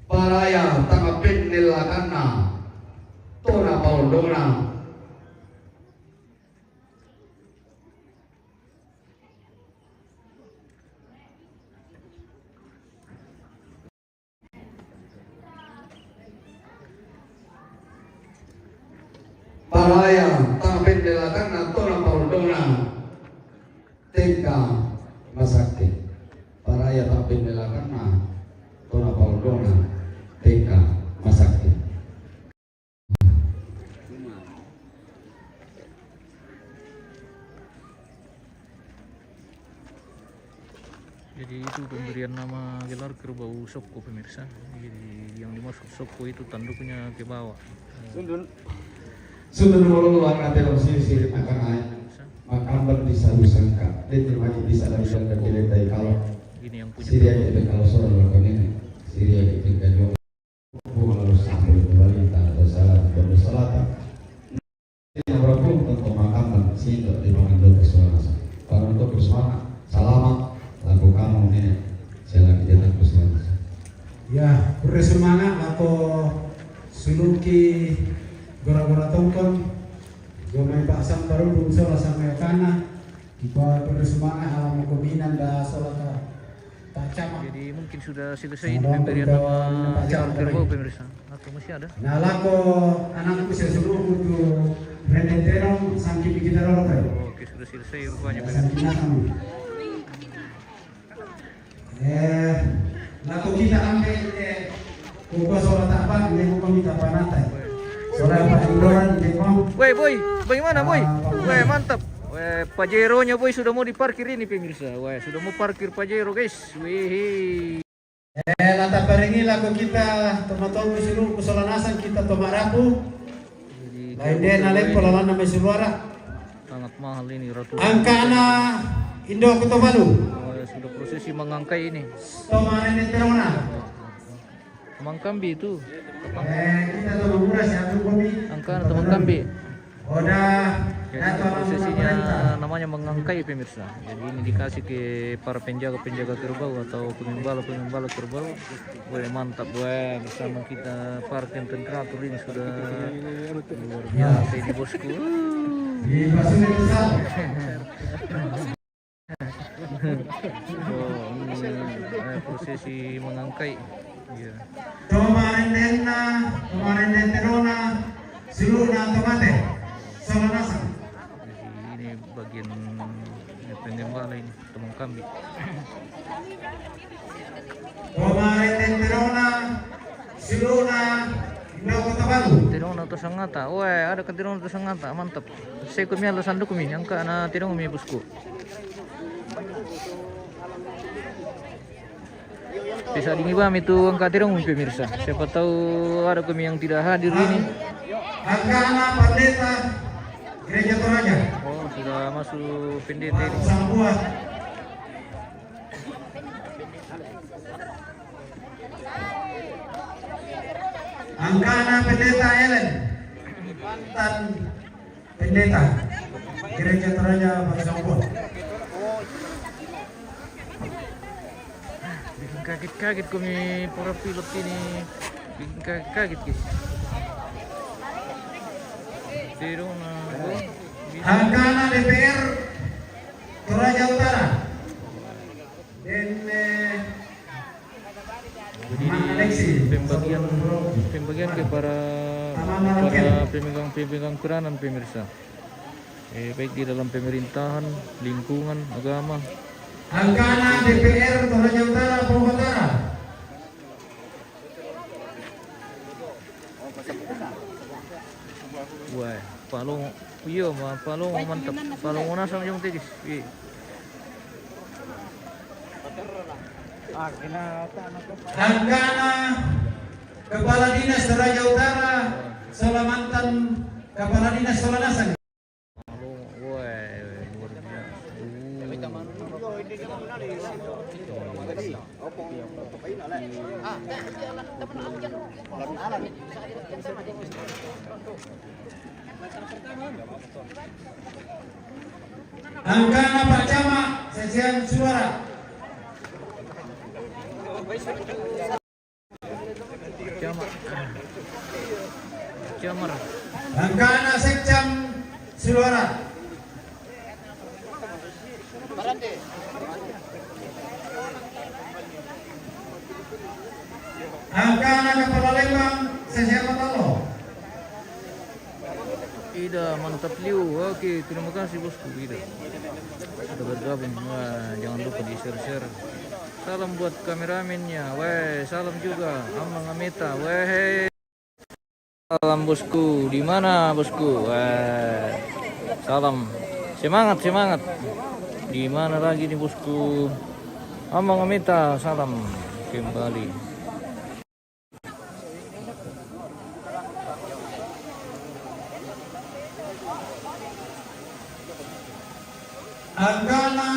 Paraya tang pennellakanna tona paondongna. Paraya tang pennellakanna tona paondongna tengka masakke. Paraya tang pennellakanna tona paondongna tengka masakke. Jadi itu pemberian nama gelar kerbau sokko, pemirsa. Jadi yang dimaksud sokko itu tanduknya ke bawah. Sundun. Sundun walau luar kata lo sini sini akan naik. Makamban bisa lusangka. Dia terima bisa dari sangka kita dari kalau. Ini yang punya. Siria kerbau. Kita kalau sore lo ini. Siria kita juga. Pulang harus sampai kembali tanpa salah, tanpa salah. Ini berapa tentang makan dan cinta di pangan dokter suara. Pangan dokter suara, salama, laku kamu ini, saya lagi dia takut suara. Ya, kurre semangat lako suluki gora-gora tongkon, gomai pasang baru dulu sola sama kana, kita kurre semangat ala mokominan da sola ka. Jadi mungkin sudah selesai ini pemberian nama gelar kerbau, pemirsa. Atau masih ada? Nah, lako anakku saya suruh untuk Renden Terong, sangki bikin terong, Pak. Oke, sudah selesai rupanya, pemirsa. Sangki nakam. Eh, lako kita ambil, eh, kukuha sola tapa, ini kukuha minta panatai. Sola apa, Iwan, ini mau. Weh, Boy, bagaimana, Boy? Ah, Pak Boy. Weh, mantap. Weh, Pajero-nya, Boy, sudah mau diparkir ini, pemirsa. Weh, sudah mau parkir Pajero, guys. Wih. Eh, la taparengi lako kita tomatolu sulu kusola nasang kita tomarapu. Lain dia naleng polalanna mai suluara. Sangat mahal ini, ratusan. Angkana Indo Kotobalu. Oh, ya, sudah prosesi mengangkai ini. Tomarene terona. Tomang kambi itu. Eh, kita tomang mura siapa komi. Angkana tomang kambi. Jadi prosesinya namanya mengangkai, pemirsa. Jadi ini dikasih ke para penjaga-penjaga kerbau atau pengembala-pengembala kerbau. Weh, mantap, weh, bersama kita para tentara ini sudah luar biasa ini, bosku. Oh, ini, eh, prosesi mengangkai. Iya. Tomarendenna, tomarenden terona, suluna tomate. Sola nasang. Jadi ini bagian, eh, pengembala ini, tomang kambi. Tomarenden terona, Silona, Indo Kota Baru. Tirong na to sangata. Weh, ada ka tirong na to sangata. Mantap. Saya kumi ala sanduk kumi. Angka na tirong kumi, bosku. Bisa dingin ba itu angka tirong kumi, pemirsa. Siapa tahu ada kumi yang tidak hadir ini. Angka na pendeta Gereja Toraja. Oh, sudah masuk pendeta ini. Sambuat. Angka na pendeta Ellen. Mantan pendeta Gereja Toraja Batu Sangbuat. Bikin kaget-kaget kumi para pilot ini. Bikin kaget-kaget, guys. Pero na, oh, bisa. Angka na D P R Toraja Utara. Dan, eh, jadi, pembagian, pembagian ke para, para pemegang-pemegang peranan, pemirsa. Eh, baik di dalam pemerintahan, lingkungan, agama. Angka na D P R Toraja Utara, Purwakarta. Wah, palong. Iya, ma, palong mantap. Palong nasang jong tegis. Iya. Angka na Kepala Dinas Toraja Utara, sola mantan Kepala Dinas sola nasang. Wah, luar biasa. Angka na Pak Camat, sesian suara. Camat. Camat. Angka na Sekcam Siluara. Angka na Kepala Lembang, sesiapa talo? Ida, mantap liu. Oke, terima kasih, bosku. Ida. Sudah bergabung. Wah, jangan lupa di-share-share. Salam buat kameramennya. Weh, salam juga. Amang Ameta. Weh. Salam, bosku. Di mana, bosku? Weh. Salam. Semangat, semangat. Di mana lagi nih, bosku? Amang Ameta, salam kembali. Angka na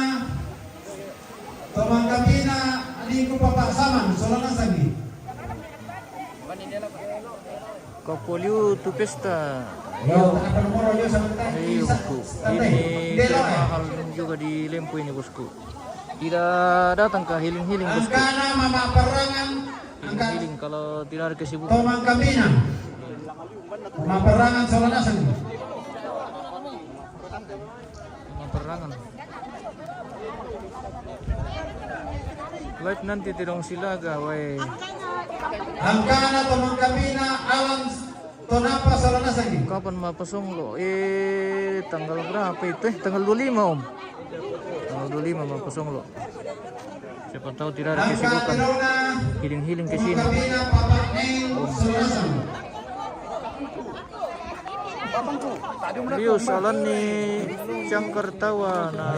Tomang Kapina, adikku Papa Saman, sola nasang i. Kapo liu tu pesta. Iyo, iyo, bosku. Ini mahal juga di Lempu ini, bosku. Tidak datang ka healing-healing, bosku. Angka na Mama Parangan, angka healing kalau tidak ada kesibukan. Tomang Kapina. Mama Parangan sola nasang. Mama Parangan. Live nanti tidong silaga, weh. Angka na Tomang Kapina, Alan Tonapa sola nasang i. Kapan mapasong lo? Eh, tanggal berapa itu? Eh, tanggal dua lima, Om. Tanggal dua lima mapasong lo. Siapa tahu tidak ada kesibukan. Healing-healing ke sini. Om. Lius Alan ni Cangkar Tawa na.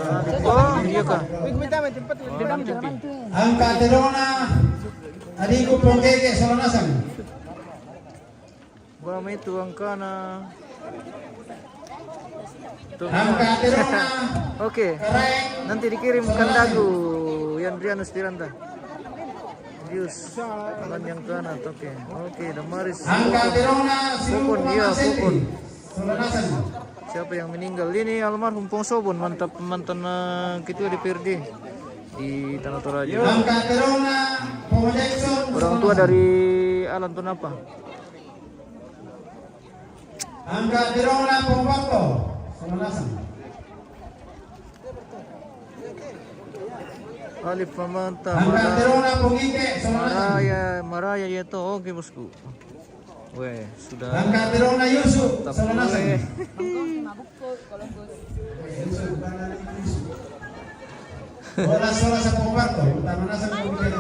Oh, iya kah? Oh, nanti pi. Angka tidong na adikku Ponggege sola nasang. Ba ma itu angka na. Tuh. Angka tidong na. Oke. Nanti dikirim kandagu, Yan Rianus Tiranta. Dius. Alan yang kana, oke. Oke, damaris. Angka tidong na si Pukun, iya, Pukun. Sola nasang. Siapa yang meninggal? Ini almarhum Pong Sobon, mantap, mantan, eh, ketua D P R D di Tanah Toraja. Angka tidong na Pong Jackson. Orang tua dari Alan Tonapa. Angka tidong na Pong Bakto, sola nasang. Alif Pamanta, angka tidong na Pong Ike, sola nasang. Maraya, Maraya ya to, oke, bosku. Weh, sudah. Angka tidong na Yusuf, sola nasang. Weh. Yusuf, bukan Yusuf. Bola sola sa Pong Bakto, utama nasang Pong Ike.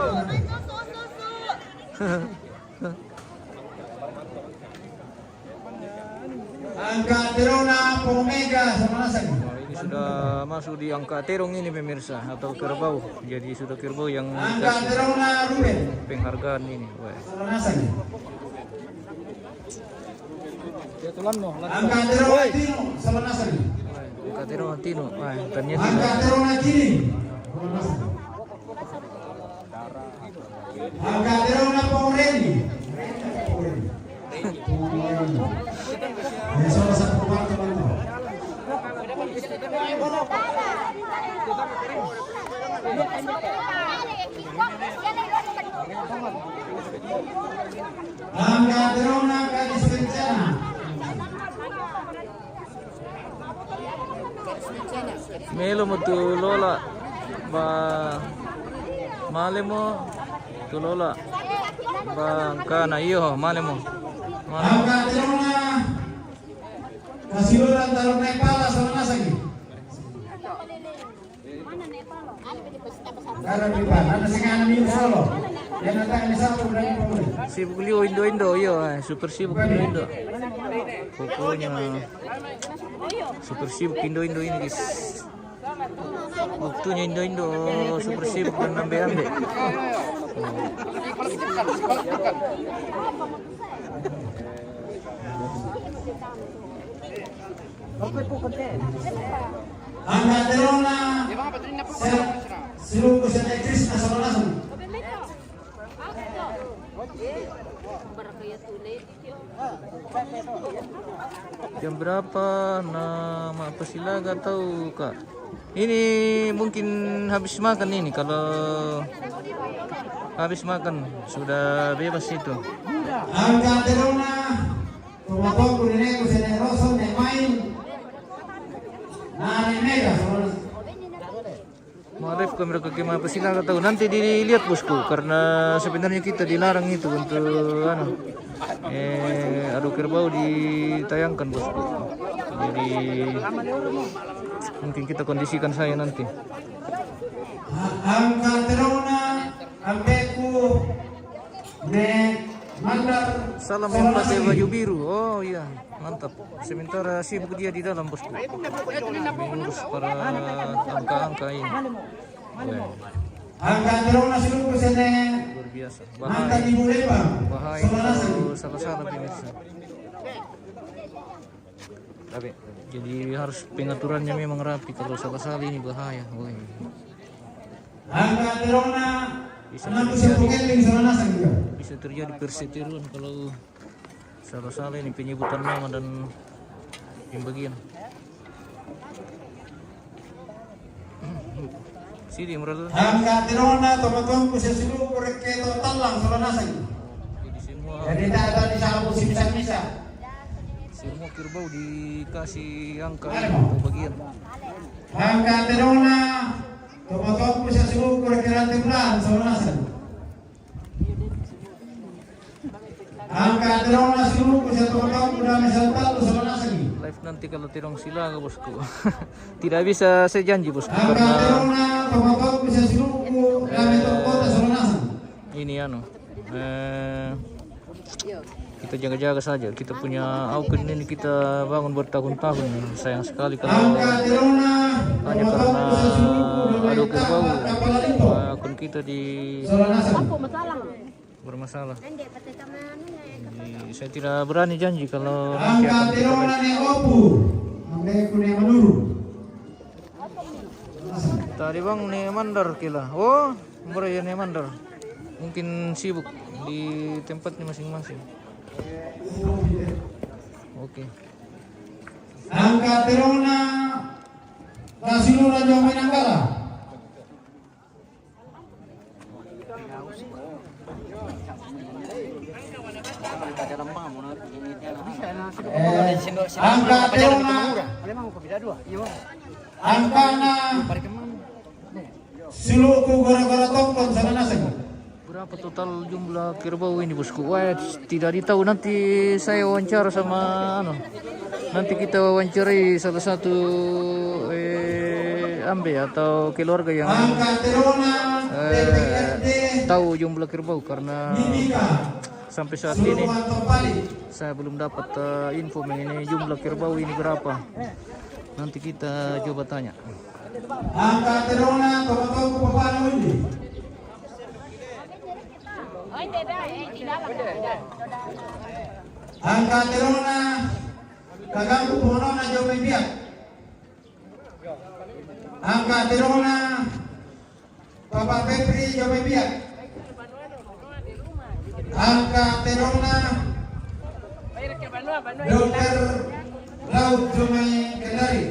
Angka terona Pong Mega Samanasang. Wah, ini sudah masuk di angka terong ini, pemirsa, atau kerbau. Jadi sudah kerbau yang dikasih penghargaan ini. Wah. Samanasang. Angka terong Tino Samanasang. Angka terong Tino. Wah, ternyata. Angka terong Tino Samanasang. Angka terong Pong Reni. Angka terong Gadis Bencana. Melo mo tu lola. Ba male mo tu lola. Ba angkana iyo, male mo. Male. Angka terong Kasiluran Tarong Nepala Samanasang. Gara pipa, nana singana minggu solo. Dia natang di satu dan pemuli. Sibuk liu indo-indo, iyo, eh, super sibuk indo-indo. Pokoknya super sibuk indo-indo ini, guys. Waktunya indo-indo super sibuk dan ambe-ambe. Angka terong Sel-, Siluku Sete Krisna Samanasang. Jam berapa na mapasilaga tau, Kak? Ini mungkin habis makan ini. Kalau habis makan, sudah bebas itu. Angka terong Tomatonku Neneku Sene Roson, ne main. Nane Mega Samanasang. Maaf, kamera kaki mapasilaga tau. Nanti dilihat, bosku, karena sebenarnya kita dilarang itu untuk, anu, eh, adu kerbau ditayangkan, bosku. Jadi mungkin kita kondisikan saja nanti. Angka terong Ambeku Ne Mandar. Salam yang pakai baju biru. Oh iya, mantap. Sementara sibuk dia di dalam, bosku. Mengurus para angka-angka ini. Weh. Angka terong Siluku Sene. Luar biasa. Bahaya. Mantan Ibu Lembang. Bahaya kalau salah-salah, pemirsa. Tapi jadi harus pengaturannya memang rapi. Kalau salah-salah ini bahaya. Woi. Angka terong Bisa terjadi, bisa terjadi perseteruan kalau salah-salah ini penyebutan nama dan pembagian. Sini, Imrul. Angka terong Tomatonku Sesiluku Reketo Tallang Samanasang. Jadi semua, jadi tak ada di sabu simisa-misa. Semua kerbau dikasih angka ini, pembagian. Angka terong Tomatonku Sesiluku Reketo Tallang Samanasang. Angka terong Siluku Setomatonku Dame Saltalu Samanasang. Live nanti kalau terong silaga, bosku. Tidak bisa saya janji, bosku, angka karena terong Tomatonku Sesiluku Dame Tokota Samanasang. Ini anu, eh, kita jaga-jaga saja. Kita punya akun ini kita bangun bertahun-tahun. Sayang sekali kalau hanya karena adu kerbau, eh, akun kita di bermasalah. Jadi, saya tidak berani janji kalau nanti akan kita live. Tadi bang Ne Mandar kila. Oh, murah ya Ne Mandar. Mungkin sibuk di tempatnya masing-masing. Oke. Angka terong Rasulullah Jomen Anggara. Eh, angka terong Angkana Siluku Gora-gora Tongkon Samanasang. Berapa total jumlah kerbau ini, bosku? Wah, tidak ditahu. Nanti saya wawancara sama, anu, nanti kita wawancarai salah satu, eh, ambe atau keluarga yang, eh, tahu jumlah kerbau, karena Sampai saat ini saya belum dapat, eh, info mengenai jumlah kerbau ini berapa. Nanti kita coba tanya. Angka terona, toma toko papana undi. Angka terona, kaganggu ponona jo mai biak. Angka terona, Papa Febri jo mai biak. Angka terona, Dokter Laut jo mai Kendari.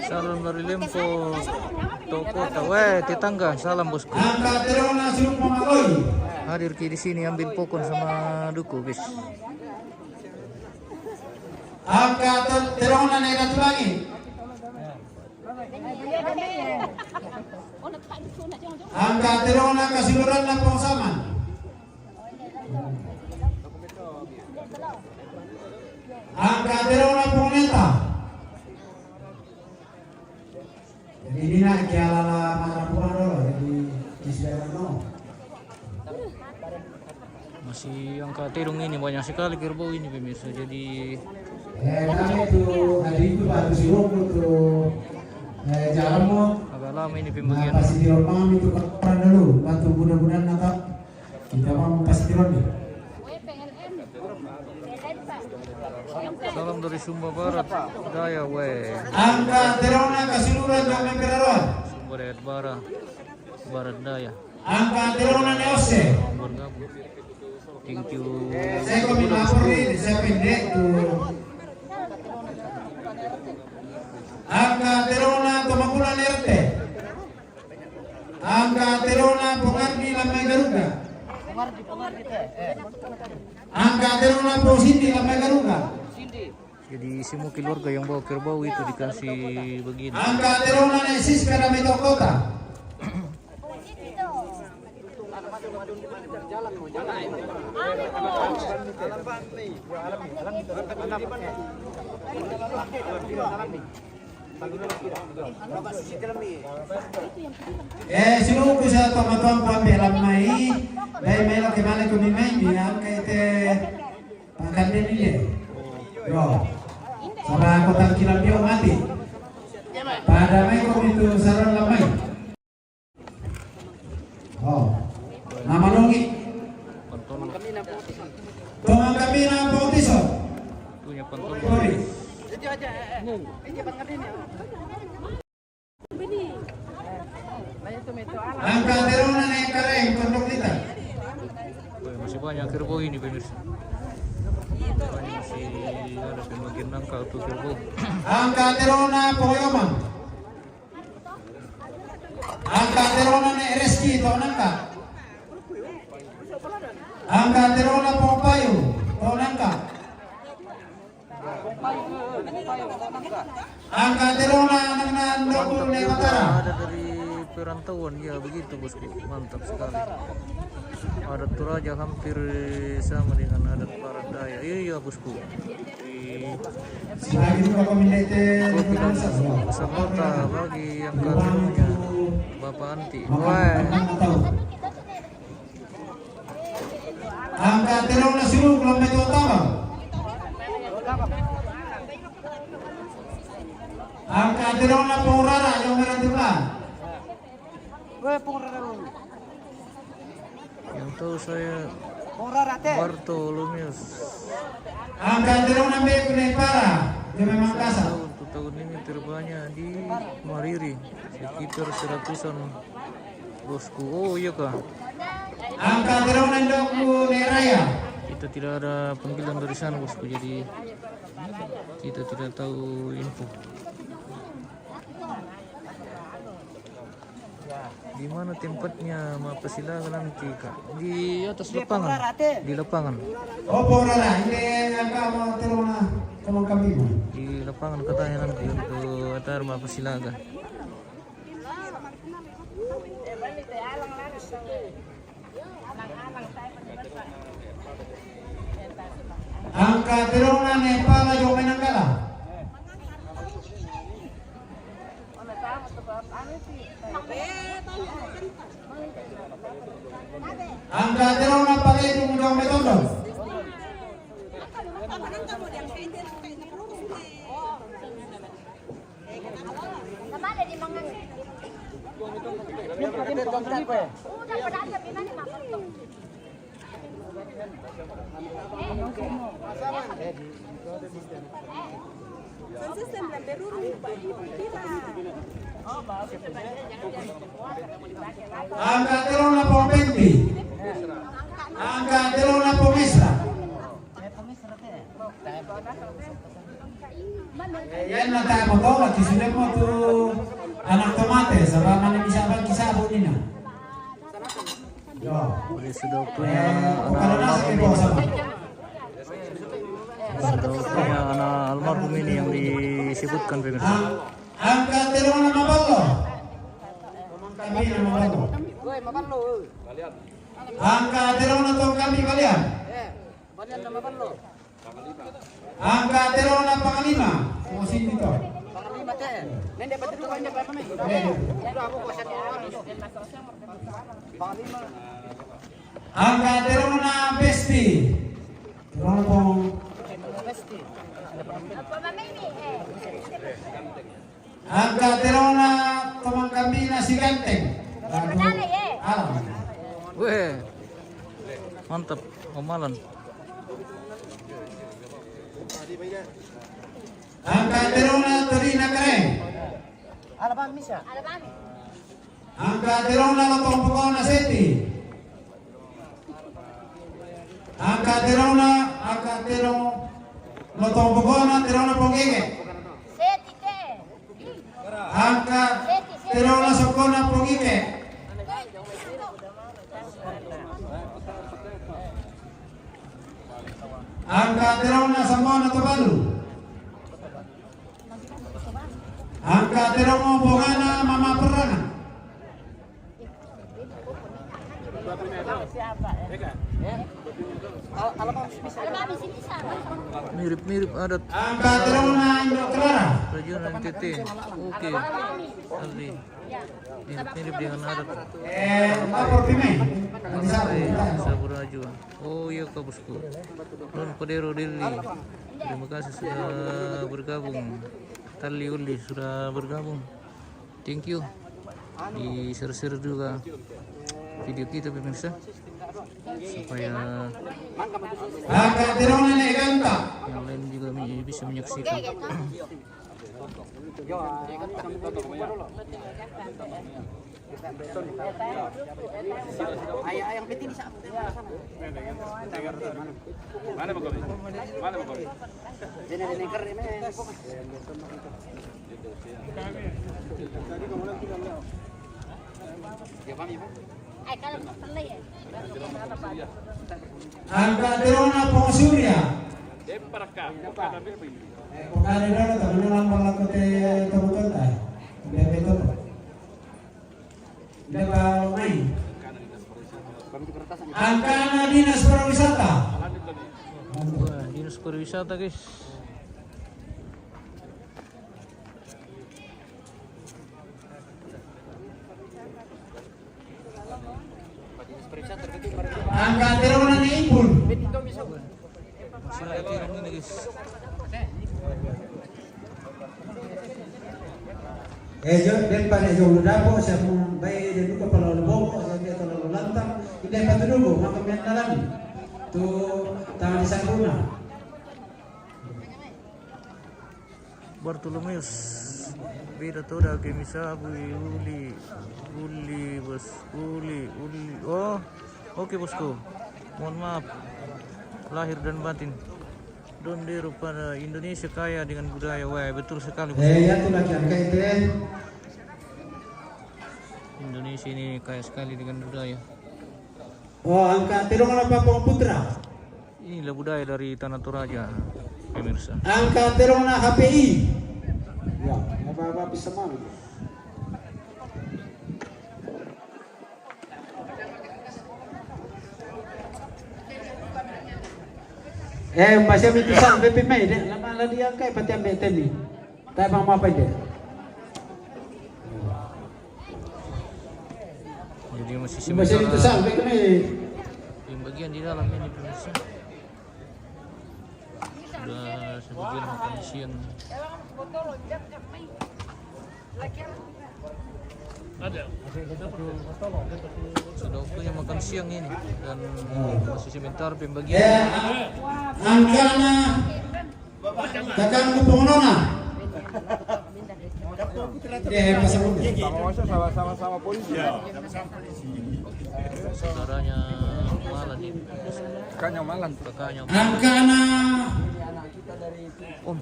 Salam dari Lempo, Tokota. Weh, tetangga, salam bosku. Angka terona, Sumpa Maloi. Hadir ki di sini ambil pokon sama duku, bis. Angka te-, terona, Nai Ratu Langit. Angka terona, Kasiluranna Pong Saman. Angka terona, Pong Neta. Jadi ini nak kialala mana pun dulu, jadi di sebelah no. Masih angka terong ini banyak sekali kerbau ini, pemirsa. Jadi, eh, kami tu hari itu baru si Roko tu, eh, jalan mo. Agak lama ini pembagian. Nah, pasti di rumah itu kapan dulu, bantu mudah-mudahan nak. Kita mau pasti ronde. Salam dari Sumba Barat Daya, weh. Angka terona, Kasiluran dan Memperaroan. Sumba Barat Barat, Barat Daya. Angka terona, Neose. Bergabung. Thank you. Saya kau minta apa ni? Saya pendek tu. Angka terona, Tomakulan R T. Angka terona, Pongardi Lamai Garuga. Angka terona, Pong Sindi Lamai Garuga. Jadi semua keluarga yang bawa kerbau itu dikasih begini. Angka terona, Nai Siska Lamai Tokota. Eh, sinuku sa tomatoang ku ambe' lammai, dai melo ke male ku mimai, bilang ke te pangkandeni le. Yo. Saba ko tangkilan dio mati. Pada mai ko itu saran lammai. Oh. Nama nongi. Tongan kami na Pautiso. Punya penonton. Sorry. Angka terona Nai Kareng, Pondok Lita. Weh, masih banyak kerbau ini, pemirsa. Masih ada pembagian nangka untuk kerbau. Angka terona Poyomang. Angka terona Nai Reski, tau nangka. Angka terona Popayu, tau nangka. Angka terona nang nang dokul ne matara. Ada dari perantauan, ya begitu, bosku. Mantap sekali. Adat Toraja hampir sama dengan adat Barat Daya. Iya, bosku. Di Kopi dan Sabota bagi yang katanya Bapak Anti. Wah. Angka terona Siruk Lambai Tua Tabang. Angka terona Pong Rara yang merah terbang. Weh, Pong Rara dulu. Yang tahu saya Pong Rara te. Bartolomeus. Angka terona Beku Nepara, dia memang kasar. Untuk tahun ini terbanyak di Mariri, sekitar seratusan. Bosku, oh iya kah? Angka terong nendokku Neraya. Kita tidak ada panggilan dari sana, bosku, jadi kita tidak tahu info. Di mana tempatnya Mapasilaga nanti, Kak? Di atas lapangan. Di lapangan. Oh, Pong Rara, ini angka mau terong na, teman kami, Bu. Di lapangan katanya nanti untuk acara Mapasilaga. Angka terong na Nepala jo menanggala. Angka telona Paledu Mudong Metondo. Angka telona Pong Penti. Angka telona Pong Esra. Eh, yan na tayo mo to, at isunod mo to, anak tomate, sa ba man ang isa pang isa po nina. Yo. Boleh sudah punya Eh, anak bukan na sa almarhum ibo, ini. Sa ba? Sudah punya anak almarhum ini yang disebutkan, pemirsa. Ang, angka telona Mabalo. Kami na Mabalo. Angka telona Tong Kami Balian. Angka telona Panglima. Kung sino to? Panglima te. Nende pati duwa, nende pa kami. Nende. Panglima. Angka telona Besti. Telona Pong. Angka telona Tomang Kami na si Ganteng. Alam. Weh, mantap, Om Alan. Angka telona Todina Karen. Alabang misa. Angka telona Lotong Pokona Seti. Angka telona, angka telona Lotong Pokona, telona Pongkeke. Seti te. Angka telona Sokona Pongkeke. Angka telona Samona Tobalu. Angka telona Bongana Mama Perana. Mirip-mirip adat. Angka telona Indo Clara. Rajunan N T T. Oke. Aldi. Mirip-mirip dengan adat. Eh, lapor pime. Nanti sabu. Eh, sabu raju. Oh iya, Kak Bosku. Don Kodero Deli. Terima kasih sudah bergabung. Tali Uli sudah bergabung. Thank you. Di-share-share juga video kita, pemirsa, supaya Angka telona Neganta. Yang lain juga mi-, bisa menyaksikan. Mana mau kami? Mana mau kami? Angka telona Pong Surya. Eh, pokale dolo, teman-teman, lambang laku te teman-teman, eh. Biar betul. Dapat main. Angka na Dinas Pariwisata. Wah, Dinas Pariwisata, guys. Angka telona ni Ipul. Masih lagi ini, guys. Eh, jo, den pa ne jo lu dapo, sa mo bai den duka pa lo boko, sa dia to lo lantang, inde pa tu dugo, maka men dalam. Tu tangan di sabuna. Bartolomeus. Beda toda ke misabu, uli, uli, bos, uli, uli. Oh, oke, bosku. Mohon maaf. Lahir dan batin. Don Dero pada Indonesia kaya dengan budaya. Wah, betul sekali, bosku. Eh, ya, tu lagi angka itu, eh. Indonesia ini kaya sekali dengan budaya. Oh, angka telona Papua Putra. Inilah budaya dari Tanah Toraja, pemirsa. Angka telona H P I. Ya, apa-apa bisa mau. Eh, masih itu sal, B P M I, deh. Lama lagi angka, pati ambil teni. Tapi mau apa dia? Jadi masih sementara. Masih itu sal, B P M I. Yang di dalam ini, pemirsa. Sudah sebagian makan siang. Ada. Sudah waktunya makan siang ini dan masih sementara pembagian. Eh, angkana kakang kupongnona. Eh, pasal. Sama-sama, sama-sama polisi. Saudaranya Malan ini. Kakaknya Malan. Kakaknya Malan. Angkana. Om,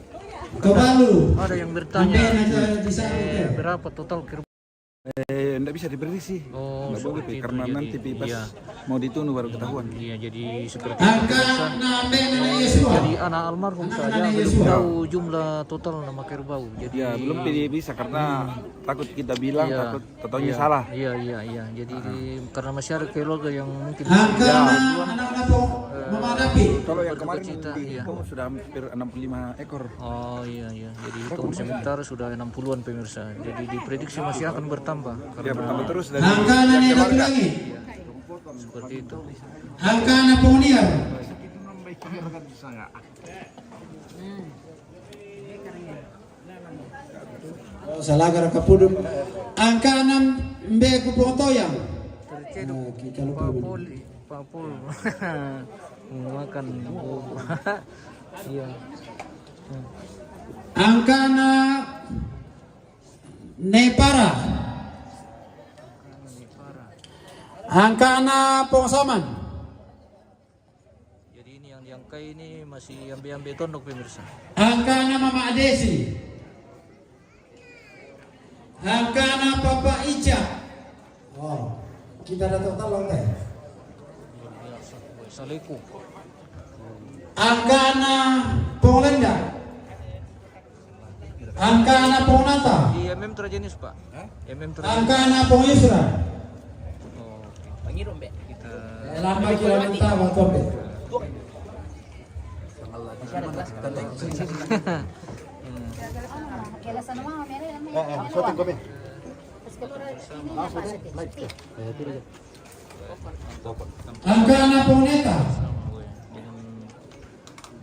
Tobalu. Ada yang bertanya, eh, berapa total kerbau? Eh, ndak bisa diprediksi. Oh, ndak boleh, seperti itu. Karena jadi, nanti pi pas, iya, mau ditunu baru ketahuan. Iya, jadi seperti itu, pemirsa. Angkana Yesua. Jadi anak almarhum saja belum tahu jumlah total nama kerbau. Jadi, ya, belum pi bisa karena takut kita bilang, iya, takut katanya salah. Iya, iya, iya. Jadi, karena masih ada keluarga yang mungkin, angkana, ya, anak-anak, eh, menghadapi. Kalau yang kemarin berduka cita, iya, dihitung sudah hampir enam puluh lima ekor. Oh, iya, iya. Jadi hitung sementara sudah enam puluhan, pemirsa. Jadi diprediksi masih akan bertambah. Ya, karena bertambah terus dari, angkana tiap keluarga. Seperti itu. Angkana Poniar. Oh, salah gara kapudut. Angkana Mbe Kupontoyang. Tercedok. Nah, kita lupa. Papoli, papul. Makan. Iya. Angkana Nepara. Angkana Pongsaman. Jadi ini yang diangkai ini masih ambe-ambe tondok, pemirsa. Angkana Mama Desi. Angkana Papa Ica. Oh, kita ada total, Bang, teh. Saliku. Angkana Ponglenda. Angkana Pongnata. Di M M Trajenis, Pak. Hah? M M Trajenis. Angkana Pongyusra. Oh, oke. Kita lama kira minta mau kombe. Hmm. Eh, eh, syuting kami. Langsung live. Angkana Pongneta.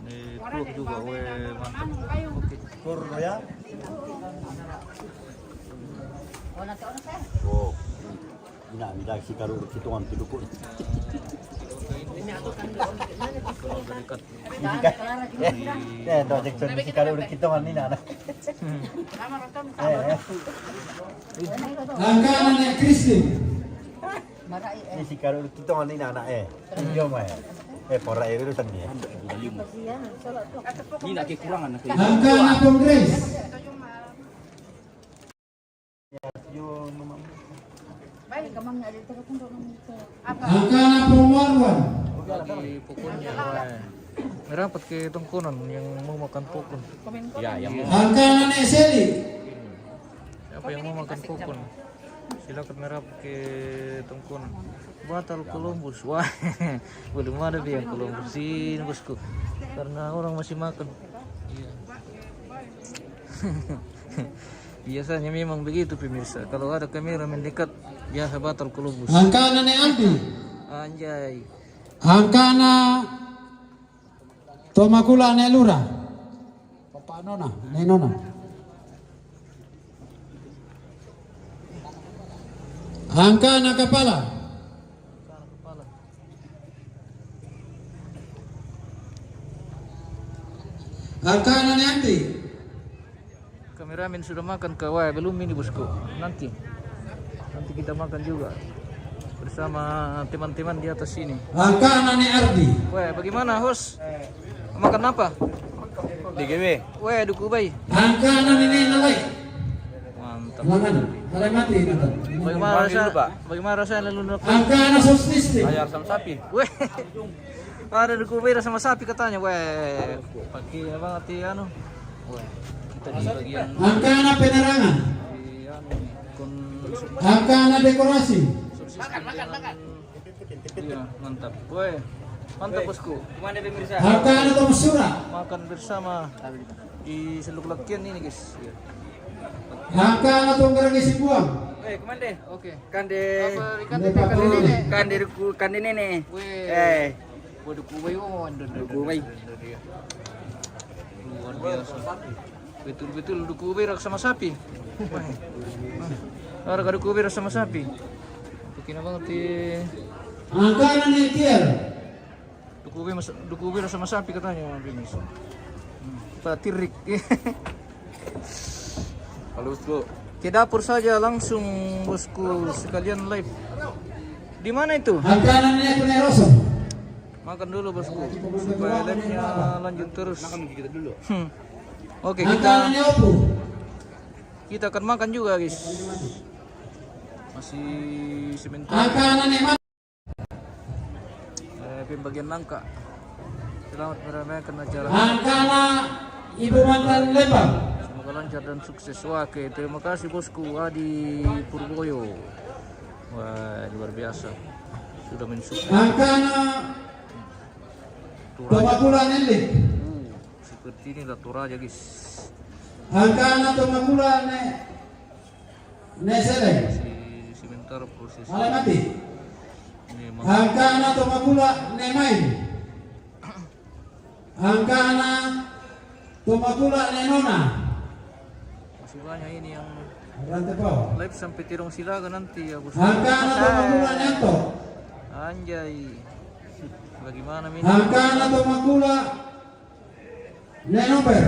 Ini truk juga, weh, mantap. Oke. Kur ya. Oh. Ina, mida si karu kitongan pi duku. Ini kan. Eh, do Jackson si karu kitongan ina na. Eh, eh. Angkana ne Kristin. Ini si karu kitongan ina na, eh. Iyo, mai. Eh, pora, eh, urusan dia. Ini nak kekurangan, nak. Angkana Pong Grace. Angkana Pong Marwan. Lagi pokonnya, weh. Merapat ke tongkonan yang mau makan pokon. Ya, yang mau. Angkana ne Seli. Siapa yang mau makan pokon? Silakan merapat ke tongkonan. Batal Columbus. Wah, belum ada yang Columbus ini, bosku. Karena orang masih makan. Iya. Biasanya memang begitu, pemirsa. Kalau ada kamera mendekat, biasa batal Columbus. Angkana ne Aldi. Anjay. Angkana Tomakula ne Lura. Papa Nona, ne Nona. Angkana Kapala. Angkana ne Anti. Kameramen sudah makan ke? Wah, belum ini, bosku. Nanti. Nanti kita makan juga bersama teman-teman di atas sini. Angkana ne Ardi. Wah, bagaimana, host? Makan apa? D G W. Wah, duku bai. Angkana ne Nalai. Mantap. Makan. Kalau mati, makan. Bagaimana rasa? Bagaimana rasa lalu nak? Angkana Sosniste. Ayam sama sapi. Weh. Ada duku bai sama sapi katanya. Weh. Pakai apa, anu? Weh. Kita di bagian, angkana penerangan. Di anu, kon-, angkana dekorasi. Makan, makan, makan. Iya, mantap. Weh, mantap, bosku. Angkana Tomasura. Makan bersama di Seluk Lakian ini, guys. Iya. Angkana Tonggarang isi buang. Weh, kemande? Oke. Kande. Apa, ikan? Kande, kande nene. Kande ruku, kande nene. Weh. Eh. Duku Ubay, oh, ando, ando, ando, ando, ando, ando, ya. Luar biasa. Betul-betul Duku Ubay rasa sama sapi. Wah. Harga Duku Ubay rasa sama sapi. Oke, nama ngerti? Angkana ne kier. Duku Ubay mas-, Duku Ubay rasa sama sapi katanya, Bang Bimis. Hmm. Pak Tirik. Halo, Bosku. Ke dapur saja langsung, Bosku, sekalian live. Di mana itu? Angkana ne aku ne rosong. Makan dulu, Bosku, supaya live-nya lanjut terus. Makan kita dulu. Hmm. Oke, kita, kita akan makan juga, guys. Masih sebentar. Eh, pembagian nangka. Selamat meramaikan acara. Angkana Ibu Mantan Lembang. Semoga lancar dan sukses. Oke, terima kasih, Bosku Adi Purboyo. Wah, luar biasa. Sudah mensupport. Angkana Tomakula Nelik. Uh, seperti inilah Toraja, guys. Angkana Tomakula ne, ne Seleng. Masih sementara proses. Alai mati. Angkana Tomakula ne Main. Angkana Tomakula ne Nona. Masih banyak ini yang live sampai Terong Silaga nanti ya, Bos. Angkana Tomakula ne Anto. Anjay. Bagaimana, Min? Angkana Tomakula ne Nober.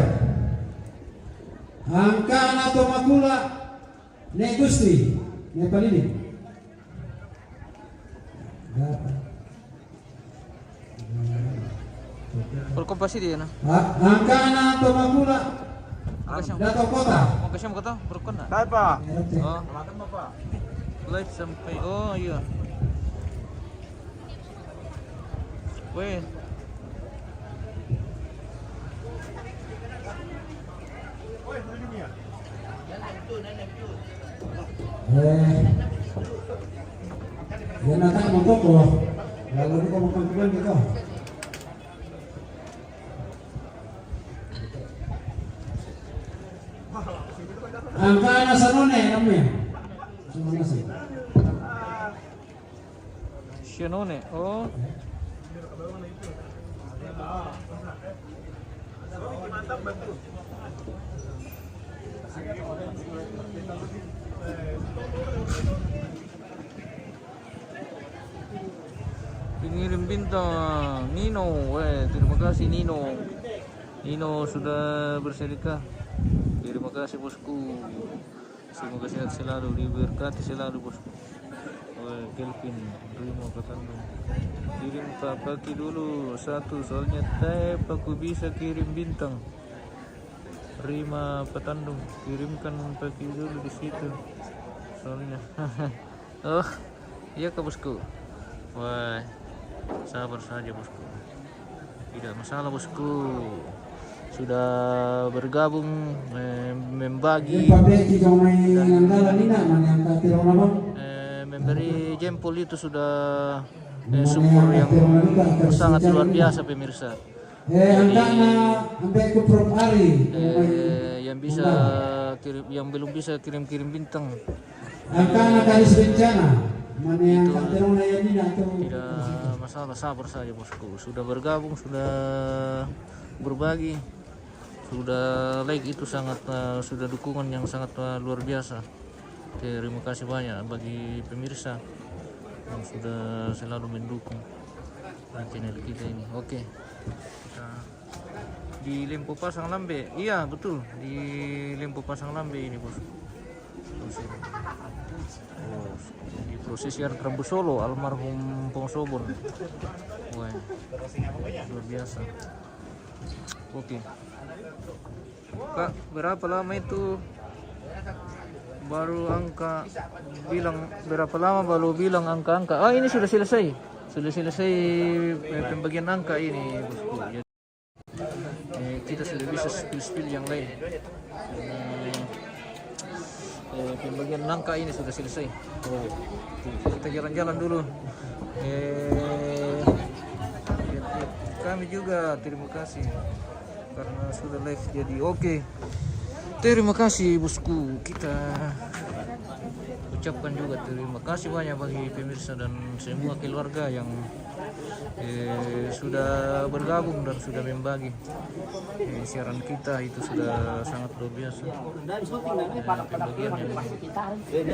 Angkana Tomakula ne Gusti, ne Palini. Kalau kau pasti dia, nah. Angkana Tomakula. Dato Kota. Mau kasih kota, berkon nak? Apa? Oh. Live sampai, oh iya. Weh. Eh, dia nak tak mangkok loh. Lalu ni kau makan kuban kita. Angkana Sanone namanya. Sanone sih. Shanone, oh. Pengirim bintang, Nino. Weh, terima kasih, Nino. Nino sudah bersedekah. Terima kasih, Bosku. Semoga sehat selalu, diberkati selalu, Bosku. Oh, Kelvin, Rima Patandung. Kirim Kak Paki dulu satu, soalnya tak aku bisa kirim bintang. Rima Patandung, kirimkan Paki dulu di situ. Soalnya. Oh, iya kah, Bosku? Wah, sabar saja, Bosku. Tidak masalah, Bosku. Sudah bergabung, eh, membagi dan, eh, memberi jempol itu sudah, eh, sumber yang sangat luar biasa, pemirsa. Jadi, eh, yang bisa kirim, yang belum bisa kirim-kirim bintang, angkana Karis Bencana. Itu tidak masalah, sabar saja, Bosku. Sudah bergabung, sudah berbagi, sudah like, itu sangat, eh, sudah dukungan yang sangat, eh, luar biasa. Terima kasih banyak bagi pemirsa yang sudah selalu mendukung channel kita ini. Oke. Kita di Lempo Pasang Lambe. Iya, betul. Di Lempo Pasang Lambe ini, Bos. Terus ini. Oh, di prosesi Arab Solo, almarhum Pong Sobon. Wah, luar biasa. Oke. Kak, berapa lama itu baru angka bilang, berapa lama baru bilang angka-angka? Ah, ini sudah selesai. Sudah selesai, eh, pembagian angka ini, Bosku. Jadi, eh, kita sudah bisa spill-spill yang lain. Karena, eh, pembagian nangka ini sudah selesai. Oh, kita jalan-jalan dulu. Eh, kami juga terima kasih karena sudah live jadi. Oke. Terima kasih, Bosku. Kita ucapkan juga terima kasih banyak bagi pemirsa dan semua keluarga yang Eh, sudah bergabung dan sudah membagi, eh, siaran kita, itu sudah sangat luar biasa. Eh, pembagian yang, eh,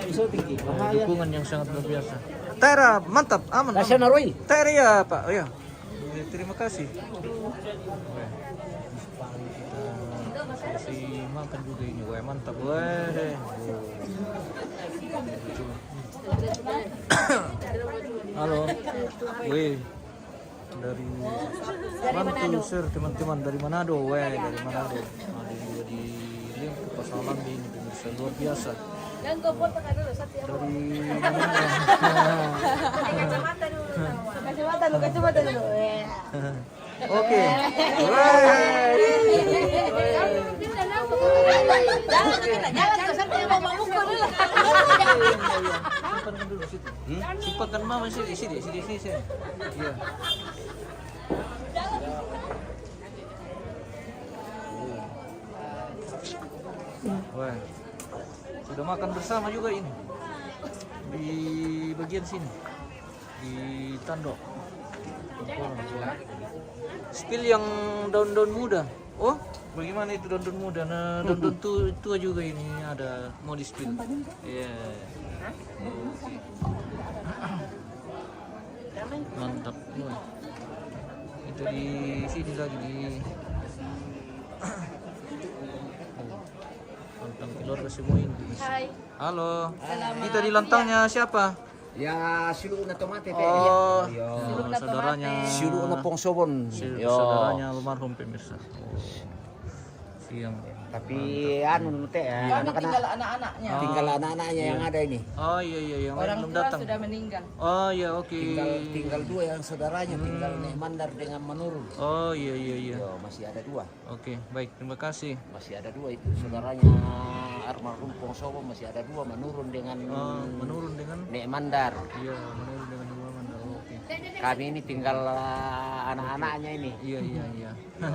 dukungan yang sangat luar biasa. Tera, mantap, aman, aman. Tera ya, Pak. Oh, ya. Eh, terima kasih. Kasih makan juga ini, weh, mantap, weh. Halo. Weh, dari Bantul, sir, teman-teman dari Manado, weh, dari Manado. Ada juga di Lim, Pasar Lambe ini, pemirsa, luar biasa. Dari Manado. Kacamata dulu, kacamata dulu. Oke. Weh. Jangan, jangan, jangan, sampai mau mukul dulu. Simpan dulu situ. Hmm? Simpan kan mama sini, sini, sini, sini, sini. Iya. Wah. Sudah makan bersama juga ini. Di bagian sini. Di tandok. Spill yang daun-daun muda. Oh, bagaimana itu daun-daun muda? Nah, daun-daun tu-, tua juga ini ada mau di-spill. Iya. Mantap. Wah. Itu di sini lagi di Pantang keluarga semua ini. Hai. Halo. Selamat. Kita di lantangnya siapa? Ya, Silu'u na Tomate, Te. Oh, iya. Silu'u na Tomate. Saudaranya. Silu'u na Pongsobon. Si-, saudaranya almarhum, pemirsa. Oh. Siang. Tapi anu, Te, ya, tinggal anak-anaknya. Tinggal anak-anaknya yang ada ini. Oh, iya, iya, yang lain belum datang. Orang tua sudah meninggal. Oh, iya, oke. Tinggal, tinggal dua yang saudaranya, tinggal Nek Mandar dengan Manurun. Oh, iya, iya, iya. Yo, masih ada dua. Oke, baik, terima kasih. Masih ada dua itu saudaranya almarhum Pongsobon, masih ada dua, Manurun dengan Nek Mandar. Oh, Manurun dengan, iya, Manurun dengan Nek Mandar. Oke. Kami ini tinggal, eh, anak-anaknya ini. Iya, iya, iya.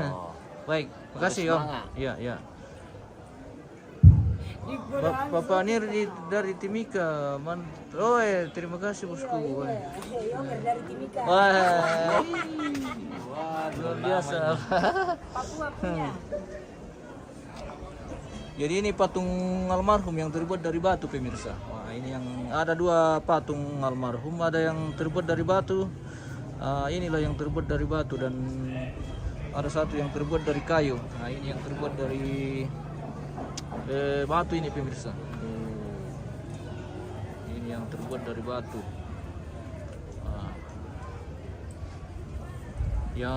Oh. Baik, makasih, Om. Semangat. Iya, iya. Ba-, Bapak Nir di, dari Timika, man-, oh, eh, terima kasih, bosku. Iya, iya. Weh. Iya, iya, dari Timika. Wah, luar biasa. Papua punya. Jadi ini patung almarhum yang terbuat dari batu, pemirsa. Wah, ini yang ada dua patung almarhum, ada yang terbuat dari batu. Ah, inilah yang terbuat dari batu dan ada satu yang terbuat dari kayu. Nah, ini yang terbuat dari, eh, batu ini, pemirsa. Ini yang terbuat dari batu. Ah. Yang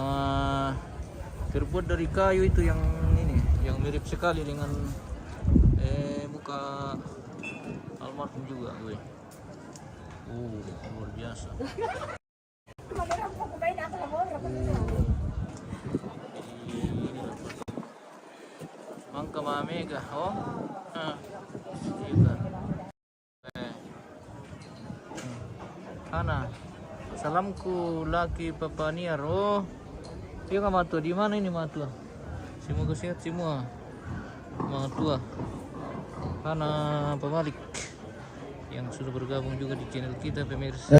terbuat dari kayu itu yang ini, yang mirip sekali dengan, eh, muka almarhum juga, weh. Oh, luar biasa. Mangka mamega, oh. Hah. Iya. Eh. Ana, salamku laki Papa Niar. Oh. Iya, Kak Matua, di mana ini, Matua? Semoga sehat semua. Matua. Ana Pamalik yang sudah bergabung juga di channel kita, pemirsa.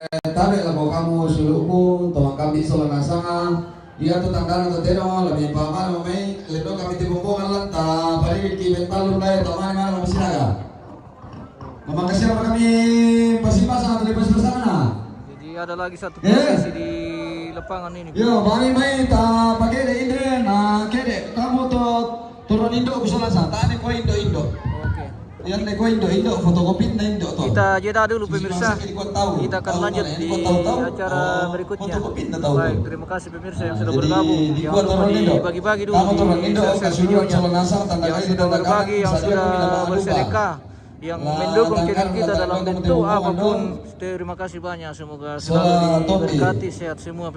Eh, tabe' lako kamu sulu'ku, tomang kambing sola nasanga, iya tu tandana tu teno, lebih pamana mamai, lendo kami timbongan lanta, padiki ben tallu dai, tomani mana kami sinaga. Memang kasihan kami, pasti pasang atau di pasti pasang na. Jadi ada lagi satu posisi di lapangan ini. Yo, mari mai ta pakede indre, na kede, kamu to turun indo ku sola sa, tane ko indo-indo. Oke. Yang neko indo-indo, fotokopinna indo to. Kita jeda dulu, pemirsa. Kita akan lanjut di acara berikutnya. Baik, terima kasih pemirsa yang sudah bergabung. Jangan lupa dibagi-bagi dulu di share videonya. Yang sudah berbagi, yang sudah bersedekah, yang mendukung channel kita dalam bentuk apapun, terima kasih banyak. Semoga selalu diberkati, sehat semua.